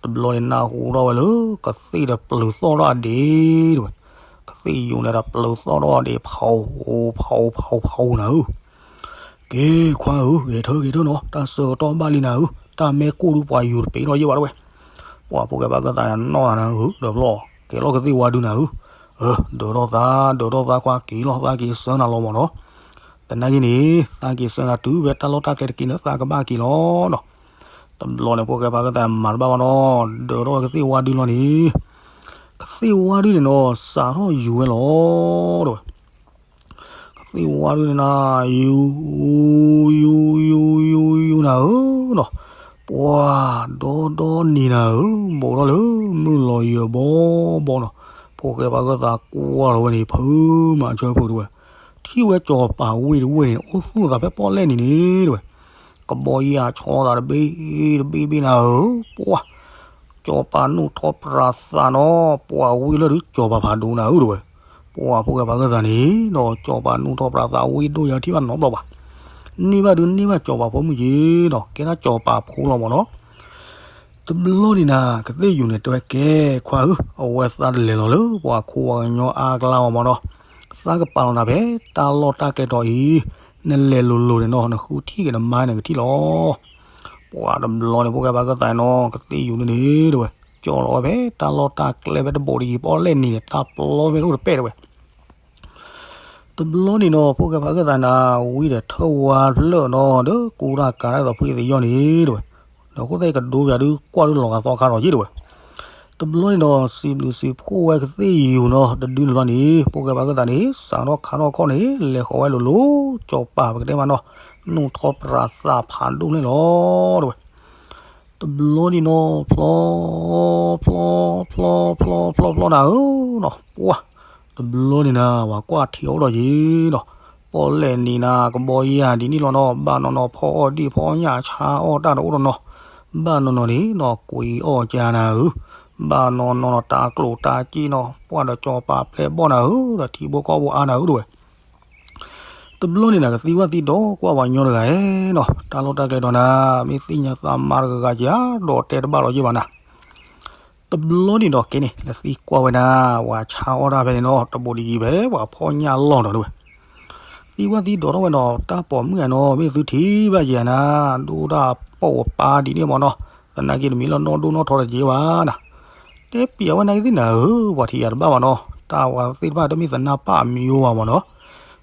တဘျီန့ၣ်နၢ်ဟူထီၣ်ဝဲလၢ ကသ့ၣ်ဒီးပျုၤသီၣ်ထီၣ်အဒ့တဝဲ, ကသ့ၣ်ယူၤန့ၣ်ဒီးပျုၤသီၣ်ထီၣ်အဒ့ ဖီၣ် ဖီၣ် ဖီၣ် ဖီၣ်နၤဧၢ. က့ၤခွါဧၢ, ဂဲၤထၢၣ်ဂဲၤထၢၣ်နီၤ, တၢ်ဆၢကတီၢ်ဘၣ်လံနၤဧၢ, တၢ်မဲာ်ကိၢ်ဒုးပှၤယူၤတပ့ၤထီၣ်ယဲၢ်ဘၣ်တဝဲ. ပှၤဖိၣ်ဃဲဖးကၢသးန့ၣ်နီၢ်နၤဧၢ, ဒီးဘျီ ကဲလီၤကသ့ၣ်ဝါဒုနၤဧၢ. အၢ ဒၢးထီၣ်သး ဒၢးထီၣ်သးခွါ က့ၤလီၤသးက့ၤဆၢနၤလီၤမးနီၤ. သနာ်က့န့ၣ် သးက့ၤဆၢနၤတုၤဖဲတၢ်လီၢ်တၢ်ကျဲတက့ၢ်န့ၣ် သးကဘၣ်က့ၤလီၤနီၤ. တဘျီန့ၣ် ဖိၣ်ဃဲဖးကၢသးန့ၣ် မၤတဘၣ်ဘၣ်နီၤ, ဒၢးထီၣ်ဝဲကသ့ၣ်ဝါဒုလီၤန့ၣ် ကသ့ၣ်ဝါဒုန့ၣ်နီၤ စးထီၣ်ယူၤဝဲလီၤတဝဲ. ကသ့ၣ်ဝါဒုန့ၣ်နၤ ယူၤ ယူၤ ယူၤ ယူၤ ယူၤနၤဧၢနီၤ. ပှၤဒီဒီနံၤနၤဧၢ, ဘူးထီၣ်လၢမုၢ်လီၤယၢၤဘီဘီနီၤ, ဖိၣ်ဃဲပှၤဂၢၢ်သးကွၢ်လီၤဝဲန့ၣ် ဖုမၤဆၢဖုးတဝဲ, ထံၣ်ဝဲစီၤပၤဝံတဝ့ၢ်န့ၣ် အိၣ်သူၣ်သးဖဲပီၣ်လဲၣ်နံၤန့ၣ်တဝဲ, ကဘီယၢ်ဆီသးတဘ့ၣ်တဘ့ၣ်ဘ့ၣ်နၤဧၢ, ပှၤ စီၤပၤနူၢ်ထီၣ်ပြးသးနီၤ, ပှၤဝံလၢဒုးစီၤပၤဖးဒိၣ်နၤဧၢတဝဲ, ပှၤဖိၣ်ဃဲပှၤဂၢၢ်သးန့ၣ်ဒီး စီၤပၤနူၢ်ထီၣ်ပြးသးဝံဒိၣ်ယၤထံၣ်ဘၣ်နီတဘျီဘၣ်, န့ၢ်ဘၣ်ဒုးန့ၢ်ဘၣ်စီၤပၤဖိမုၣ်က့ၤနီၤ, ကဲဒၣ်စီၤပၤဖိလီၤမးနီၤ. တဘျီန့ၣ်နၤ ကသ့ၣ်ယူၤန့ၣ်တဲဝဲကဲခွါဧၢ, အဝဲသးတလဲၤလီၤလၢပှၤခိၣ်ပှၤကညီအါကျါအီၤမးနီၤ, သးကပာ်လီၤနၤဖဲတၢ်လီၢ်တၢ်ကျဲတီၤအံၤ, နလဲၤလိၤလိၤန့ၣ်နီၤ နဃုထံၣ်က့ၤနမါန့ၣ်ကထံၣ်လီၤ. ပှၤတဘျီန့ၣ် ဖိၣ်ဃဲပှၤဂၢၢ်သးနီၤ ကသ့ၣ်ယူၤန့ၣ်န့ၣ်တဝဲ, ကၠီလီၤဝဲဖဲတၢ်လီၢ်တၢ်ကျဲဖဲတဘိးတယံၤပီၣ်လဲၣ်နံၤန့ၣ် တၢ်ပျီဖဲတအိၣ်တပဲၣ်တဝဲ တဘျီန့ၣ်နီၤ ဖိၣ်ဃဲပှၤဂၢၢ်သးနၤ ဝံဒီးထၢၣ်ဝါဖျၢၣ်နီၤ ဒီးကူတၢ်ကၤတၢ်ဒီးဖုအသ့ၣ်ယီၢ်န့ၣ်တဝဲ, ဒီးဃိသတးကဒိပၠးဒုးကွၢ်ဒုးလီၤဂာ်သီခါထီၣ်က့တဝဲ, တဘျီန့ၣ်ဒီး စံးဘျုးစံးဖှိၣ်ဝဲကသ့ၣ်ယူၤနီၤ တဒုန့ၣ်ဘျီန့ၣ် ဖိၣ်ဃဲပှၤဂၢၢ်သးန့ၣ် စးထီၣ်ခးထီၣ်ခီၣ်န့ၣ် လဲၤဃီၤဝဲလိၤလိၤ စီၤပၤပကတဲမးနီၤ နူၢ်ထီၣ်ပြးသးဖးဒိၣ်န့ၣ်လီၤတဝဲ တဘျီန့ၣ်နီၤ ဖျီ ဖျီ ဖျီ ဖျီ ဖျီ ဖျီနၤဧၢနီၤ ပှၤ တဘျီန့ၣ်နၤ ပှၤကွၢ်ထံအီၤအိၣ်ဒီးယံၤနီၤ, ပီၣ်လဲၣ်နံၤနၤ ကဘီယၢ်ဒ်န့ၣ်လီၤနီၤ, ဘၣ်နီၤနီၤ ဖီအီၣ်ဒံၣ်ဖီညၣ် ဆါအီၣ်တၢ်တအိၣ်ဒီးနီၤ, ဘၣ်နီၤနီၤန့ၣ်နီၤ ကွံာ်အီၣ်ကၤနၤဧၢ, ဘၣ်နီၤနီၤနီၤ တၢ်ကျိၣ်တၢ်စ့နီၤ ပှၤဒီးစီၤပၤပျဲၢ်ဘီၣ်နၤဧၢ, ဒီးထံဖိကီၢ်ဖိအါနၤဧၢတဝဲ တဘျီန့ၣ်နၤ ကသံကွၢ်သံဒိးကွၢ်ပှၤညီတဂၤဧၢနီၤ, တၢ်လီၢ်တၢ်ကျဲဒီးနၤ မ့ၢ်သ့ၣ်ညါသးမါတဂၤဂၤက့ၤဧါ, ဒီးတဲတဘၣ်လီၤယ့ၢ်ဘၣ်နၤ. တဘျီန့ၣ်ဒီးကဲန့ၣ် လဲၤသံကွၢ်ဝဲနၤ, ပှၤဆါအီၣ်တၢ်ဖဲန့ၣ်နီၤ တဘိးတယံၤဖဲပှၤဖီညၣ်လီၢ်ဒီးတဝဲ သံကွၢ်သံဒိးထီၣ်ဝဲနီၤ, တၢ်ပိာ်မုၣ်ဧါနီၤ မ့ၢ်သုထံၣ်ဘၣ်ယဲနၤ, ဒိၣ်တၢ်ပိာ်ပာ်ဒ်န့ၣ်မးနီၤ, သနာ်က့တမံၤလီၤနီၢ်ဒိၣ်နီၢ်ထီတက့ၢ်ဘၣ်နၤ. တဲပျးဝဲနာ်က့သ့ၣ်နၤဧၢ, ပှၤထံၣ်ယၤတဘၣ်ဘၣ်နီၤ, တၢ်ဝဲသ့ၣ်တဖၣ်တမ့ၢ်သနၢ်ပၢ်အမံၤအိၣ်ဘၣ်မးနီၤ.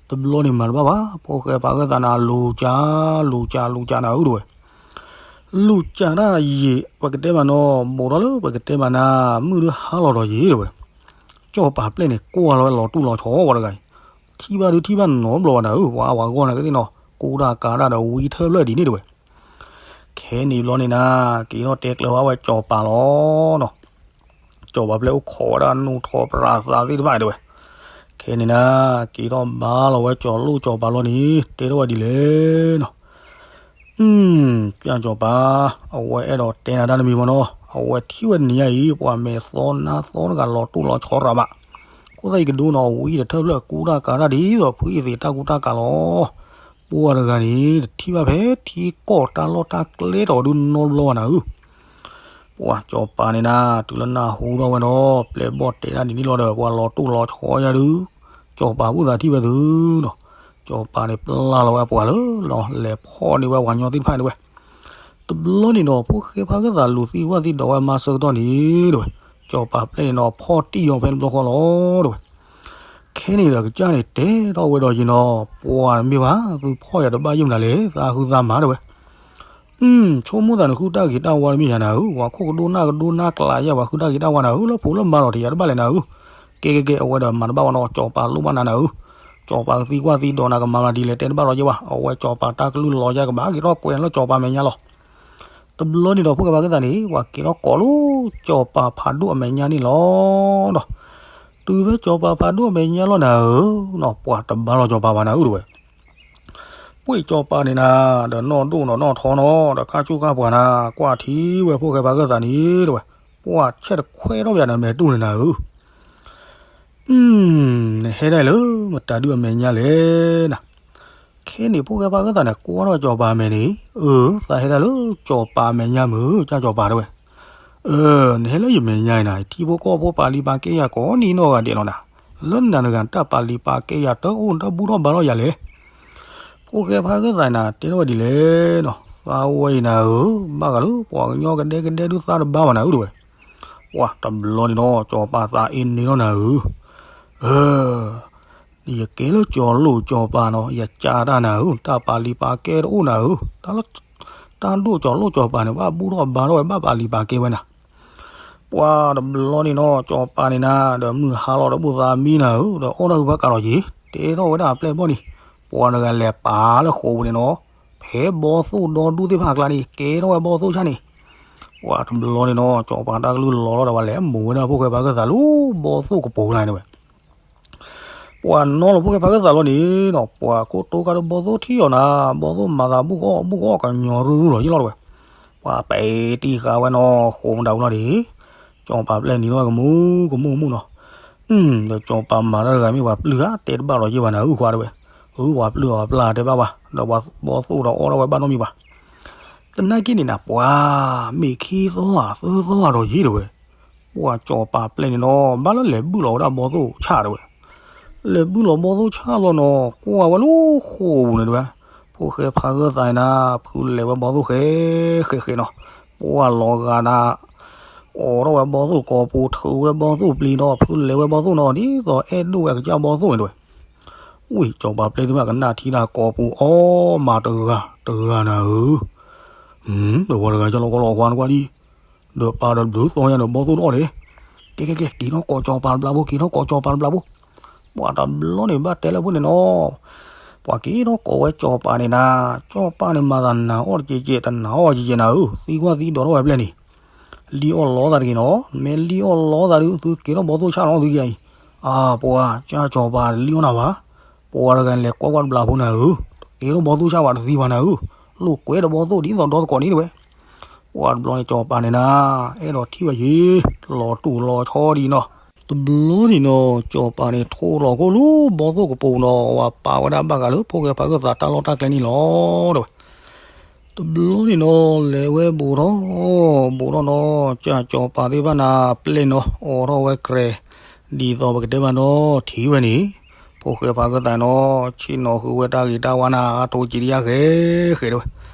တဘျီန့ၣ်မၤတဘၣ်ဘၣ်, ဖိၣ်ဃဲပှၤဂၢၢ်သးနၤ လူၤကၢ် လူၤကၢ် လူၤကၢ်နၤဧၢတဝဲ လူၤကၢ်တၢ်ယံၤ ပကတဲမးနီၤ, ဘူးထီၣ်လၢပကတဲမးနၤ, မုၢ်ဒုးဟါလီၤဒီးယံၤတဝဲ, စီၤပၤပျဲၢ်န့ၣ် ကွၢ်လီၤဝဲလီၤတူၢ်လီၤဆီဝဲတဂၤအံၤ, ထံၣ်ဘၣ်ဒုးထံၣ်ဘၣ်နီတဘျီဘၣ်နၤဧၢ, ပှၤအါဝဲဂီၢ်နာ်က့သ့ၣ်နီၤ, ကူတၢ်ကၤတၢ်ဒီးဝံထၢၣ်ဖျၢၣ်ဒ်န့ၣ်တဝဲ ခဲန့ၣ်ဘျီန့ၣ်နၤ, က့ၤထီၣ်တဲကျၢၤဘၣ်ဝဲစီၤပၤလီၤနီၤ. စီၤပၤပျဲၢ်အိၣ်ခိးဝဲဒၣ်နူၢ်ထီၣ်ပြးသးသ့ၣ်တဖၣ်အံၤတဝဲ, ခဲန့ၣ်နၤ, က့ၤထီၣ်ဘါလီၤဝဲစီၤလိၣ်စီၤပၤလီၤန့ၣ် တဲထီၣ်ဝဲဒ်လဲၣ်နီၤ. အု ကၢ်စီၤပၤ, အဝဲအဲၣ်ဒိးတဲနၤတၢ်တမံၤမးနီၤ, အဝဲထံၣ်ဝဲတနံၤညါအံၤ ပှၤမဲာ်သီနါသီတဂၤလီၤတူၢ်လီၤဆီရၤဘၣ်, ခိၣ်သၣ်အံၤကဒိနီၤ ဝံတထၢၣ်ဖျၢၣ်ကူတၢ်ကၤတၢ်ဒ်သိးဖုအံၤသ့ၣ်တၢ်ကူတၢ်ကၤလီၤ. ပှၤတဂၤန့ၣ် တထံၣ်ဘၣ်ဖဲထံကီၢ်တၢ်လီၢ်တၢ်ကျဲတီၤဒုနီတဘျီဘၣ်နၤဧၢ ပှၤစီၤပၤန့ၣ်နၤ တုၤလၢနၢ်ဟူထီၣ်ဝဲဒီး ပျဲၢ်ဘီၣ်တဲဒၣ်ဒ်န့ၣ်လီၤဒီး ပှၤလီၤတူၢ်လီၤဆီယၤဒုး, စီၤပၤဘူၣ်သးထံၣ်ဝဲသုနီၤ, စီၤပၤန့ၣ်ပျၢ်လီၤဝဲပှၤလၢလီၤ လဲၤဖီၣ်န့ၢ်ဝဲပှၤကညီသ့ၣ်တဖၣ်န့ၣ်ဝဲ, တဘျီန့ၣ်ဒီး ဖိၣ်ဃဲဖးဂၢၢ်သးလူၤသံကွၢ်သံဒိးဝဲမၤဆၢကတီၢ်န့ၣ်တဝဲ, စီၤပၤပျဲၢ်န့ၣ်နီၤ ဖီၣ်တံၢ်အီၤဖဲတဘျီဃီလီၤတဝဲ ခဲန့ၣ်ဒီးကစၢ်န့ၣ်တဲထီၣ်ဝဲဒီးယံၤနီၤ, ပှၤမ့ၢ်ဘၣ် သုဖီၣ်ယၤတဘၣ်ယုၢ်မနုၤလဲၣ် သးဟုသးမၤတဝဲ အု ဆိကမိၣ်သးနဃုတၢ်ဂ့ၤတၢ်ဝါတမ့ၢ်ယၤနၤဧၢ, ပှၤခိၣ်ကဒိၣ်နၢ်ကဒိၣ်နၢ်ကျးယၤ ပှၤဃုတၢ်ဂ့ၤတၢ်ဝါနၤဧၢ, လၢဖိလၢမါဒီးတယၤတဘၣ်လဲၣ်နၤဧၢ, ကဲကဲကဲ အဝဲဒီးမၤတဘၣ်ဝဲနီၤ စီၤပၤလိၣ်ဘၣ်နၤနၤဧၢ, စီၤပၤကသံကွၢ်သံဒိးနၤကမၤမၤဒ်လဲၣ်တဲတဘၣ်လီၤယ့ၢ်ဘၣ်, အဝဲစီၤပၤတၢ်ကလုၢ်လီၤယၤကဘၣ်က့ၤထီၣ်ကွဲးလၢစီၤပၤမဲာ်ညါလီၤ. တဘျီန့ၣ်ဒီး ဖိၣ်ဃဲပှၤဂၢၢ်သးန့ၣ် ပှၤက့ၤထီၣ်ကိးလၢ စီၤပၤဖးဒိၣ်အမဲာ်ညါန့ၣ်လီၤနီၤ. တုၤဖဲစီၤပၤဖးဒိၣ်အမဲာ်ညါလီၤနၤဧၢနီၤ, ပှၤတဘါလီၤစီၤပၤဘၣ်နၤဧၢတဝဲ. ပှ့ၤစီၤပၤန့ၣ်နၤ, ဒီးနီၢ်ဒိၣ်နီၢ်နီၢ်ထီနီၤ, ဒီးခါဆူၣ်ခါပှၤနၤ, ကွၢ်ထံဝဲဖိၣ်ဃဲပှၤဂၢၢ်သးန့ၣ်တဝဲ, ပှၤဆဲးတခွဲထီၣ်ပယၤနမဲာ်တူၢ်န့ၣ်နၤဧၢ အု နဟဲဒၣ်လၢမတၤဒုအမဲာ်ညါလဲၣ်နၤ. ခဲန့ၣ် ဖိၣ်ဃဲပှၤဂၢၢ်သးန့ၣ် ကွၢ်ထီၣ်စီၤပၤအမဲာ်န့ၣ်, အၢ သးဟဲဒၣ်လၢစီၤပၤအမဲာ်ညါမုၢ် ကၢ်စီၤပၤတဝဲ. အၢ နဟဲလၢယမဲာ်ညါအံၤနၤ, ထံဖိကီၢ်ဖိပာ်လံပာ်ကဲယၤကိးနံၤနီၢ်ဂၤဒဲးလီၤနၤ. လၢနၤတဂၤတၢ်ပာ်လံပာ်ကဲယၤတအိၣ် တၢ်ဘူၣ်ထီၣ်ဘါထီၣ်ယၤလဲၣ်. ဖိၣ်ဃဲပှၤဂၢၢ်သးနၤ တဲထီၣ်ဝဲဒ်လဲၣ်နီၤ, သးဝဲအံၤနၤဧၢ, ဘၣ်ဃးလၢပှၤကညီကဒဲကဒဲဒုးသးတဘါဘၣ်နၤဧၢတဝဲ. ပှၤတဘျီန့ၣ်နီၤ စီၤပၤသးအ့န့ၣ်လီၤနၤဧၢ. အၢ ယကဲလၢစီၤလိၣ်စီၤပၤနီၤ, ယကၢ်တၢ်နၤဧၢ, တၢ်ပာ်လံပာ်ကဲတအိၣ်နၤဧၢ, တၢ်ဒိၣ်စီၤလိၣ်စီၤပၤန့ၣ် ဘၣ်ဘူၣ်ထီၣ်ဘါထီၣ်ဝဲ ဘၣ်ပာ်လံပာ်ကဲဝဲနၤ. ပှၤတဘျီန့ၣ်နီၤ စီၤပၤန့ၣ်နၤ ဒီးမုၢ်ဟါလီၤဒီးဘူၣ်သးမံနၤဧၢ, ဒီးအီၣ်တၢ်ဟုဖးကးလီၤက့ၤ, တဲထီၣ်ဝဲဒၣ်အပျဲၢ်ဘီၣ်န့ၣ်, ပှၤတဂၤလဲၤပာ်လၢဃိာ်ပူၤန့ၣ်နီၤ, ဖဲ ကဲဘီသိၣ်ဒီဒူၣ်သ့ၣ်တဖၣ်အကျါန့ၣ် ကဲထီၣ်ဝဲဘီသိၣ်ဆၣ်န့ၣ်, ပှၤတဘျီန့ၣ်နီၤ စီၤပၤတၢ်ကလုၢ်လီၤလီၤဒီး ပှၤလဲၤမိၢ်ဝဲဒၣ်ဖိၣ်ဃဲဖါဂၢၢ်သးလၢဘီသိၣ်ကပိာ်ကျါန့ၣ်ဝဲ ပှၤနီၤလီၤဖိၣ်ဃဲဖါဂၢၢ်သးလီၤန့ၣ်နီၤ ပှၤကိၣ်တိခါဒီးဘီသိၣ်ထံၣ်အီၤနၤ, ဘီသိၣ်မၤသးဘူၣ်ကအီၣ်ဘူၣ်ကအီၣ်ကညီရူၢ်ရူၢ်လီၤယ့ၣ်လီၤတဝဲ, ပှၤပဲာ်တံၢ်ဃာ်ဝဲနီၤ ဃိးမတၤအူလီၤဒံး, စီၤပၤပျဲၢ်နံၤထီၣ်ဝဲကမူကမူကမူနီၤ, ဒီးစီၤပၤမၤတၢ်တဂၤမ့ၢ်ပှၤပျုၢ်ဧါ တဲတဘၣ်လီၤယ့ၣ်ဘၣ်နၤဧၢခွါတဝဲ, ဧၢ ပှၤပျုၢ်အီၤပျၢ်တဲဘၣ်ဘၣ် ဒီးပှၤဘီသိၣ်ဒီးအီၣ်ထီၣ်ဝဲဘၣ်နီတမံၤဘၣ် သနာ်က့န့ၣ်နၤ ပှၤမ့ၢ်ခံသီဧါသၢသီဧါဒီးယ့ၣ်တဝဲ, ပှၤစီၤပၤပျဲၢ်န့ၣ်နီၤ ဘၣ်လၢလဲၤဘုၣ်လီၤဝဲဒၣ်ဘီသိၣ်ဆၣ်တဝဲ, လဲၤဘုၣ်လီၤဘီသိၣ်ဆၣ်လီၤနီၤ ကွၢ်ဝဲလၢဃိာ်ပူၤန့ၣ်တဝဲ, ဖိၣ်ဃဲဖါဂၢၢ်သးန့ၣ်နၤ ဖုလဲၤဝဲဘီသိၣ်ဃဲဃဲဃဲနီၤ, ပှၤလီၤဂာ်နၤ အိးထီၣ်ဝဲဘီသိၣ်ကိာ်ပူၤ ထုးဝဲဘီသိၣ်ပျံၤနီၤ ဖုလဲၤဝဲဘီသိၣ်နီၤ ဒ်သိးအဲၣ်ဒိၣ်ဝဲအကစၢ်ဘီသိၣ်န့ၣ်တဝဲ ဝံၢ်စီၤပၤပျဲၢ်သ့ၣ်တဖၣ် ကနၣ်ထံတၢ်ကိာ်ပူၤအီၣ်မးတဂၤတဂၤနၤဧၢ, ဒီးပှၤတဂၤကလီၤကီလီၤကွၢ်နကွၢ်ဒံး, ဒီးပာ်ဒီးဘျုးသီညါဒီးဘီသိၣ်တအီၣ်န့ၣ်, ကဲကဲကဲ က့ၤထီၣ်ကိးစီၤပၤတဘျီဖိ က့ၤထီၣ်ကိးစီၤပၤတဘျီဖိ, ပှၤတဘျီန့ၣ်ဘၣ်တဲလၢဖိန့ၣ်နီၤ, ပှၤက့ၤထီၣ်ကိးဝဲစီၤပၤန့ၣ်နၤ, စီၤပၤန့ၣ်မၤသးနၤအီၣ်တကဲးကဲး တနၤအီၣ်ကဲးကဲးနၤဧၢ, သံကွၢ်သံဒိးထီၣ်ဝဲပျဲၢ်န့ၣ် လံၣ်အီၣ်လီသးတဂ့ၤနီၤ, မ့ၢ်လံၣ်အီၣ်လီသးဒုး သုက့ၤထီၣ်ဘီသိၣ်ဆၣ်လီၤသုကယၤအံၤ, အါ ပှၤကၢ်စီၤပၤလံၣ်အီၣ်နၤဘၣ်, ပှၤတဂၤန့ၣ်လဲၤကွၢ်ကွၢ်တဘျီဖိနၤဧၢ, က့ၤထီၣ်ဘီသိၣ်ဆၣ်ဘၣ် တသံဘၣ်နၤဧၢ, လိာ်ကွဲဒီးဘီသိၣ်ဒ်သိးဒီသကိးန့ၣ်တဝဲ, ပှၤတဘျီန့ၣ်စီၤပၤန့ၣ်နၤ, အဲၣ်ဒိးထံၣ်ဝဲယ့ၣ်, လီၤတူာ်လီၤဆီဒ်နီၤ, တဘျီန့ၣ်နီၤ စီၤပၤန့ၣ်ထိၣ်လီၤခိၣ်လၢဘီသိၣ်ကပိာ်နီၤ, ဝဲပာ်ဝဲဒၣ်ဘၣ်ဃးလၢဖိၣ်ဃဲဖါဂၢၢ်သးတၢ်လီၢ်တၢ်ကျဲန့ၣ်လီၤတဝဲ တဘျီန့ၣ်နီၤ လဲၤဝဲဘူးထီၣ်, ဘူးထီၣ်နီၤ, ကၢ်စီၤပၤသ့ၣ်တဖၣ်နၤပျဲၢ်နီၤ အိးထီၣ်ဝဲကြဲး, ဒ်သိးပကတဲဘၣ်နီၤ ထံၣ်ဝဲန့ၣ်, ဖိၣ်ဃဲဖါဂၢၢ်သးနီၤ ဆ့ၣ်နီၤဃုာ်ဝဲတၢ်ဂ့ၤတၢ်ဝါနၤ အါထီၣ်က့ၤတယၢ်ဃဲဃဲတဝဲ,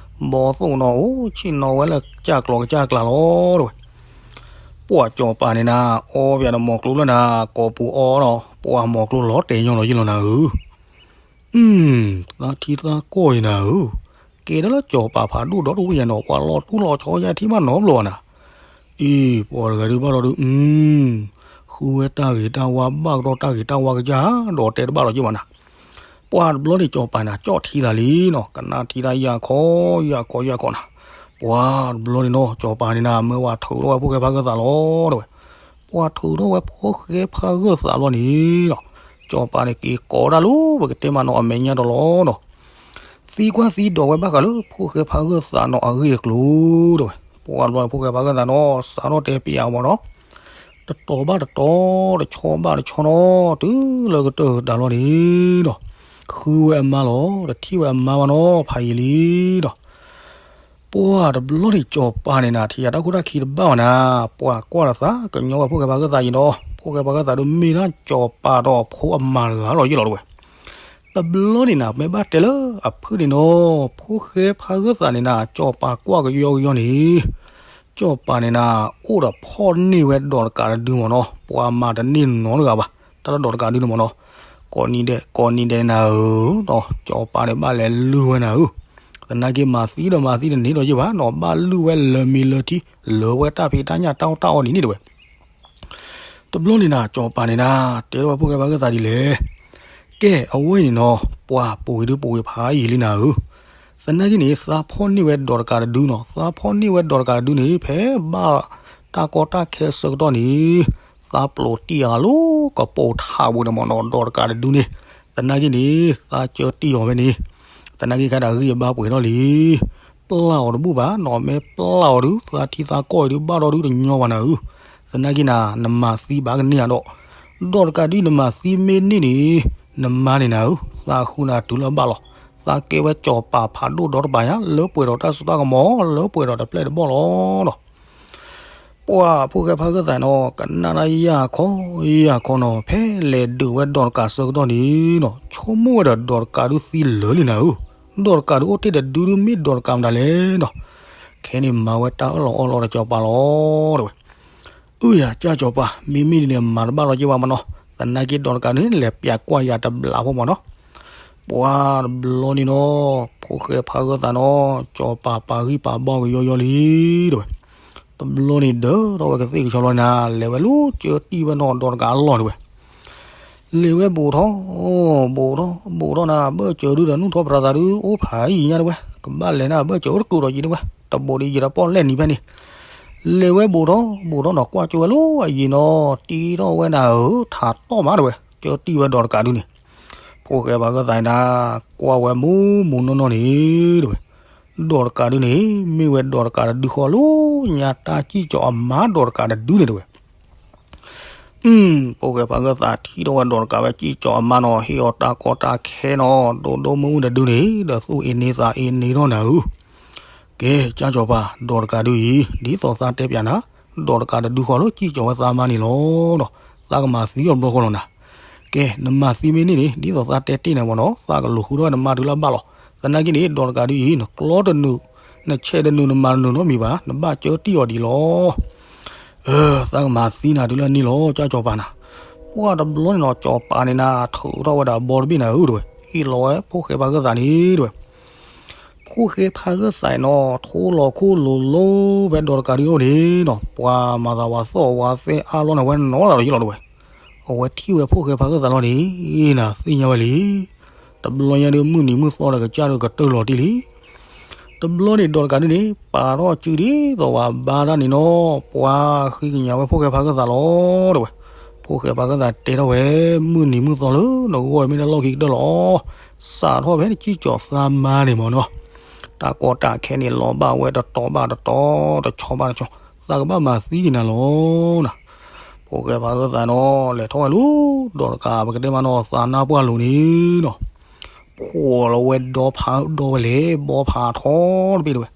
ဘီသိၣ်နီၤအိၣ်ဆ့ၣ်နီၤဝဲလၢကၢ်ကျီၤကစၢ်ကျါလီၤတဝဲ ပှၤစီၤပၤန့ၣ်နၤ အီပယၤဒီးမီၤကျိလၢနၤ ကိာ်ပူၤအီဒီး ပှၤမီၤကျိလီၤတဲာ်ညီလီၤယ့ၣ်လီၤနၤဧၢ, အု သးထံသးကီၢ်အံၤနၤဧၢ, ကဲဒၣ်လၢစီၤပၤဖးဒိၣ်ဒီတဝံၣ်ယၤနီၤ ပှၤလီၤတူၢ်လီၤဆီယၤထံၣ်ဘၣ်နီတဘျီဘၣ်နၤ, အံၤ ပှၤတဂၤဒုးဘၣ်ဒီးဒုး အု ဃုဝဲတၢ်ဂ့ၤတၢ်ဝါဘၣ်ကဒီးတၢ်ဂ့ၤတၢ်ဝါကစၢ်ဒီးတဲတဘၣ်လီၤယ့ၣ်ဘၣ်နၤ ပှၤတဘျီန့ၣ်စီၤပၤန့ၣ် ကၠီၣ်ထံသးလံနီၤ ကနၣ်ထံသးယၢ်ခီယၢ်ခီယၢ်ခီနၤ, ပှၤတဘျီန့ၣ်နီၤ စီၤပၤန့ၣ်နၤ မၢဝဲထုးထီၣ်ဝဲဖိၣ်ဃဲဖါဂၢၢ်သးလီၤတဝဲ, ပှၤထုးထီၣ်ဝဲဖိၣ်ဃဲဖါဂၢၢ်သးလီၤန့ၣ်နီၤ, စီၤပၤန့ၣ်က့ၤကိးတၢ်လၢပကတဲမးနီၤ အမဲာ်ညါတလီၤနီၤ သံကွၢ်သံဒိးဝဲဘၣ်ဃးလၢဖိၣ်ဃဲဖါဂၢၢ်သးနီၤအဂ့ၢ်အကျိၤတဝဲ, ပှၤတဘျီန့ၣ်ဖိၣ်ဃဲဖါဂၢၢ်သးနီၤ စးထီၣ်တဲပျးအီၤမးနီၤ တတီၤဘၣ်တတီၤ တဆီဘၣ်တဆီနီၤ တုၤလၢကတၢၢ်တၢ်လီၤန့ၣ်နီၤ, ဃုဝဲအမါလီၤ တထံၣ်ဝဲအမါဘၣ်နီၤ ဖးယံာ်လံနီၤ, ပှၤတဘျီန့ၣ်စီၤပၤန့ၣ်နၤ ထံၣ်ယၤတၢ်ခိၣ်တၢ်ခံတဘၣ်ဘၣ်နၤ, ပှၤကွၢ်လီၤသးကညီဝဲဖိၣ်ဃဲဖါဂၢၢ်သးယံၤနီၤ, ဖိၣ်ဃဲဖါဂၢၢ်သးဒုးမ့ၢ်ဒၣ်စီၤပၤဒီးဖိအမါတဂၤလီၤယ့ၣ်လီၤတဝဲ တဘျီန့ၣ်နၤ မ့ၢ်ဘၣ်တဲလၢအဖုၣ်န့ၣ်နီၤ, ဖိၣ်ဃဲဖါဂၢၢ်သးန့ၣ်နၤ စီၤပၤကွၢ်ကယီကယီန့ၣ်, စီၤပၤန့ၣ်နၤ အိၣ်ဒီးဖီၣ်န့ၢ်ဝဲဒီးတကးတဒုမ့ၢ်နီၤ, ပှၤမၤတန့ၢ်နီတဂၤဘၣ်, တၢ်လၢဒီးတကးဒုန့ၣ်မ့ၢ်နီၤ, ကိးနံၤဒဲး ကိးနံၤဒဲးနၤဧၢ, စီၤပၤန့ၣ်ဘၣ်လဲၤလုၢ်ဝဲနၤဧၢ, သနာ်က့မၤသံဒီးမၤသံတန့ၢ်ဒီးယ့ၢ်ဘၣ်နီၤ, ဘၣ်လုၢ်ဝဲလၢမံၤလၢထံ လၢဝဲတၢ်ဖံးတၢ်ညၣ်တၢ်အီၣ်တၢ်အီန့ၣ်န့ၣ်တဝဲ တဘျီန့ၣ်နၤ စီၤပၤန့ၣ်နၤ တဲထီၣ်ဝဲဖိၣ်ဃဲဖါဂၢၢ်သးဒ်လဲၣ်, ကဲ အဝဲအံၤန့ၣ်နီၤ ပှၤပူၤဝံၤဒုပူၤဝံၤဖးယံာ်လံနၤဧၢ, သနာ်က့န့ၣ် သးဖီၣ်န့ၢ်ဝဲဒီးတကးတဒုနီၤ, သးဖီၣ်န့ၢ်ဝဲဒီးတကးတဒုန့ၣ် ဖဲဘၣ်တၢ်ကီတၢ်ခဲအဆၢကတီၢ်န့ၣ်, သးပျိးတံၢ်အီၤလၢကပိာ်ထးပူၤန့ၣ်မ့ၢ်နီၤ, ဒီးတကးတဒုန့ၣ်, သနာ်က့န့ၣ် သးကၢတံၢ်အီၤဖဲန့ၣ်, သနာ်က့ခဲဒၣ်ဂံၢ်အဘါပှဲၤထီၣ်လံ ပျၢ်အီၤတဘူၣ်ဘၣ်နီၤ, မ့ၢ်ပျၢ်အီၤဒုး သးထံသးကီၢ်အံၤဒုး ဘၣ်ဒီးဒုးတညီဘၣ်နၤဧၢ, သနာ်က့နၤ နမၤသံဘၣ်ကန့ၢ်အဒီး, ဒီးတကးဒုးနမၤသံမ့ၢ်န့ၢ်န့ၣ်, နမါန့ၣ်နၤဧၢ, သးဃုနၤတုၤလၢဘၣ်လီၤ, သးကဲဝဲစီၤပၤဖးဒိၣ်ဒီတပၤညါ လၢပှဲၤဒီးတၢ်စိတၢ်ကမီၤ လၢပှဲၤဒီးတပျဲၢ်တဘီၣ်လီၤနီၤ ပှၤဖိၣ်ဃဲဖါဂၢၢ်သးနီၤ ကနၣ်တၢ်ယၢ်ခီယၢ်ခီနီၤ, ဖဲလဲၤဒုးဝဲဒီးတကးဆၢကတီၢ်န့ၣ်နီၤ, ဆိကမိၣ်ဝဲဒီးဒီးတကးဒုးသံလၢာ်လံနၤဧၢ, ဒီးတကးဒုးအိၣ်တ့ၢ်တဒုဒုးမ့ၢ်ဒီးတကးမတၤလဲၣ်နီၤ, ခဲန့ၣ်မၤဝဲတၢ်အၢၣ်လီၤအီလီၤဒီးစီၤပၤလီၤ တဲဝဲ အုယၤကၢ်စီၤပၤ မ့မ့ၢ်ဒ်န့ၣ်မၤတဘၣ်လီၤက့ၤဝဲမနီၤ, သနာ်က့ဒီးတကးဒုးန့ၣ် လဲၤပျးကွၢ်ယၤတဘျီဖိမနီၤ, ပှၤတဘျီန့ၣ်နီၤ, ဖိၣ်ဃဲဖါဂၢၢ်သးနီၤ, စီၤပၤပာ်ဂံၢ်ပာ်ဘါကယီယီလံ တဲဝဲ, တဘျီန့ၣ်ဒၢထီၣ်ဝဲကသ့ၣ်ကဆီလီၤနၤ, လဲၤဝဲလၢကၢတံၢ်ဝဲနီၤ, ဒီးတကးအလီၢ်တဲဝဲ လဲၤဝဲဘူးထီၣ်, ဘူးထီၣ် ဘူးထီၣ်နၤ, ဘၢၣ်စၢၤဒုဒီးနူၢ်ထီၣ်ပြးသးဒု အိၣ်ဖးယံာ်ညါတဲဝဲ, ကဘၣ်လဲၤနၢ်ဘၢၣ်စၢၤအိၣ်တကူာ်ဒီးယံၤတဝဲ, တဘိးဒ်ယံၤဒီးပီၣ်လဲၣ်နံၤဖဲန့ၣ်, လဲၤဝဲဘူးထီၣ်ဘူးထီၣ်နီၤ ကွၢ်ကၠိဝဲလၢအယံၤနီၤ တံထီၣ်ဝဲဒၣ်ဧၢ ထးတီၢ်မးတဝဲ, ကၢတံၢ်ဝဲဒီးတကးဒုန့ၣ်, ဖိၣ်ဃဲဖးဂၢၢ်သးန့ၣ် ကွၢ်ဝဲမူမူနီၢ်နီၢ်န့ၣ်တဝဲ, ဒီးတကးဒုန့ၣ် မ့ၢ်ဝဲဒီးတကးတဒုဃီလၢ ညါတၢ်စံၣ်ကၠီၤအမါဒီးတကးတဒုန့ၣ်တဝဲ ဖိၣ်ဃဲဖးဂၢၢ်သးထံၣ်ထီၣ်ဝဲဒီးတကးဝဲစံၣ်ကၠီၤအမါနီၤ ဟ့ၣ်အီၤတၢ်ကီတၢ်ခဲနီၤ ဒိၣ်ဒိၣ်မုၢ်မုၢ်တဒုန့ၣ် ဒီးသူၣ်အ့န့သးအ့န့ထီၣ်နၤဧၢ, ကဲ ကၢ်ကၠီၤပၤ ဒီးတကးဒုအံၤ ဒ်သိးသးတဲပၠးနၤ, ဒီးတကးတဒုဃီလၢစံၣ်ကၠီၤဝဲသးမါန့ၣ်လီၤနီၤ, သးကမၤသံအီၤတဘျီဃီလီၤနၤ, ကဲ နမၤသံမ့ၢ်န့ၢ်န့ၣ် ဒ်သိးသးတဲတ့ၢ်နၤမ့ၢ်နီၤ သးကလူၤဃုထီၣ်ဝဲနမါတုၤလၢအဘၣ်လီၤ, သနာ်က့န့ၣ် ဒီးတကးဒုအံၤ နကျီတနုာ် နဆဲးတနုာ် နမၤတနုာ်နီတမံၤဘၣ် နဘၣ်ကၢတံၢ်အီၤဒ်လီၤ သးကမၤသံနၤတုၤလၢန့ၣ်လီၤ ကၢ်ကၠီၤပၤနၤ, ပှၢ်တဘျီန့ၣ်နီၤ ကၠီၤပၤန့ၣ်နၤ ထုးထီၣ်ဝဲဒၣ်ဘီတဘ့ၣ်နၤဧၢတဝဲ, ဟ့ၣ်လီၤဝဲဖိၣ်ဃဲဖးဂၢၢ်သးန့ၣ်တဝဲ, ဖိၣ်ဃဲဖးဂၢၢ်သးနီၤ ထိလီၤခိၣ်လိၤလိၤဖဲဒီးတကးဒုအိၣ်န့ၣ်နီၤ ပှၤမၤသးဝဲသီၣ်ဝဲသဲအါလီၤန့ၣ် အဝဲနီၤလၢယလီၤတဝဲ, အဝဲထံၣ်ဝဲဖိၣ်ဃဲဖးဂၢၢ်သးလီၤန့ၣ် နၤသ့ၣ်ညါဝဲလံ တဘျီညါဒုးမုၢ်နံၤမုၢ်သီဒီးကစၢ်ဒုးကတၢၢ်လီၤတံၢ်လံ, တဘျီန့ၣ်ဒီးတကးဒုန့ၣ် ပာ်ထီၣ်စုဒ်သိးဝဲဘါတၢ်န့ၣ်နီၤ, ပှၤဃ့ကညးဝဲဖိၣ်ဃဲဖးဂၢၢ်သးလီၤတဝဲ, ဖိၣ်ဃဲဖးဂၢၢ်သးတဲထီၣ်ဝဲ မုၢ်နံၤမုၢ်သီလၢနဂီၢ်မ့ၢ်တၢ်လီၢ်ခံကတၢၢ်လီၤ, စးထီၣ်ဖဲနစံၣ်ကၠီၤသးမါန့ၣ်မ့ၢ်နီၤ, တၢ်ကီတၢ်ခဲန့ၣ်လီၤဘၣ်ဝဲတတီၤဘၣ်တတီၤ တဆီဘၣ်တဆီ, သးကဘၣ်မၤသံက့ၤနၤလီၤနၤ ဖိၣ်ဃဲဖးဂၢၢ်သးနီၤ လဲၤထီၣ်ဝဲလၢ ဒီးတကး ပကတဲမးနီၤ သးနါပှၢ်လိၤန့ၣ်နီၤ, ဖှီၣ်လီၤဝဲဒီဖးဒီဝဲလဲၣ် ဘီဖးထီတဘ့ၣ်တဝဲ,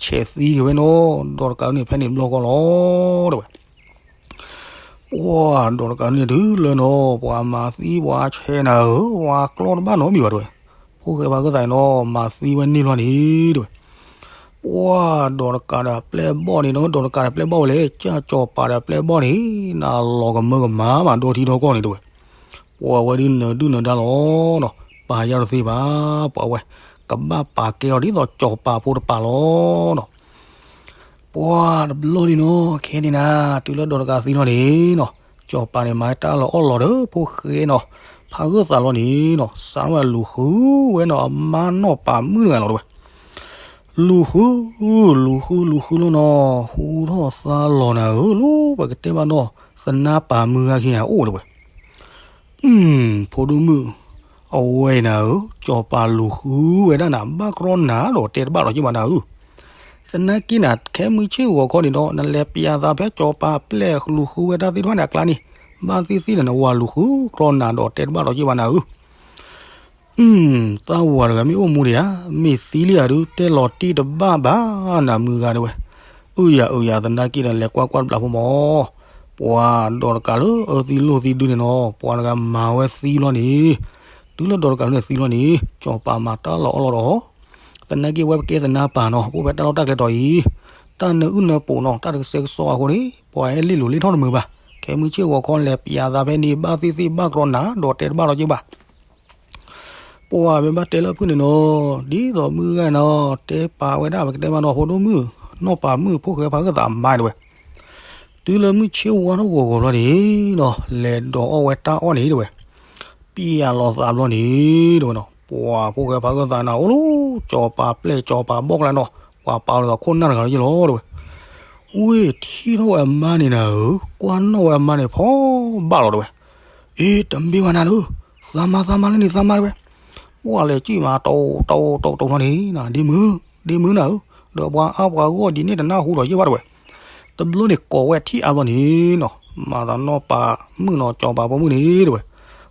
ဆဲးသံက့ၤဝဲနီၤ ဒီးတကးန့ၣ် ဖဲန့ၣ်ဘျီဃီလီၤတဝဲ ပှၢ်ဒီးတကးန့ၣ်တုၤလၢနီၤ ပှၤမၤသံပှၤဆဲးနၤဧၢ ပှၤကျီတဘၣ်နီတမံၤဘၣ်တဝဲ, ဖိၣ်ဃဲဖးဂၢၢ်သးနီၤ မၤသံဝဲန့ၢ်လီၤန့ၣ်တဝဲ ပှၢ်ဒီးတကးဒီးပျဲၢ်ဘီၣ်န့ၣ်နီၤ ဒီးတကးဒီးပျဲၢ်ဘီၣ်ဝဲလဲၣ် ကၢ်ကၠီၤပၤဒီးပျဲၢ်ဘီၣ်န့ၣ် နလီၤကမၢကမၤမးဒီထံဒီကီၢ်န့ၣ်တဝဲ, ပှၤဝဲဒုးနၢၤဒုၣ်နၢၤဒါလီၤနီၤ ပာ်ယါတသ့ဘၣ် ပှၤဝဲ ကဘၣ်ပာ်ကဲအီၤဒ်သိးကၠီၤပၤဖိတပၤလီၤနီၤ ပှၢ်တဘျီန့ၣ်နီၤ ခဲန့ၣ်နၤ တုၤလၢဒီးတကးသံလီၤန့ၣ်နီၤ ကၠီၤပၤန့ၣ် မၤတၢ်လီၤအီၣ်လီၤဒီး ဖိၣ်ဃဲနီၤ ဖးဂၢၢ်သးလီၤန့ၣ်နီၤ စးထီၣ်ဝဲလူၤဃုဝဲနီၤ အမါနီၢ်ပၤမုၣ်တဂၤလီၤတဝဲ လူၤဃု လူၤဃု လူၤဃုလီၤနီၤ ဟူထီၣ်သါလီၤနၤဧၢ လၢပကတဲဘၣ်နီၤ သနါပၤမုၢ်ဂၤခံဂၤအိၣ်တဝဲ ဖိဒိၣ်မုၣ် အဝဲနၤဧၢ ကၠီၤပၤလူၤဃုဝဲဒၣ်နၤ ဘၣ်ကြီနၤဒီးတဲတဘၣ်ဒီးက့ၤဘၣ်နၤဧၢ, သနာ်က့နၤ ခဲမုၢ်ဆ့ၣ်ဂီၤခီန့ၣ်ဒီး နလဲၤပျးသးဖဲကၠီၤပၤပျဲၢ်လူၤဃုဝဲဒၣ်သ့ၣ်တဖၣ်န့ၣ်အကျါန့ၣ်, ဘၣ်သ့ၣ်သ့ၣ်န့ၣ် နဝၤလူၤဃုကြီနၤဒီးတဲတဘၣ်ဒီးက့ၤဘၣ်နၤဧၢ သးဝၤတဂၤမ့ၢ်အိၣ်မူဒံးဧါ, မ့ၢ်သံလံဧါဒုး တဲလီၤတံၢ်တဘၣ်ဘၣ်နၤမုၢ်ဂၤတဝဲ, အုၣ်ယၤအုၣ်ယၤသနာ်က့ဒီး လဲၤကွၢ်ကွၢ်တဘျီဖိမး, ပှၤဒီးတကးလၢအၢသံလိၢ်သံဒုန့ၣ်နီၤ ပှၤတဂၤမၤဝဲသံလီၤန့ၣ်, တုၤလၢဒီးတကးန့ၣ်သံလီၤန့ၣ် ကၠီၤပၤမၤတၢ်လီၤအီၣ်လီၤဒီး သနာ်က့ဝဲပကဲသနါပၤနီၤ ပအိၣ်ဖဲတၢ်လီၢ်တၢ်ကျဲတီၤအံၤ, တၢ်နၢအုၣ်နၢပူၤနီၤ တၢ်တကစဲကစီအဃိန့ၣ် ပှၤဟဲလ့ၣ်လိၤလ့ၣ်ထီၣ်တမုာ်ဘၣ်, ခဲမုၢ်ဆ့ၣ်ဂီၤခီလဲၤပျးသးဖဲန့ၣ် ဘၣ်သ့ၣ်သ့ၣ်ဘၣ်ကြီနၤဒီးတဲတဘၣ်ဒီးက့ၤဘၣ် ပှၤမ့ၢ်ဘၣ်တဲလၢဖုၣ်န့ၣ်နီၤ, ဒ်သိးမုၢ်ဂၤနီၤ တဲပာ်ဝဲဒၣ် ပကတဲမးနီၤ ဖိဒိၣ်မုၣ် နီၢ်ပၤမုၣ် ဖိၣ်ဃဲဖးဂၢၢ်သးမါတဝဲ, တုၤလၢမုၢ်ဆ့ၣ်ဝါထီၣ်ဂီၤဂီၤဘျီန့ၣ်နီၤ လဲၤဒိးအီၣ်ဝဲတၢ်အီၣ်န့ၣ်တဝဲ, ပျးလီၤသးဘျီန့ၣ်တဝဲနီၤ ပှၤဖိၣ်ဃဲဖးဂၢၢ်သးနၤအိၣ်လီၤ ကၠီၤပၤပျဲၢ်ကၠီၤပၤဘီၣ်ကလါနီၤ ပှၤပာ်လီၤသးခိၣ်နၢ်တဂၤလၢယလီၤတဝဲ ဝ့ၢ်ထံၣ်ထီၣ်ဝဲအမါန့ၣ်နၤဧၢ, ကွၢ်နီၣ်ဝဲအမါန့ၣ်ဖီဘၣ်လီၤတဝဲ, အ့ တမ့ၢ်ဘၣ်နၤဒုး, သးမါသးမါလၢန့ၣ်သးမါတဝဲ, ပှၤလဲၤစံၣ်မး တိတိတိတိလီၤန့ၣ် ဒ့မုၣ်, ဒ့မုၣ်နၤဧၢ, ဒီးပှၤအါပှၤဂီၢ်ဒ်န့ၣ်တနၢ်ဟူဒီးယဲၢ်ဘၣ်တဝဲ, တဘျီန့ၣ်ကိးဝဲထံၣ်အါဘျီန့ၣ်နီၤ, မၤသးနီၢ်ပၤမုၣ်နီၤ ကၠီၤပၤဖိမုၣ်န့ၣ်တဝဲ,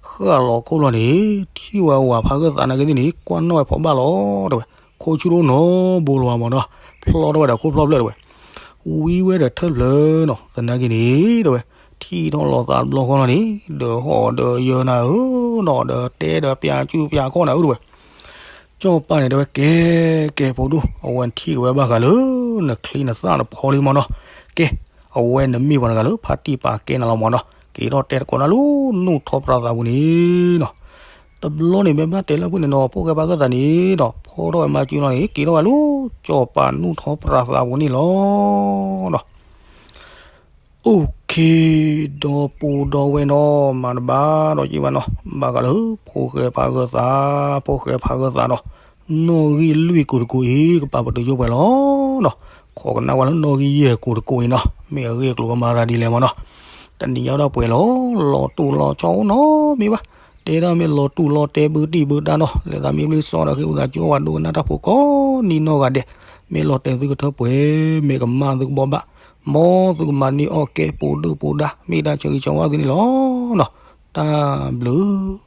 ဃၣ်လီၤခိၣ်လီၤန့ၣ်, ထံၣ်ဝဲဝၤဖးဂၢၢ်သးနာ်က့သ့ၣ်န့ၣ် ကွၢ်နီၣ်ဝဲဖီဘၣ်လီၤတဝဲ, ခိၣ်ဆူၣ်ဒိၣ်နီၤဘိလီၤမးနီၤ, ဖျီထီၣ်ဝဲဒီးခိၣ်ဖျီၣ်ဖျၢၣ်တဝဲ, ဝံဝဲဒီးထၢၣ်ဖျၢၣ်နီၤ သနာ်က့န့ၣ်တဝဲ, ထံၣ်ထီၣ်လီၤသးတဘျီဃီလီၤန့ၣ်, ဒီးဟီၣ်ဒီးယၢၤနၤဧၢနီၤ ဒီးတဲဒီးပျးစုပျးခီၣ်နၤဧၢတဝဲ, ကၠီၤပၤန့ၣ်တဲဝဲ ကဲ ကဲဖိဒိၣ် အဝဲထံၣ်ဝဲဘၣ်ဃးလၢ နချံနသၣ်နဖီလံမးနီၤ, ကဲ အဝဲနမ့ၢ်ပှၤတဂၤလၢဖါတံၢ်ပာ်ကဲနၤလီၤမးနီၤ, က့ၤထီၣ်တဲသကိးနၤလၢနူၢ်ထီၣ်ပြးသးပူၤန့ၣ်နီၤ, တဘျီန့ၣ်မ့ၢ်ဘၣ်တဲလၢဖုၣ်န့ၣ်နီၤ ဖိၣ်ဃဲဖးဂၢၢ်သးန့ၣ်ဒီး ဖီထီၣ်ဝဲမၤစုလီၤန့ၣ် က့ၤထီၣ်ဝဲလၢကၠီၤပၤနူၢ်ထီၣ်ပြးသးပူၤန့ၣ်လီၤနီၤ အိၣ်ခ့, ဒီပုၢ်ဒီဝဲၢ်နီၤ မၤတဘၣ်ဒီးက့ၤဘၣ်နီၤ, ဘၣ်ဃးလၢဖိၣ်ဃဲဖးဂၢၢ်သး, ဖိၣ်ဃဲဖးဂၢၢ်သးနီၤ, နီၣ်ဂံၢ်လွံၢ်ကိးတကိးအံၤ ကပာ်ပတုာ်ယိၣ်ပှဲၤလီၤနီၤ. ခိးကနၣ်ဝဲလၢနီၣ်ဂံၢ်ယဲၢ်ကိးတကိးအံၤနီၤ, မ့ၢ်အဂ့ၢ်အကျိၤကမၤသးဒ်လဲၣ်မးနီၤ. တနံၤညါဒၣ်ပှဲၤလီၤ, လီၤတူာ်လီၤဆီအိၣ်နီတမံၤဘၣ်. တဲဒၣ်မ့ၢ်လီၤတူာ်လီၤတဲဘုတံၢ်ဘုတၢ်နီၤ, လဲၤသးမ့ၢ်ဘျ့စီဒီး ဃ့ဝံသးစူၤဝဲဒိကနၣ်တၢ်ဖိကိးနံၤနီၢ်ဂၤဒဲး, မ့ၢ်လီၤတဲာ်သုကထၢပှဲၤ, မ့ၢ်ကမၣ်သုကဘီဘၣ်, မ်သုကမၤန့ၢ်အီၣ်ကဲပိာ်ဒုၣ်ပိာ်ဒါ မ့ၢ်ဒၣ်ဆၢဂ့ၤဆၢဝါသုန့ၣ်လီၤနီၤ. တၢ်ဘျုး